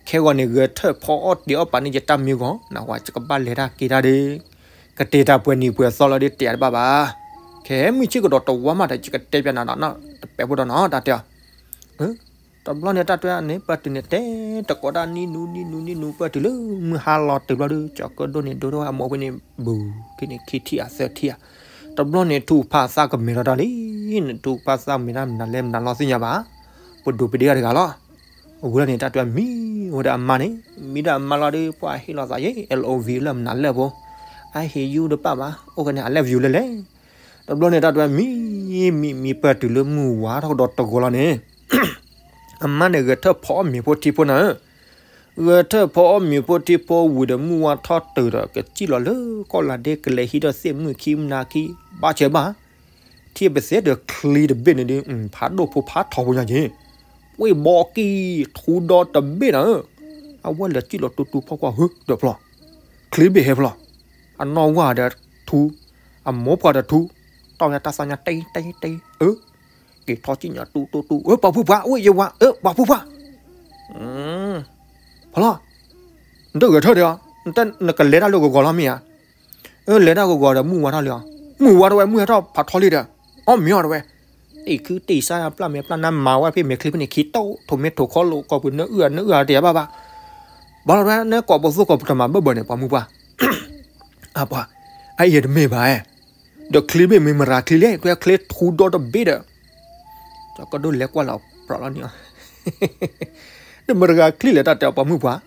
ခဲဂီၤန့ၣ် ဂဲၤထၢၣ်ဖီအီၣ်တ့ၢ်အီၣ်ပာ်န့ၢ်ယတၢ်မံဂီၢ် နၢ်ဟူဧါ ယကဘၣ်လဲၤတၢ်က့ၤတၢ်ဒီး ကတဲတၢ်ပှဲၤနံၤပှဲၤသီလီၤဒီး တဲတဘၣ်ဘၣ်. ခဲမုၢ်ဆ့ၣ်ကဒီးတဝါမးဒီး ယကတဲပျးနၤနီၤ တပဲာ်ဖိဒီးနီၤ တၢ်တဲအီၤ တဘျီန့ၣ် တၢ်တဲန့ၣ် ပၢ်တုၤန့ၣ် တဲတကိးတၢ်နံၣ်နူနံၣ်နူနံၣ်နူ ပၢ်တုၤလၢမုၢ်ဟါလီၤတုၤဘျီဒီး ကၠီၤကၢၣ်ဒိၣ်န့ၣ် ဒိၣ်ထီၣ်ဝဲအမိၢ်ဝဲန့ၣ် ဘူး ခံန့ၣ် ခံထံၣ်ဧါသၢထံၣ်ဧါ, တဘျီန့ၣ် ထူဖးသၣ်ကမဲာ်ထီၣ်တၢ်လံ, နထူဖးသၣ်မဲာ်တၢ်မနုၤလဲၣ်မနုၤလီၤသ့ၣ်ညါဘၣ်, ပဒိးပဒ့တဂၤလီၤ. အဝဲဒၣ်န့ၣ် တၢ်တဲမံၤဝဲဒၣ်အမါန့ၣ် မံဒၣ်အမါလီၤဒီး ပှၤဟ့ၣ်လီၤသးယဲ L O V လၢမနုၤလဲၣ်ဖိ, I hate you တပၣ်ဘၣ် အိၣ်ကန့ၣ် I love you လဲၣ်လဲၣ်. တဘျီန့ၣ် တၢ်တဲမံၤမံၤမံၤ ပၢ်တုၤလၢမုၢ်ဝါထီၣ်ကဒီးတဂီၤလီၤန့ၣ် အမါန့ၣ် ဂဲၤထၢၣ်ဖီအီၣ်မ့ၤဖိထံဖိနၤဧၢ, ဂဲၤထၢၣ်ဖီအီၣ်မ့ၤဖိထံဖိဝံၤဒီး မုၢ်ဝါထီၣ်တုၤဒီး ကစံၣ်လီၤလၢကီၢ်လၤဒ့ ကလဲၤဟံးထီၣ်သ့ၣ်မုၣ်ခံမနၤခံ ဘၣ်ဆၢဘၣ်, ထံၣ်ပသ့ဒီးချံတဘ့ၣ်န့ၣ်ဒီး ဖးဒိၣ်ဖိဖးထီဖိညါက့ၤ, ပှ့ၤဘီကံၢ်ထူဒီတဘ့ၣ်နၤဧၢ, အဝဲလဲၤစံၣ်လီၤတူတူဖီကွၢ် ဟၢ ဒီးဖျီၣ်, ချံဘ့ၣ်ဟဲဖျီၣ်, အနီၢ်ဝၢ်ဒီးထူ, အမိၢ်ပှၢ်ဒီးထူ, တီၢ်ညါတၢ်သၣ်ညါတဲတဲတဲ, အၢ က့ၤထီၣ်စံၣ်ညီၣ်တူတူတူ, အၢ ပိာ်ဖုပှၢ် အိၣ်ယဝၤ အၢ ပိာ်ဖုပှၢ်, ဖီလီၤ, နတဂဲၤထၢၣ်ဒီး, နကလဲၤတၢ်လၢဂီၤဂီၤလီၤမ့ၢ်ဧါ, အၢ လဲၤတၢ်ဂီၤဂီၤဒီး မုၢ်ဝါထီၣ်လံဧါ, မုၢ်ဝါထီၣ်ဝဲ မုၢ်ဟဲထီၣ်ဖးထီလံဒီး, အီၣ်မ့ၤအီၣ်တဝဲ, တံၢ်ခုတံၢ်ဆါပျၢ်မဲာ်ပျၢ်နါမၤဝဲဖဲမဲာ်ချံဖဲန့ၣ် ခံတိၢ် ထိးမ့ၢ်ထိးခီလိာ် ကိာ်ပူၤနၢအုၣ်အနၢအုၣ်အတယၤဘၣ်ဘၣ်, ဘၣ်လီၤတဝဲ နကိးပသူကိးပတမၤဘၢၣ်ဘၢၣ်န့ၣ် ပိာ်မုၣ်ပှၢ် အပှၤ, အအံၤတမ့ၢ်ဘၣ်, ဒီးချံဘ့ၣ်မ့ၢ်မတၤချံလဲၣ် ကွဲချ့ထူဒီတဘ့ၣ်ဒီး, ကၠီၤကၢၣ်ဒိၣ်လဲၤကွၢ်လီၤပြးလီၤန့ၣ်, ဒီးမတၤချံလဲၣ် တၢ်တဲအီၤပိာ်မုၣ်ပှၢ်,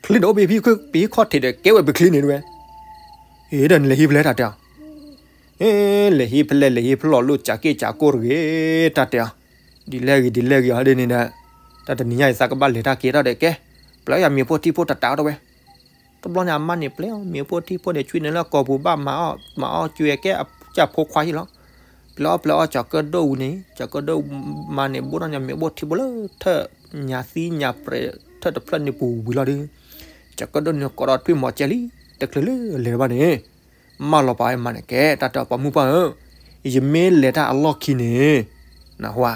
ချံန့ၣ်အိၣ်ဖဲပဟံၣ်ခီၣ်ထံးဒီး ကဲဝဲပချံန့ၣ်တဝဲ, အ့ ဒီးနလဲၤဟံးဖဲလဲၣ်တၢ်တဲအီၤ, အ့ လဲၤဟံးဖဲလဲၣ် လဲၤဟံးဖဲလဲၣ်လိၣ်စးက့ၣ်စးကိၢ်တဂ့ၤ တၢ်တဲအီၤ, ဒ်လဲၣ်ဂ့ၤ ဒ်လဲၣ်ဂ့ၤအီၤဒ်န့ၣ်ဒီး, တၢ်တနံၤညါအံၤသးကဘၣ်လဲၤတၢ်က့ၤတၢ်ဒီးကဲ, ပျဲယမ့ၤဖိထံဖိတတးအီၤတဝဲ တဘျီန့ၣ် အမါန့ၣ်ပျဲအီၤ မ့ၤဖိထံဖိန့ၣ် ဆွံန့ၣ်လၢကိာ်ပူၤဘၣ်မၤအီၣ် မၤအီၣ်ကွံာ်ကဲအဖိခွါဟံၣ်လီၤ, ပျဲအီၣ်ပျဲအီၣ် ကၠီၤကၢၣ်ဒိၣ်ဝံၤန့ၣ် ကၠီၤကၢၣ်ဒိၣ်မါန့ၣ် ဘိၣ်ထီၣ်ညါမ့ၤဘိၣ်ထံဖိလၢထၢၣ်ညါသံညါပြဲး ထၢၣ်တဖျၢၣ်န့ၣ်ပူၤဝံၤလီၤဒီး, ကၠီၤကၢၣ်ဒိၣ်န့ၣ်ကိးဒီးထွံၣ်မီၤကဲလံ, တချုးလၢလဲၤဘၣ်န့ၣ် မၢလီၤပာ်ဝဲမါန့ၣ် ကဲတၢ်တဲအီၤပိာ်မုၣ်ပှၢ်ဧၢ, ယမ့ၢ်လဲၤတၢ်အလီၢ်ခံန့ၣ်, နၢ်ဟူဧါ,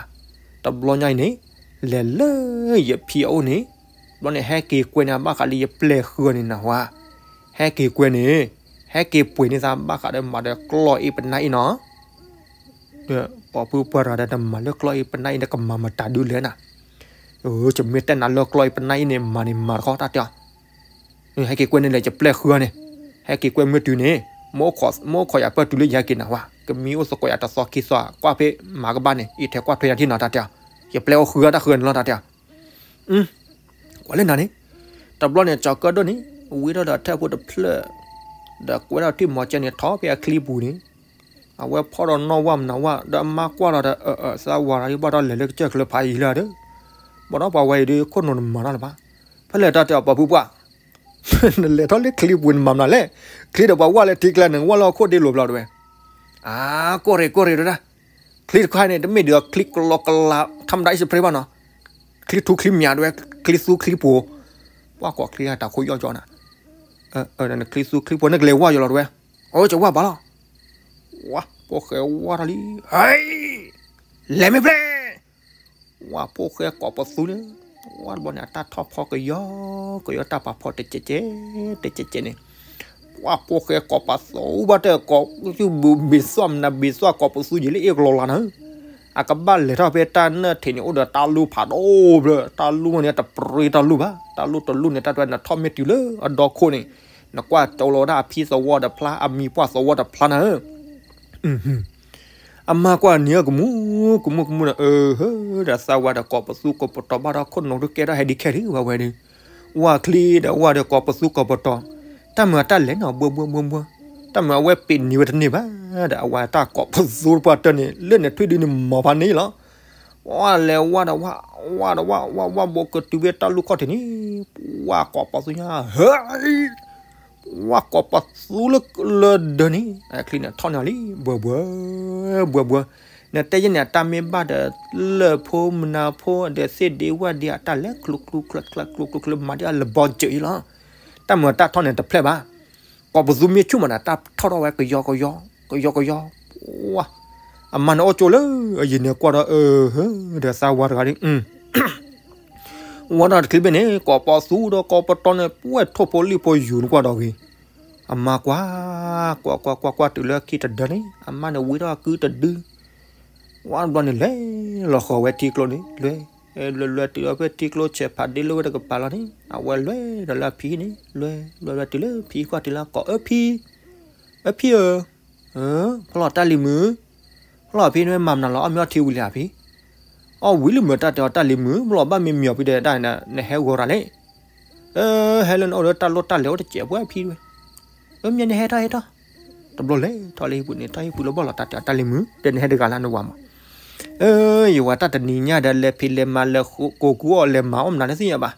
တဘျီညါအံၤန့ၣ်, လဲၤလၢယဖံအအိၣ်န့ၣ်, တဘျီန့ၣ် ဟဲက့ၤကွဲန့ၣ် ဘၣ်ဃးလၢယပျဲၢ်ဃုအီၤန့ၣ် နၢ်ဟူဧါ, ဟဲက့ၤကွဲန့ၣ်, ဟဲက့ၤပှ့ၤန့ၢ်သးဘၣ်ဃးဒီးမၤဒီးကျီၢ်အ့ၣ်ပနၢ်အ့ၣ်နီၤ ဒီးပိာ်မုၣ်ပှၢ်တဂၤဒီး နမၤလၢကျီၢ်အ့ၣ်ပနၢ်အ့ၣ်န့ၣ် ကမၤမတၤဒုလဲၣ်နၤ, ယမ့ၢ်တဲနၤလၢကျီၢ်အ့ၣ်ပနၢ်အ့ၣ်န့ၣ် မၤန့ၣ်မၤတခီတၢ်တဲအီၤ, ဟဲက့ၤကွဲန့ၣ်လဲၣ် ယပျဲၢ်ဃုအီၤန့ၣ်, ဟဲက့ၤကွဲမ့ၢ်တုၤန့ၣ်, မ့ၢ်အိၣ်ခိးယၤပၢၢ်တုၤလၢယဟဲက့ၤနၢ်ဟူဧါ, ကမံအိၣ်သကိးယၤတသီခံသီ ကွၢ်ဖဲမၤကဘၣ်န့ၣ် ယထဲကွၢ်ထွဲယၤထံၣ်နီၤတၢ်တဲအီၤ, ယပျဲၢ်အိၣ်ဃုအီၤတၢ်ဃုအီၤန့ၣ်လီၤတၢ်တဲအီၤ ကွၢ်လၢနၤန့ၣ်, တဘျီန့ၣ် ကၠီၤကၢၣ်ဒိၣ်န့ၣ် ဝံထီၣ်ဒီးထၢၣ်ဖိတဖျၢၣ်, ဒီးကွဲထီၣ်ထွံၣ်မီၤကဲန့ၣ် ထီၣ်ဖဲအချံပူၤန့ၣ်, အဝဲဖီၣ်ဒီးနီၢ်ဝၢ်မနုၤဝဲ ဒီးအမါကွၢ်လီၤဒီး အၢ အၢ သးဝၤဒီး ဘၣ်ဒီးလဲၤလၢကစၢၢ်ချၢဖးယံၤလၢဒီး, ဘၣ်ဒီးပှၤဝဲအံၤဒီး ခိၣ်နူာ်တမၤတၢ်လၢၤဘၣ်, ဖဲလဲၣ်တၢ်တဲအီၤပိာ်မုၣ်ပှၢ်, နလဲၤထီၣ်လၢချံပူၤနမၤမနုၤလဲၣ်, ချံဒီးပှၤဝၢ်လၢထံကျါန့ၣ် ဝၢ်လၢဟီၣ်ခိၣ်ဒ့လိၤဘျီတဝဲ, အါ ကိၢ်ရ့ၣ်ကိၢ်ရ့ၣ်တဒၣ်, ချံတခါန့ၣ် တမ့ၢ်ဒုးချံကလီကလး ထီၣ်မတၤအံၣ်စပရ့ဘၣ်နီၤ, ချံထူချံမၠးတဝဲ, ချံသူချံပိၤ, ပှၤကိးချံတၢ်ခိၣ်ယီၢ်ကၠီနၤ, ချံသူချံပိၤ နကလဲၤဝၢ်ယီၤလီၤတဝဲ, အိ ကဝၢ်ဘၣ်လီၤ, ဝၢ်ဖိၣ်ဃဲဝၢ်ထီၣ်လံ, ဟဲ, လဲၤမ့ၢ်ဖျဲၣ် ဝၢ်ဖိၣ်ဃဲကိးပသူန့ၣ်, ဝၢ်တဘျီန့ၣ် အတၢ်ထီၣ်ဖီကယီကယီ တၢ်ပာ်ဖီတကဲးကဲး တကဲးကဲးန့ၣ်, ဝၢ်ဖိၣ်ဃဲကိးပသူဘၣ်တၢ်ကိး ဘ့ၣ်သွၣ်မနုၤ ဘ့ၣ်သွၣ်ကိးပသူယံၤလၢအ့ၣ်ကလီၤလၢနၤ, အကဘၣ်လဲၤထီၣ်ဖဲတၢ်နၢၣ်ထံးန့ၣ် အိၣ်ဒီးတၢ်လူၢ်ဖးဒိၣ်ဘျၢ, တၢ်လူၢ်န့ၣ် တပြ့တၢ်လူၢ်ဘၣ်, တၢ်လူၢ်တလူၢ်န့ၣ် တၢ်တဝဲ နထီၣ်မ့ၢ်တုၤလၢအဒီခိၣ်န့ၣ်, နကွၢ်ကၠိလီၤဝဲဒၣ်အဖံသဝီတဖျါ အမံၤပှၢ်သဝီတဖျါနၤဧၢ အမါကွၢ်န့ၣ် ကမူၣ်ကမူၣ်ကမူၣ်န့ၣ် အၢ ဟၢ ဒီးသးဝါဒီးကိးပသူကိးပတီၤဘၣ်ဒီး ခိၣ်နူာ်ဒုးကဲထီၣ်ဟဲဒ်ခဲလံ ဝဲဝဲဒီး, ဝၢ်ချံဒီးဝၢ်ဒီးကိးပသူကိးပတီၤ, တၢ်မုာ်အတၢ်လဲၤနီၤ ဘှၢဘှၢဘှၢဘှၢ, တၢ်မုာ်အဝဲပ့ၤနံၤဝဲတန့ၢ်ဘၣ်, ဒီးအဝဲတၢ်ကိးပသူတပှၢ်တၢၢ်န့ၣ် လၢန့ၣ်ထွံၣ်ဒုန့ၣ် မၤဖးန့ၢ်လီၤ. ဝၢ်လဲၤဝၢ်ဒီးဝၢ်, ဝၢ်ဒီးဝၢ်, ဝၢ်ဝၢ်ဘိးကတုၤဝဲတၢ်လူၢ်ခီၣ်ထံးန့ၣ်, ဝၢ်ကိးပသူညါ ဟဲ, ဝါကိးပသူလၢလၢဒၢးန့ၣ် အချံန့ၣ်ထီၣ်န့ၢ်လံ ဘှၢဘှၢ ဘှၢဘှၢ နတဲယဲန့ၣ် အတၢ်မ့ၢ်ဘၣ်ဒီး လၢၢ်ဖိမုၢ်နၤဖိ ဒီးသ့ၣ်ဒ့ဝၣ်ဒ့ အတၢ်လဲၤကျိၤကျိၤကျၢၤကျၢၤ ကျိၤကျိၤကျၢၤ မၤဒ်အလဘီစၢၤအံၤလီၤ. တၢ်မၤတၢ်ထီၣ်န့ၣ်တဖျဲၣ်ဘၣ်. ကိးပသူမ့ၢ်ဆူၣ်မးဒီး တၢ်ထီၣ်ထီၣ်ဝဲကယီကယီ ကယီကယီ ဝါ အမါန့ၣ်အိၣ်ကၠိလၢအယံၤန့ၣ်ကွၢ်ဒီး အၢ ဟၢ ဒီးသးဝါတဂၤဒီး ဝဲဒၣ်တချုးဘၣ်န့ၣ် ကိးပသူဒီးကိးပတီၢ်န့ၣ် ပှဲၤထိၣ်ဖိလံၣ်ဖိယူၤနကွၢ်ဒီးဂ့ၤ, အမါကွၢ်, ကွၢ်ကွၢ်ကွၢ်ကွၢ်တုၤလၢခံတဒၢန့ၣ် အမါန့ၣ်ဝံထီၣ်ကုတဒု, ဝဲတဘျီန့ၣ်လဲၤလီၤဃီၤဝဲထံကျိန့ၣ် လဲၤ, လဲၤလဲၤတုၤလၢဖဲထံကျိဆဲးဖးဒ့လၢဝဲတကပၤလီၤန့ၣ် အဝဲလဲၤဒီးလၢအဖံန့ၣ် လဲၤလဲၤလဲၤတုၤလၢဖံကွၢ်တုၤလၢကိးအၢဖံ, အၢဖံဧၢ, ဖီလီၤတၢ်လံၤမုာ်, ဖီလီၤဖံန့ၣ်မၤမနုၤလီၤ အီၣ်မ့ၤအီထံဝံၤလံဧါဖံ, အီၣ်ဝံၤလံမုာ်တၢ်တဲအီၤတၢ်လံၤမုာ် မ့ၢ်လီၤဘၣ်မ့ၢ်မံၤအီၤဖံဒီးဒၣ်နဟဲဂီၤတၢ်လဲၣ်, ဟဲလၢနအိၣ်ဒီးတၢ်လိၣ်တၢ်လဲၤအိၣ်တစဲးပှဲၤဖံဝဲ, အၢမ့ၢ်နဟဲထီၣ်ဟဲထီၣ်, တဘျီလဲၤထီၣ်လၢဟံၣ်ပူၤန့ၣ် ထီၣ်ဟံၣ်ပူၤလၢဘီၣ်လီၤတၢ်တဲအီၤတၢ်လံၤမုာ် ဒီးနဟဲတဂၤလၢနဝၤမး အၢ ယဝၤတၢ်တနံၤညါဒီး လဲၤဖံးလဲၤမၤလဲၤကိးကူအီၣ်လဲၤမၤအီၣ်မနုၤလၢသ့ၣ်ညါဘၣ်,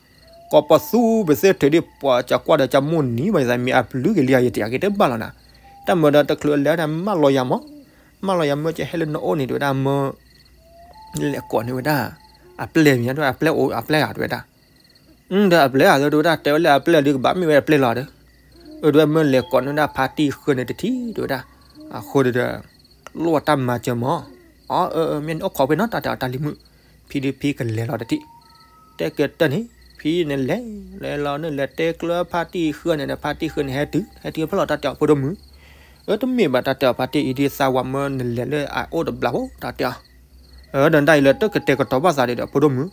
ကိးပသူပသ့ၣ်ထုးဒံးပှၤကကွၢ်ဒီးကမိၢ်နံၤဘၣ်ယသးမ့ၢ်အပျုၤက့ၤလံယတယၤက့ၤတဘၣ်လီၤနၤ, တၢ်မၤဒီးတချုးလဲၤန့ၣ် မၢလီၤယၤမး, မၢလီၤယၤမၢကဟဲလၢနအိၣ်န့ၣ် တဲဝဲဒၣ်မၢ လဲၤကိးန့ၢ်ဝဲဒၣ် အပျဲၢ်မံၤ တဲဝဲဒၣ်အပျဲၢ်အိၣ်အပျဲၢ်ဂၤ တဲဝဲဒၣ် ဒီးအပျဲၢ်ဂၤ တဲဝဲဒၣ် တဲဝဲလၢအပျဲၢ်ဒီးကဘၣ်မ့ၢ်ဝဲအပျဲၢ်လီၤဒီး, အၢ တဲဝဲမၢလဲၤကိးန့ၢ်ဝဲဒၣ်ဖါတံၢ်ဃၢန့ၣ်တထံၣ် တဲဝဲဒၣ်, အဃိဒီး လိၣ်တၢ်မၤစၢၤမး, အၢ အၢ မ့ၢ်နအိၣ်ခိးဖဲနီၤ တၢ်တဲအီၤတၢ်လံၤမုာ်, ဖံဒုးဖံကလဲၤလီၤတထံၣ်, တဲကတၢၢ်န့ၣ် ဖံန့ၣ်လဲၤ လဲၤလီၤန့ၣ် လဲၤတဲကျၢၤဖါတံၢ်ဃၢန့ၣ်ဒီး ဖါတံၢ်ဃၢန့ၣ်ဟဲတုၤ ဟဲတုၤဖဲလီၤတၢ်တဲအီၤဖိဒိၣ်မုာ်, အၢ တမ့ၢ်ဘၣ်တၢ်တဲအီၤဖါတံၢ်အံၤဒ်သးဝၤမၢ နလဲၤလၢအအိၣ်တဘျီဖိ တၢ်တဲအီၤ, အၢ ဒီးတၢ်အံၤလၢတကတဲာ်ကတီၤဘၣ်သးဒီး ဖိဒိၣ်မုာ်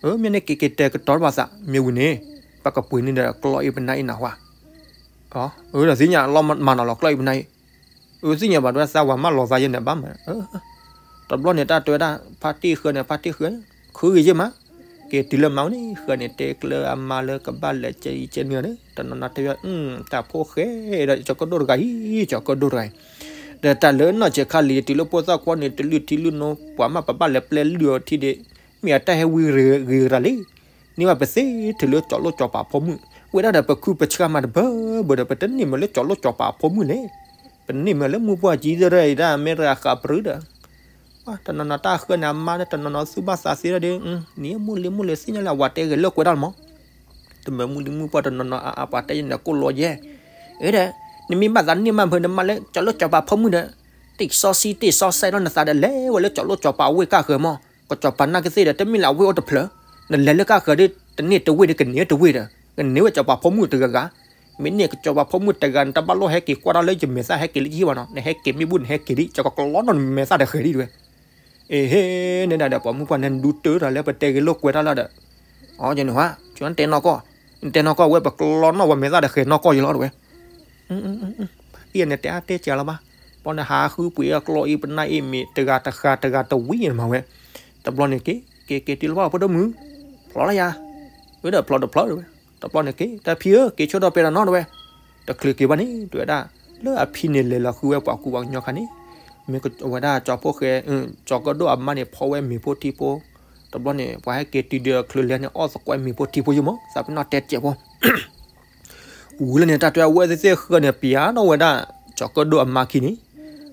အၢ မ့ၢ်န့ၣ်က့ၤက့ၤတဲာ်ကတီၤဘၣ်သး မ့ၢ်ဝံၤန့ၣ် ပကပှ့ၤန့ၢ်ဒီးကျီအံၤပနၢ်အံၤနၢ်ဟူဧါ, အၢ ဒီးသ့ၣ်ညါလီၤမၤနီၤလီၤကျီအံၤပနၢ်အံၤ, အၢ သ့ၣ်ညါဘၣ်တဲဝဲသးဝၤမၢလီၤသးယဲန့ၣ်ဘၣ်မး, တဘျီန့ၣ်တၢ်တဲဝဲဒၣ် ဖါတံၢ်ဃၢန့ၣ် ဖါတံၢ်ဃၢ, ဃုဂ့ၤယဲၢ်မး, က့ၤတုၤလၢမါဝဲန့ၣ် ဃၢန့ၣ်တဲကျၢၤအမါလၢကဘၣ်လဲၤကဲအံၤကဲနုာ်န့ၣ် တနီၤနီၤတဲဝဲ တၢ်ဖိဃဲဒီး ကၠီၤကၢၣ်ဒိၣ်တဂၤအံၤ ကၠီၤကၢၣ်ဒိၣ်တဂၤအံၤ, ဒီးတၢ်လၢနီၢ်ဆဲးခါလံၤ တုၤလၢပိၢ်သၣ်ခွါန့ၣ် တလုၢ်ထံလုၢ်နိ ပှၤမးပဘၣ်လဲၤပျဲလုၢ်အီၤထံဒီး မ့ၢ်အတၢ်ဟဲဝံဂ့ၤဂ့ၤရၤလံ, န့ၢ်ဘၣ်ပသ့ထုးလၢကၠီၤလိၣ်ကၠီၤပၤဖိမုၣ်, ဝဲဒၣ်ဒီးပခုပဆှၢမးတဘၢဘၢဒီး ပတန့ၢ်မ့ၢ်လၢကၠီၤလိၣ်ကၠီၤပၤဖိမုၣ်လဲၣ်, ပန့ၢ်မ့ၢ်လၢမုၢ်ပှၢ်ကံသရၣ်အံၤဒၣ် အမဲရကၤဃးပြူၤဒီး တနီၤနီၤတၢ်ဃၢန့ၣ် အမါလၢတနီၤနီၤသူၣ်ဘၣ်သးသ့ဒီး နံၤမုၢ်လံမုၢ်လံသ့ၣ်ညါလၢအဝၤတဲဂဲၤလိာ်ကွဲတၢ်လီၤမး, တမ့ၢ်မုၢ်လံမုၢ်ပှၢ်တနီၤနီၤအပှၤတဲယဲန့ၣ်ကိၢ်လီၤယဲ, အၢဒီး နမ့ၢ်ဘၣ်သးန့ၢ်မးဖဲနမါလၢကၠီၤလိၣ်ကၠီၤပၤဖိမုၣ်ဒီး တံၢ်စီဆှံတံၢ်စီဆှံလီၤနသးဒီး လဲၤဝဲလၢကၠီၤလိၣ်ကၠီၤပၤဝ့ၢ်ကၢ်ဃၢၤမး, ကၠီၤပၤနာ်က့သ့ၣ်ဒီး တမ့ၢ်လၢအဝ့ၢ်အိၣ်တဖျၢၣ်, နလဲၤလၢကၢ်ဃၢၤဒီး တန့ၢ်တဝ့ၢ်ဒီး ကန့ၢ်တဝ့ၢ်ဒီး ကန့ၢ်ဝဲကၠီၤပၤဖိမုၣ်တဂၤဂၤ မ့ၢ်န့ၢ်ကၠီၤပၤဖိမုၣ်တဂၤ နတဘၣ်လိၣ်ဟဲက့ၤကွၢ်တၢ်လၢယမဲာ်သၣ်ဟဲက့ၤလၢယဟံၣ်ဘၣ်နီၤ, နဟဲက့ၤမ့ၢ်ဘူၣ်နဟဲက့ၤဒ် ကၠီၤကကျီနီၢ်နမဲာ်သၣ်တဃဲၤဒ်တဲဝဲ, အ့ဟ့ န့ၣ်ဒၣ်ဒီး ပှၤမုၣ်ပှၢ်န့ၣ်ဒူတၢတၢ်လၢပတဲဂဲၤလိာ်ကွဲတၢ်လၢဒီး, အီယန့ၣ်ဟါ ကၠီၤတဲနီၢ်ကီၢ်, နတဲနီၢ်ကီၢ်ဝဲ ပကျီနီၢ်ပှၤမဲာ်သၣ်တဃဲၤနီၢ်ကီၢ်ယလီၤတဲဝဲ ဖါတံၢ်န့ၣ်တဲအါတဲစှၤလီၤဘၣ်, ပှၤန့ၣ်ဟးဃုပှ့ၤအကျီအံၤပနၢ်အံၤမ့ၢ်တဂၤတဃာ်တဂၤတဝံၤန့ၣ်မၤဝဲ, တဘျီန့ၣ်က့ၤ က့ၤက့ၤတုၤလၢဘၣ်ဖိဒိၣ်မုၣ်, ဖျိလၢယၤ, ဝဲဒီးဖျိတဖျိတဲဝဲ, တဘျီန့ၣ်က့ၤ တၢ်ဖံဧၢ က့ၤဆိဒီးပဲဒီးနီၤတဲဝဲ, တချုးက့ၤဘၣ်န့ၣ် တဲဝဲဒၣ်, လၢအဖံန့ၣ်လဲၤလီၤဃုဝဲပှၤကူပှၤကညီခါန့ၣ်, မ့ၢ်ဝဲဒၣ်ကၠီၤဖိဃဲ, ကၠီၤကၢၣ်ဒိၣ်အမါန့ၣ်ဖီဝဲမ့ၤဖိထံဖိ, တဘျီန့ၣ် ပှၤဟဲက့ၤတုၤဒီးချုးလဲၤန့ၣ် အီၣ်သကွဲးမ့ၤဖိထံဖိယိမး သးပ့ၤနီၣ်တဲစဲးဖိ ဝံၤလၢန့ၣ် တၢ်တဲဝဲသ့ၣ်သ့ၣ်ဃၢန့ၣ် ပျဲဒီးဝဲဒၣ် ကၠီၤကၢၣ်ဒိၣ်အမါခံန့ၣ်,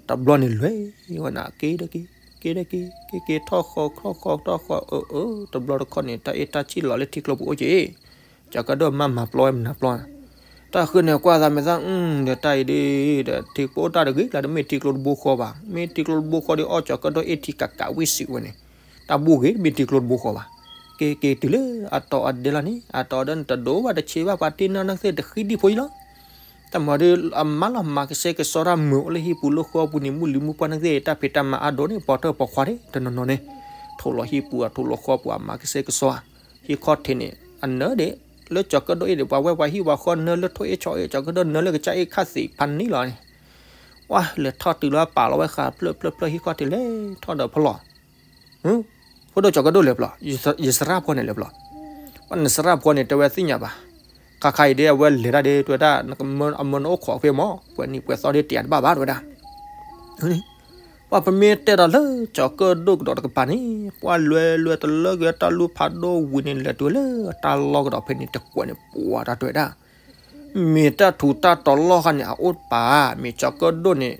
တဘျီန့ၣ်လွဲၢ်ဝဲနၤ က့ၤဒီးက့ၤ က့ၤဒီးက့ၤ က့ၤက့ၤထီၣ်ဃီၤထီၣ်ဃီၤထီၣ်ဃီၤ အၢ အၢ တဘျီတခီၣ်န့ၣ် တၢ်အ့ၣ်တၢ်ဆံၣ်လီၤလၢထံကျိပူၤအိၣ်က့ၤ, ကၠီၤကၢၣ်ဒိၣ်အမါမၤပျီဝဲမနုၤပျီ, တၢ်ဃၢန့ၣ်ကွၢ်သးမဲာ်သၣ် ဒီးတၢ်အံၤဒီး ဒီးထံကျိတၢ်တဂ့ၤလၢတမ့ၢ်ထံကျိတဘိဃီဘၣ်, မ့ၢ်ထံကျိတဘိဃီဒီး အီၣ်ကၠီၤကၢၣ်ဒိၣ်အ့ၣ်ထံကးကးဝံၣ်စံးဝဲန့ၣ်, တၢ်ဘိဂ့ၤတမ့ၢ်ထံကျိတဘိဃီဘၣ်, က့ၤက့ၤတုၤလၢအတီၤအဒဲလီၤန့ၣ် အတီၤအဒဲန့ၣ် တဒိၣ်ဘၣ်တဆံးဘၣ် ပှၤတ့နၢ်နၢ်သ့ၣ်တဃံဒံဖိအံၤလီၤ တၢ်မၤဒီး အမါလီၤမၤကစဲကစီတၢ်မုာ်အိၣ်လၢဟံၣ်ပူၤလၢဃီပူၤန့ၣ် မုၢ်လံၤမုၢ်ပှၢ်နၢ်သ့ၣ် တၢ်ဖံးတၢ်မၤအါဒိၣ်န့ၣ် ပိာ်ထွဲပိာ်ခွါဒၣ် တနီၤနီၤန့ၣ် ထိၣ်လီၤဟံၣ်ပူၤအထိၣ်လီၤဃီပူၤ အမၤကစဲကစီဧါ, ဟံၣ်ခီၣ်ထံးန့ၣ် အနၢၤဒၣ် လၢကၠီၤကၢၣ်ဒိၣ်အ့ၣ်ဒၣ် ပှၤဝဲပှၤဟံၣ်ပှၤဃီနၢၤလၢထိၣ်အ့ၣ်ဆီအ့ၣ် ကၠီၤကၢၣ်ဒိၣ်နၢၤလၢကစၢ်အ့ၣ်ခါသံးဖးန့ၣ်လီၤန့ၣ်, ဝါ လဲၤထီၣ်တုၤလီၤပာ်လီၤဝဲဃာ်ဖျၢၣ်ဖျၢၣ်ဖျၢၣ်ဟံၣ်ခီၣ်ထံးလဲၤထီၣ်ဒီးဖီလီၤ ဖိဒိၣ်ကၠီၤကၢၣ်ဒိၣ်လဲၤပျီ, ယစရၣ်ဖိန့ၣ်လဲၤပျီ, ပှၤနစရၣ်ဖိန့ၣ် တဲဝဲသ့ၣ်ညါဘၣ်, ခါခါအံၤဒ်အဝဲလဲၤတၢ်ဒ် တဲဝဲဒၣ် အမၢနအိၣ်ခိးဖဲမၢ် ပှဲၤနံၣ်ပှဲၤသီဒ်တယၤတဘၣ်ဘၣ် တဲဝဲဒၣ်, ပှၤပမ့ၢ်တဲဒီးလၢကၠီၤကၢၣ်ဒိၣ်ကဒီးတကပၤန့ၣ် ပှၤလွဲလွဲတလၢက့ၤတၢ်လူၢ်ဖးဒိၣ်ဝံၤန့ၣ် လဲၤတုၤလၢတၢ်လီၢ်ကဒီးဖဲန့ၣ် တကွဲးန့ၣ် ပှၤတၢ်တဲဝဲဒၣ် မ့ၢ်တၢ်ထူးတၢ်တီၤလီၢ်ဃါန့ၣ် အအိၣ်ပာ်, မ့ၢ်ကၠီၤကၢၣ်ဒိၣ်န့ၣ်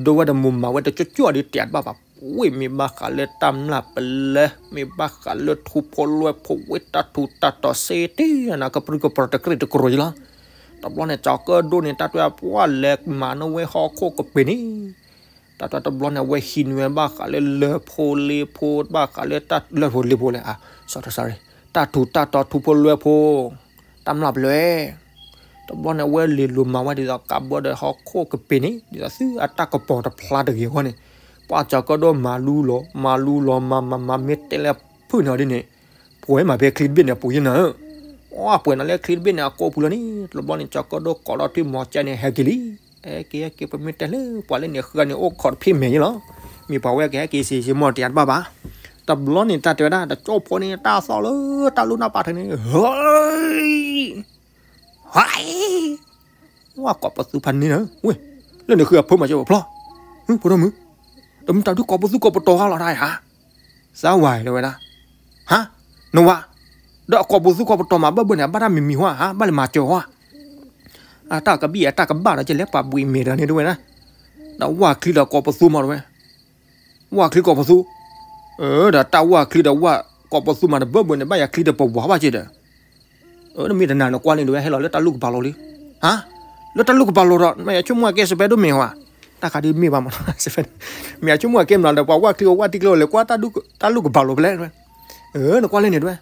ဒိဝဲဒီးမိၢ်မၤဝဲတကၠိကၠိဒီးတဲတဘၣ်ဘၣ်, ဝ့ၢ်မ့ၢ်ဘၣ်ဃးလၢတၢ်မျၢ်ပလဲ, မ့ၢ်ဘၣ်ဃးလၢထူဖိလွဲဖိဝ့ၢ်တၢ်ထူးတၢ်တီၤစ့တ့ၢ်နၤ ကပြုၢ်ကပြီၤတကြ့ၢ်တကြီၤယလီၤ. တဘျီန့ၣ် ကၠီၤကၢၣ်ဒိၣ်န့ၣ် တၢ်တဲပှၢ်လဲၤမၤနဝဲဟီၣ်ခိၣ်ကပ့ၤန့ၣ် တၢ်တဲတဘျီန့ၣ် အဝဲဟံးန့ၢ်ဝဲဘၣ်ဃးလၢလၢၢ်ဖိလ့ဖိ ဘၣ်ဃးလၢတၢ်လၢၢ်ဖိလ့ဖိလဲၣ်, တၢ်ထူးတၢ်တီၤထူဖိလွဲဖိ တၢ်မျၢ်ပလဲ, တဘျီန့ၣ် အဝဲလဲၤလိၤမၤဝဲဒ်သိးကးဘၢဒီးဟီၣ်ခိၣ်ကပ့ၤန့ၣ် ဒ်သိးသုအတၢ်ကပီၤတဖျါတဂ့ၤအဂီၢ်န့ၣ်, ပှၢ်ကၠီၤကၢၣ်ဒိၣ်မၤလူလီၤ မၤလူလီၤ မၤမၤမၤ မ့ၢ်တဲလၢဖုၣ်န့ၣ်အီၤဒ်န့ၣ်, ပှဲၤမးဖဲချံတဘ့ၣ်န့ၣ် အပူၤယဲနၤ, အပှဲၤနၤလၢချံတဘ့ၣ်န့ၣ် အကိးပူၤလီၤန့ၣ်, တဘျီန့ၣ် ကၠီၤကၢၣ်ဒိၣ်ကိးထီၣ်ထွံၣ်မီၤကဲန့ၣ် ဟဲက့ၤလံ, ဟဲက့ၤဟဲက့ၤ ပမ့ၢ်တဲလၢ ပှၤလၢန့ၣ်ဃုဂၤန့ၣ်အိၣ်ခိးတဖ့ၣ်မဲာ်ယဲလီၤ, မ့ၢ်ပှၤဝဲကဟဲက့ၤစ့စ့မီၢ်တယးတဘၣ်ဘၣ်, တဘျီန့ၣ် တၢ်တဲဝဲဒၣ် တကၠိဖိန့ၣ် တၢ်သီၣ်လၢတၢ်လူၢ်နီၢ်ပၤထၢန့ၣ်, ဟဲ ဟဲ, ဝဲကိးပသူဖးန့ၣ်လၢ, ဝ့ၢ်, လၢန့ၣ်ဃုအဖိမးကဲပဖျီ, ဖိဒိၣ်မုၣ်, တမ့ၢ်တၢ်ဒုးကိးပသူကိးပတီၤဟါလီၤတၢ်ဧါ, စါဝါတဲဝဲဒၣ်, ဟါ, နဝၤ, ဒီးအကိးပသူကိးပတီၤမးဘၣ်ဘၣ်န့ၣ် အဘၣ်တၢ်မံၤမံၤဟါ ဘၣ်လဲၤမၤစၢၤဟါ, အတၢ်ကဘံၣ်အတၢ်ကဘၣ်ဒီးကလဲၤပှၤဘှံးမဲာ်ဒီးန့ၣ်တဝဲဒၣ်, ဒီးဝၢ်ချံဒီးကိးပသူမးတဝဲ ဝၢ်ချံကိးပသူ, ဒီးတၢ်ဝၢ်ချံဒီးဝၢ်ကိးပသူမးတဘၣ်ဘၣ်န့ၣ် ဘၣ်ယၤချံဒီးပဝၤဘၣ်က့ၤဒီး, နမ့ၢ်တနာ်နကွၢ်လံတဝဲ ဟဲလီၤလၢတၢ်လူၢ်ကပၤလိၤလံ, ဟါ, လၢတၢ်လူၢ်ကပၤလိၤဒီး မ့ၢ်ယဆိကမိၣ်အကဲစပဲဒိၣ်မ့ၢ်ဝဲ, တၢ်ခါဒ်မ့ၢ်ဘၣ်မး, မ့ၢ်ယဆိကမိၣ်အကဲမးဒီး ပှၤဝၢ်ချံအဝၢ်တံၢ်ကျိၤလဲၤကွၢ်တၢ်လူၢ်ကပၤလိၤဖဲလဲၣ်, နကွၢ်လံန့ၣ်တဝဲ,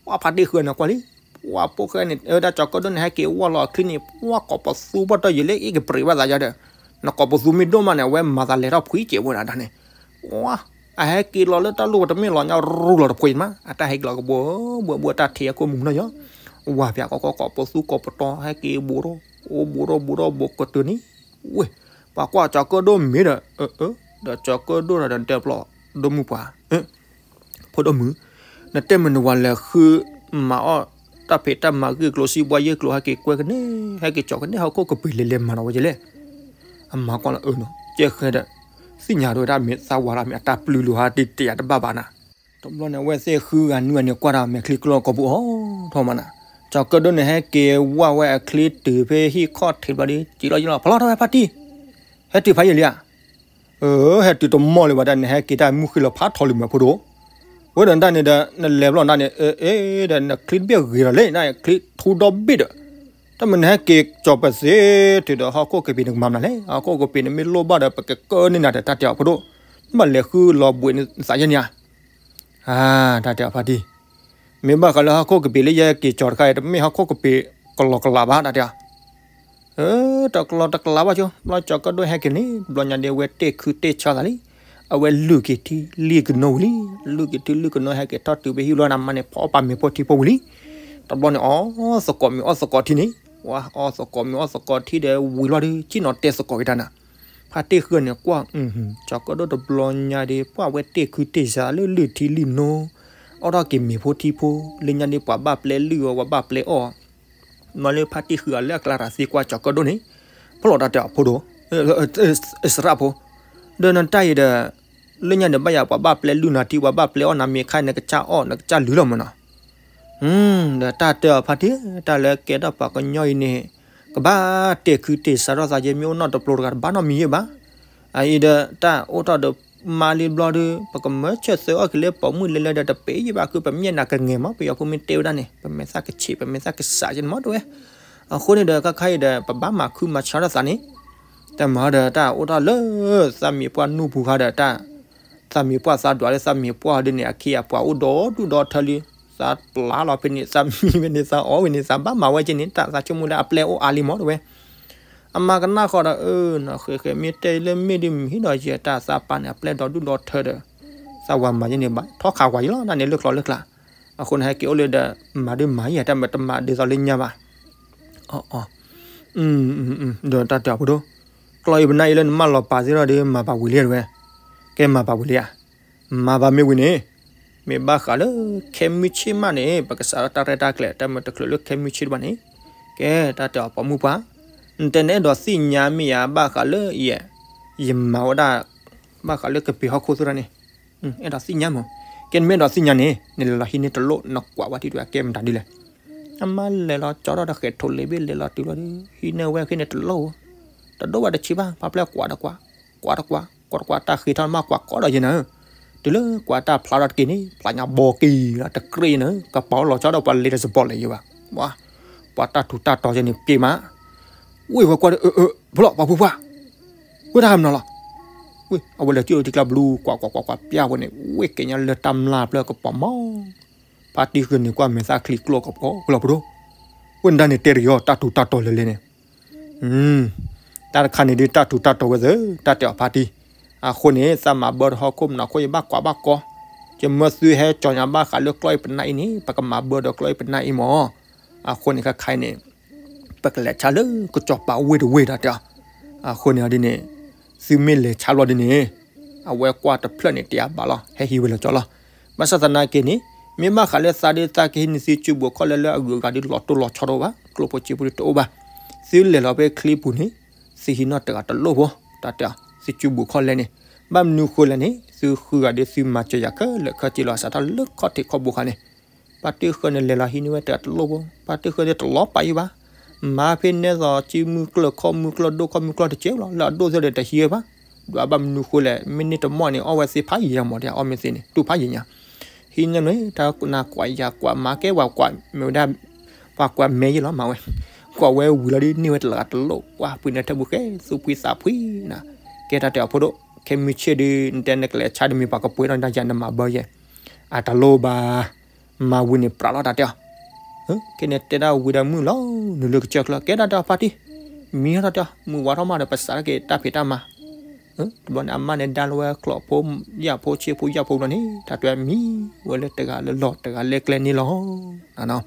ပှၤဖါတံၢ်ဃုန့ၣ်ကွၢ်လံ, ပှၤဖိၣ်ဃဲန့ၣ် တၢ်ကၠီၤကၢၣ်ဒိၣ်န့ၣ် ဟဲက့ၤဝၢ်လီၤအချံန့ၣ် ပှၤကိးပသူဘၣ်တီၢ်ယံာ်လၢအ့ၣ်ကပြံးဘၣ်သးယါဒီး, နကိးပသူမ့ၢ်ဒိၣ်မးန့ၣ် အဝဲမၤသးလဲၤထီၣ်ဖှံကဲးဝဲဒၣ်န့ၣ်, ပှၤ, အဟဲက့ၤလီၤလၢတၢ်လူၢ်ဝဲတမ့ၢ်လီၤညါရူလီၤတဖှံမး အတၢ်ဟဲက့ၤလီၤကဘှီဘှီဘှီတၢ်ထံးအခိၣ်မုၢ်နီၢ်ယီၤ, ဝၢ်ဖဲကိးကိးကိးပသူကိးပတီၤ ဟဲက့ၤဘူးထီၣ်, အိၣ်ဘူးထီၣ်ဘူးထီၣ်ဘူးကတၢၢ်န့ၣ်, ဝ့ၢ်, ပှၤကွၢ်ကၠီၤကၢၣ်ဒိၣ်မ့ၢ်ဒီး, ဒီးကၠီၤကၢၣ်ဒိၣ်ဒီးတဲပျီ, ဒိၣ်မုၢ်ပှၤ ဖိဒိၣ်မုၣ်, နတဲမနုၤဝဲလဲၤဃုမၤအီၣ်တၢ်ဖံးတၢ်မၤဂ့ၢ်ကျိၤစံးဘှါယ့ၢ်ကျိၤ ဟဲက့ၤကွဲကန့ၢ် ဟဲက့ၤကၠီၤကန့ၢ်ဟီၣ်ခိၣ်ကပ့ၤလဲၤလဲၤမၤနီၤဝဲကလဲၣ်, အမၤကွၢ်လီၤအၢနီၤ ကဲဃဲဒီး, သ့ၣ်ညါဒိၣ်ဝဲဒၣ်မ့ၢ်သးဝါလီၤ မ့ၢ်အတၢ်ပျုၤလိာ်ဟါတ့ၢ်တယၤတဘၣ်ဘၣ်နၤ, တဘျီန့ၣ် အဝဲသ့ၣ်ဃုဂၤနွံဂၤန့ၣ် ကွၢ်တၢ်မဲာ်ချံကျိကီၢ်ပူၤအီၤထီၣ်မးနၤ, ကၠီၤကၢၣ်ဒိၣ်န့ၣ် ဟဲက့ၤဝဲအချံတုၤဖဲဟံၣ်ခီၣ်ထံးဘျီဒီး ကံလီၤယံလီၤ ဖီလီၤထီၣ်ဝဲဖါတံၢ်, ဟဲတုၤဖးယံာ်လံဧါ အၢ ဟဲတုၤတမီၢ်လံဘၣ်တၢ်န့ၣ် ဟဲက့ၤတၢ်မုၢ်ဃ့ၢ်လီၤဖးထီလံမးဖိဒိၣ်, ဝဲဒီးတၢ်န့ၣ်ဒီး နလဲၤဘျီတၢ်န့ၣ် အ့ ဒီးနချံတဘ့ၣ်ဂ့ၤဒီးလဲၣ် နချံထူဒီဘ့ၣ်ဒီး, တၢ်မ့ၢ်နဟဲက့ၤကၠီၤပသ့ တုၤဒီးဟီၣ်ခိၣ်ကပ့ၤနကမၤမနုၤလဲၣ် ဟီၣ်ခိၣ်ကပ့ၤန့ၣ်မ့ၢ်လိၣ်ဘၣ်ဒီး ပကကၢန့ၢ်နၤဒီး တၢ်တဲအီၤဖိဒိၣ်, နဘၣ်လဲၤဃုလီၤဘှံးနသးယဲၢ်န့ၣ်ဧါ တၢ်တဲအီၤဖါတံၢ်, မ့ၢ်ဘၣ်ဃးလၢဟီၣ်ခိၣ်ကပ့ၤလၢယဲက့ၤကၠီၤတခါအံၤ တမ့ၢ်ဟီၣ်ခိၣ်ကပ့ၤကလီကလးဘၣ်တၢ်တဲအီၤ, တကလီတကလးဘၣ်ကၠိ ဘျီကၠီၤကၢၣ်ဒိၣ်ဟဲက့ၤန့ၣ် ဘျီညါဒ့ဝဲတဲာ်ခုတဲာ်ဆါသးလံ, အဝဲလုၢ်က့ၤထံလုၢ်ကနိဝံၤလံ, လုၢ်က့ၤထံလုၢ်ကနိ ဟဲက့ၤထီၣ်တုၤဖဲဟံၣ်လီၤနၤမးန့ၣ် ဖီအီၣ်ပာ်မ့ၤဖိထံဖိဝံၤလံ, တဘျီန့ၣ် အီၣ်သကိးမ့ၤအီၣ်သကိးထံန့ၣ်, ဝဲအီၣ်သကိးမ့ၤအီၣ်သကိးထံဒီးဝံၤလီၤဒီး ကံၣ်နီၤတဲသကိးက့ၤတၢ်နၤ ဖါတ့ၢ်ဃုန့ၣ်ကွၢ်, ကၠီၤကၢၣ်ဒိၣ်တဘျီညါဒ့ ပှၢ်ဝဲတဲာ်ခုတဲာ်ဆါလၢလုၢ်ထံလုၢ်နိ, အီၣ်ထီၣ်က့ၤမ့ၤဖိထံဖိ, လၢညါဒ့ပှၤဘၣ်ပျဲလုၢ်အီၤ ပှၤဘၣ်ပျဲအီၣ်, မ့ၢ်လၢဖါတ့ၢ်ဃုအလၢအကျါတၢ်သံကွၢ်ကၠီၤကၢၣ်ဒိၣ်န့ၣ်, ဖီလီၤတၢ်တဲအီၤဖိဒိၣ်, စရၣ်ဖိ, ဒီးနတၢ်အံၤဒီး, လၢညါဒ့ဘၣ်ယၤပှၤဘၣ်ပျဲလုၢ်နၤထံ ပှၤဘၣ်ပျဲအီၣ်နၤမ့ၤခါအံၤ နကစၢ်အီၣ် နကစၢ်လုၢ်လီၤမးနီၤ ဒီးတၢ်တဲအီၤဖါတံၢ် တၢ်လၢကဲထီၣ်ပှၤကညီအံၤန့ၣ်, ကဘၣ်တဲာ်ခုတဲာ်ဆါထီၣ်သးယဲ မ့ၢ်အိၣ်နီတပျိတဂၤတဘၣ်နီတမံၤယဲဘၣ်. အအံၤဒီးတၢ်အိၣ်ထီၣ်ဒီးမါလံဘျီဒီး ပကမၢဆၢၣ်သၢအီၣ်က့ၤလၢပိာ်မုၣ်လဲၤလဲၤဒီးတပ့ၤယဲဘၣ် ဃုပမျဲၢ်နၤကငဲၤမး ပယီၤဖိမ့ၢ်တဲဝဲဒၣ်န့ၣ် ပမဲာ်သၣ်ကဆံး ပမဲာ်သၣ်ကစးယဲန့ၣ်မးတဝဲ. အဃိန့ၣ်ဒီး ခါခါအံၤဒီး ပဘၣ်မၤခုမၤဆါထီၣ်သးန့ၣ် တၢ်မၤဒီးတၢ်အိၣ်ထီၣ်လၢ သးမံၤပှၢ်နူၢ်ပူၤခါဒီးတၢ် သးမံၤပှၢ်သးဒွးလၢသးမံၤပှၢ်ဒ်န့ၣ် အခ့အပှၤအိၣ်ဒီဒူၣ်ဒီထၢလံ. သးပျၢ်လီၤဖဲန့ၣ် သးမံဝဲန့ၣ် သးအီၣ်ဝဲန့ၣ် သးဘၣ်မၤဝဲက့န့ၣ် တၢ်သးဆိကမိၣ်လၢအပျဲၢ်အိၣ်အါလံမးတဝဲ. အမါကနၣ်ဃီဒီး အၢ နီၢ်ဃဲဃဲမ့ၢ်တဲလၢမ့ၢ်ဒ်မုၢ်ဟံၣ်ဒီးယဲ တၢ်သးပၢ်န့ၣ် အပျဲၢ်ဒီဒူၣ်ဒီထၢဒီး သးဝၤမၤယဲန့ၣ်ဘၣ် ထီၣ်ခးဝၤယဲလီၤ ဒၣ်န့ၣ်လၢကျီလၢကျါ. အဃိန့ၣ် ဟဲက့ၤအိၣ်လၢဒီး မၤဒုးမၤယဲ တၢ်မၤတမၤဒ်သိးလၢညါဘၣ်. ဒီးတၢ်တဲအီၤဖိဒိၣ်, ကျီအံၤပနၢ်အံၤလၢနမၢလီၤပာ်သ့ၣ်ထီၣ်ဒီး မၤပာ်ဝံၤလံတဝဲ. ကဲမၤပာ်ဝံၤလံဧါ. မၤပာ်မ့ၢ်ဝံၤန့ၣ် မ့ၢ်ဘၣ်ဃးလၢ ခဲမုၢ်ဆ့ၣ်မးန့ၣ် ပကစးထီၣ်တၢ်ရဲၣ်တၢ်ကျဲၤ တၢ်မ့ၢ်တချုးလၢခဲမုၢ်ဆ့ၣ်တဘၣ်န့ၣ်, ကဲတၢ်တဲအီၤပိာ်မုၣ်ပှၢ်, နတဲနအဲၣ်ဒိးသ့ၣ်ညါမ့ၢ်ယါဘၣ်ဃးလၢယဲ, ယမၤဝဲဒၣ် ဘၣ်ဃးလၢကပ့ၤဟီၣ်ခိၣ်သ့ၣ်တဖၣ်န့ၣ်, အဲၣ်ဒိးသ့ၣ်ညါမး. ကဲနမ့ၢ်အဲၣ်ဒိးသ့ၣ်ညါန့ၣ် နလဲၤလီၤဟံးန့ၢ်တလိၣ် နကွၢ်ဝဲထံၣ်တဝဲ ကဲမတၤဒ်လဲၣ်. နမ့ၢ်လဲၤလီၤကၠီထီၣ်တၢ်ဃဲးထိးလ့ၤဘ့ၣ်လဲၤလီၤတုၤလီၤဒီး ဟံးန့ၢ်ဝဲခဲန့ၣ်တလိၣ်ဧိၤ, တဒိၣ်ဘၣ်တဆံးဘၣ်, ပှၤပျဲၢ်ကွၢ်တကွၢ်, ကွၢ်တကွၢ်, ကွၢ်တကွၢ် တၢ်ဃ့ထီၣ်မးကွၢ်ကီဒီးယဲနၤဧၢ, တုၤလၢကွၢ်တၢ်ဖျါထီၣ်တက့ၢ်န့ၣ် ဖျါညါဘီက့ၤလီၤ တကြ့ၢ်ယဲနၤဧၢ, ကပီၤလီၤဆီဒီးပှၤလဲၤတစပီၤလဲၤယဲဘၣ်, ပှၤတၢ်ထူးတၢ်တီၤယဲန့ၣ်ပျ့ၤမး, ဝ့ၢ်ဝဲကွၢ်ဒီး အၢ အၢ ဖျီၣ်ပှၤဖိခွါ ဝ့ၢ်တၢ်ဟးမနီၤလီၤ. ဝ့ၢ် အဝဲလဲၤကၠိၣ်လီၤထံကျါဘျူ ကွၢ်ကွၢ်ကွၢ်ကွၢ်ပျၢ်ဝဲန့ၣ် ဝ့ၢ်က့ၤညါလၢတၢ်မျၢ်ဖျၢၣ်ကပီၤမး, ဖါတံၢ်ဃုာ်န့ၣ်ကွၢ်မဲာ်သၣ်ချံကျိၣ်ကပီၤကလီၤပဒိၣ်, ဝ့ၢ်နဒါန့ၣ်တဲတဂ့ၤအီၤ တၢ်ထူးတၢ်တီၤလဲၤလဲၤန့ၣ် တၢ်တခါန့ၣ်ဒ်တၢ်ထူးတၢ်တီၤဝဲသ့ၣ် တၢ်တဲအီၤဖါတံၢ်, အဃိန့ၣ် သးမၤဘၢတဟီၣ်ခိၣ်မနီၤခိၣ် ယဘၣ်ကွၢ်ဘၣ်ကီ, ယမၢသုဟဲကၠီညါဘၣ်ဃးလၢကျီၢ်အံၤပနၢ်အံၤန့ၣ် ပကမၤဘၢဒီးကျီၢ်အံၤပနၢ်အံၤမး, အဃိန့ၣ်ခါခါအံၤန့ၣ် ပကလဲၤဆါလၢကစီၤပၤဝ့ၢ်တဝ့ၢ်တၢ်တဲအီၤ, အဃိန့ၣ်ဒ်န့ၣ် သုမ့ၢ်လဲၤဆါဘျီဒ်န့ၣ် အဝဲကွၢ်တဖျၢၣ်န့ၣ် တဲအါဘၣ်လီၤ ဟဲဟံးဝဲလီၤကၠီလီၤ. ဘၣ်ဆၣ်သနာ်က့န့ၣ် မ့ၢ်ဘၣ်ဃးလၢသးဒ်သးကဟံးန့ၢ်သုစုဘူးခီၣ်လဲ လၢအဂုၤအဂၤဒ်လီၤတိၢ်လီၤဆီတအိၣ်ဘၣ်, ကျိၣ်ဖိစ့ဖိဒ်တအိၣ်ဘၣ်, သုလဲၤလီၤဖဲချံပူၤန့ၣ် သုဟံးနီၣ်တဂၤတလိၣ်ဖိ, တၢ်တဲအီၤ သုစုဘူးခီၣ်လဲန့ၣ်, ဘၣ်မနုၤဃိလဲၣ်န့ၣ် သုဃုဂၤဒ်သုမၤစၢၤယၤခဲလၢာ်ခဲဆ့လီၤ စးထီၣ်လၢခီၣ်ထံးခီၣ်ဘိခါန့ၣ် ပှၤတ့ၢ်ဃၢန့ၣ်လဲၤလီၤဟံးန့ၢ်ဝဲတဂၤတလိၣ်ဖိ, ပှၤတ့ၢ်ဃၢန့ၣ်တလီၤပာ်ယံၤဘၣ်, မၤဖဲနဲသိးစုမုၢ်ကျၢၢ်ခီၣ်မုၢ်ကျၢၢ် ဒိၣ်ခီၣ်မုၢ်ကျၢၢ်တစဲးလီၤ လၢအဒိၣ်သ့ၣ်ဒီးတဟံးဝဲဘၣ်, ဒွးဘၣ်မနုၤဃိလဲၣ် မ့ၢ်န့ၢ်တမီၢ်န့ၣ် အီၣ်ဝဲသ့ၣ်ဖးယံၤယံၤမး တဲအီၣ်မ့ၢ်သ့န့ၣ် တူၢ်ဖးယံၤညါ, ဟံးန့ၢ်န့ၣ် တၢ်နၤကွၢ်ယၤကွၢ် မၤကဲဝဲကွၢ် မ့ၢ်ဝဲဒၣ် ပှၤကွၢ်မဲာ်ယံၤလီၤမၤဝဲ, ကွၢ်ဝဲဝံၤလီၤဒ်န့ၢ်ဝဲတဂၤတလိၣ် ပှၤဖှံန့ၣ်ထဲပူၤဃဲ သူၣ်ဖှံသးဖှံနၤ, ကဲတၢ်တဲအီၤဖိဒိၣ် ခဲမုၢ်ဆ့ၣ်ဒုး နတဲနကလဲၤဆါဒီးမ့ၢ်ပှၤကပှ့ၤထီၣ်နတၢ်ယၤနမၤဘၢယဲ, အတလိၣ်ဘၣ်, မၤဝံၤန့ၣ်ပြးလီၤတၢ်တဲအီၤ ကဲန့ၣ်တဲဒၣ်ဝံၤဒီးမုၢ်လီၤ နုာ်လၢကစၢၢ်ချၢ ကဲတၢ်တဲအီၤဖါတံၢ်, မံထီၣ်တၢ်တဲအီၤ မုၢ်ဝါထီၣ်မးဒီးပစးထီၣ်က့ၤတၢ်ဖံးတၢ်မၤ, တဘျီန့ၣ် အမါန့ၣ်ဒါလီၤဝဲကျိၣ်ဖိယာ်ဖိဆ့ဖိယာ်ဖိဘျီန့ၣ် တၢ်တဲမံဝဲလၢတဂၤလၢလီၢ်တဂၤလၢကျဲန့ၣ်လီၤ.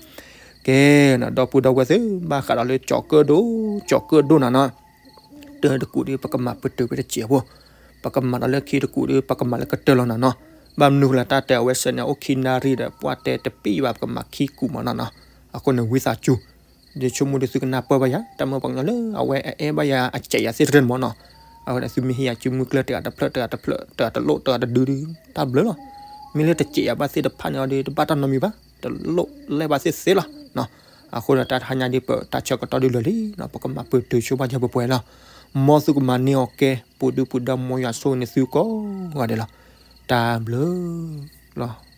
ကဲ, ဒီပုၢ်ဒီဝဲၢ်သ့ၣ် ဘၣ်ဃးဒီးလၢကၠီၤကၢၣ်ဒိၣ် ကၠီၤကၢၣ်ဒိၣ်နၤနီၤ, တၢတကူးဒီး ပကမၤပတုာ်ဝဲတစဲးဖိ, ပကမၤဒီးလၢခံတကူးဒီး ပကမၤလၢကတၢၢ်လီၤနၤနီၤ, ဘၣ်မနုၤဃိလၢတၢ်တဲအဝဲစဲးန့ၣ် အိၣ်ခံနၣ်ရံၣ်ဒီး ပှၤတဲတပံၢ်ဘၣ် ပကမၤခံကူးမးနီၤနီၤ, အဃိန့ၣ်ဝံသးစူၤ ယဆိကမိၣ်ဒီးသုကနၢ်ပၢၢ်ဘၣ်ယၤ တၢ်မၢပှၤကညီလၢအဝဲအအဲၣ်ဘၣ်ယၤအစဲးယၤသ့ၣ်တဖၣ်န့ၣ်မးနီၤ, အဝဲန့ၣ်သုမ့ၢ်ဟ့ၣ်ယၤစုမုၢ်ကျၢၢ်တဂၤတဖျၢၣ် တဂၤတဖျၢၣ် တဂၤတလိၣ် တဂၤတဒုဒု တၢ်ဘျုးလီၤ, မ့ၢ်လၢတစဲးယၤဘၣ်သ့ၣ်တဖၣ်န့ၣ်အီၤဒီး တဘၣ်တၢ်နီတမံၤဘၣ်, တလိၣ်လဲၢ်ဘၣ်သ့ၣ်သ့လီၤ, အဃိဒီးတၢ်တဟါညါဒ်ပတၢ်ဆၢကတီၢ်ဒုးလၢာ်လံနီၤ ပကမၤပတုာ်ဆိဘၣ်ယၤပှဲၤပှဲၤလီၤ, မ်သုကမၤန့ၢ်အီၤကဲ ပူၤဒုပူၤဒီးမ်ယွၤဆိၣ်ဂ့ၤန့ၢ်သုကိးဂၤဒဲးလီၤ, တၢ်ဘျုးလီၤ.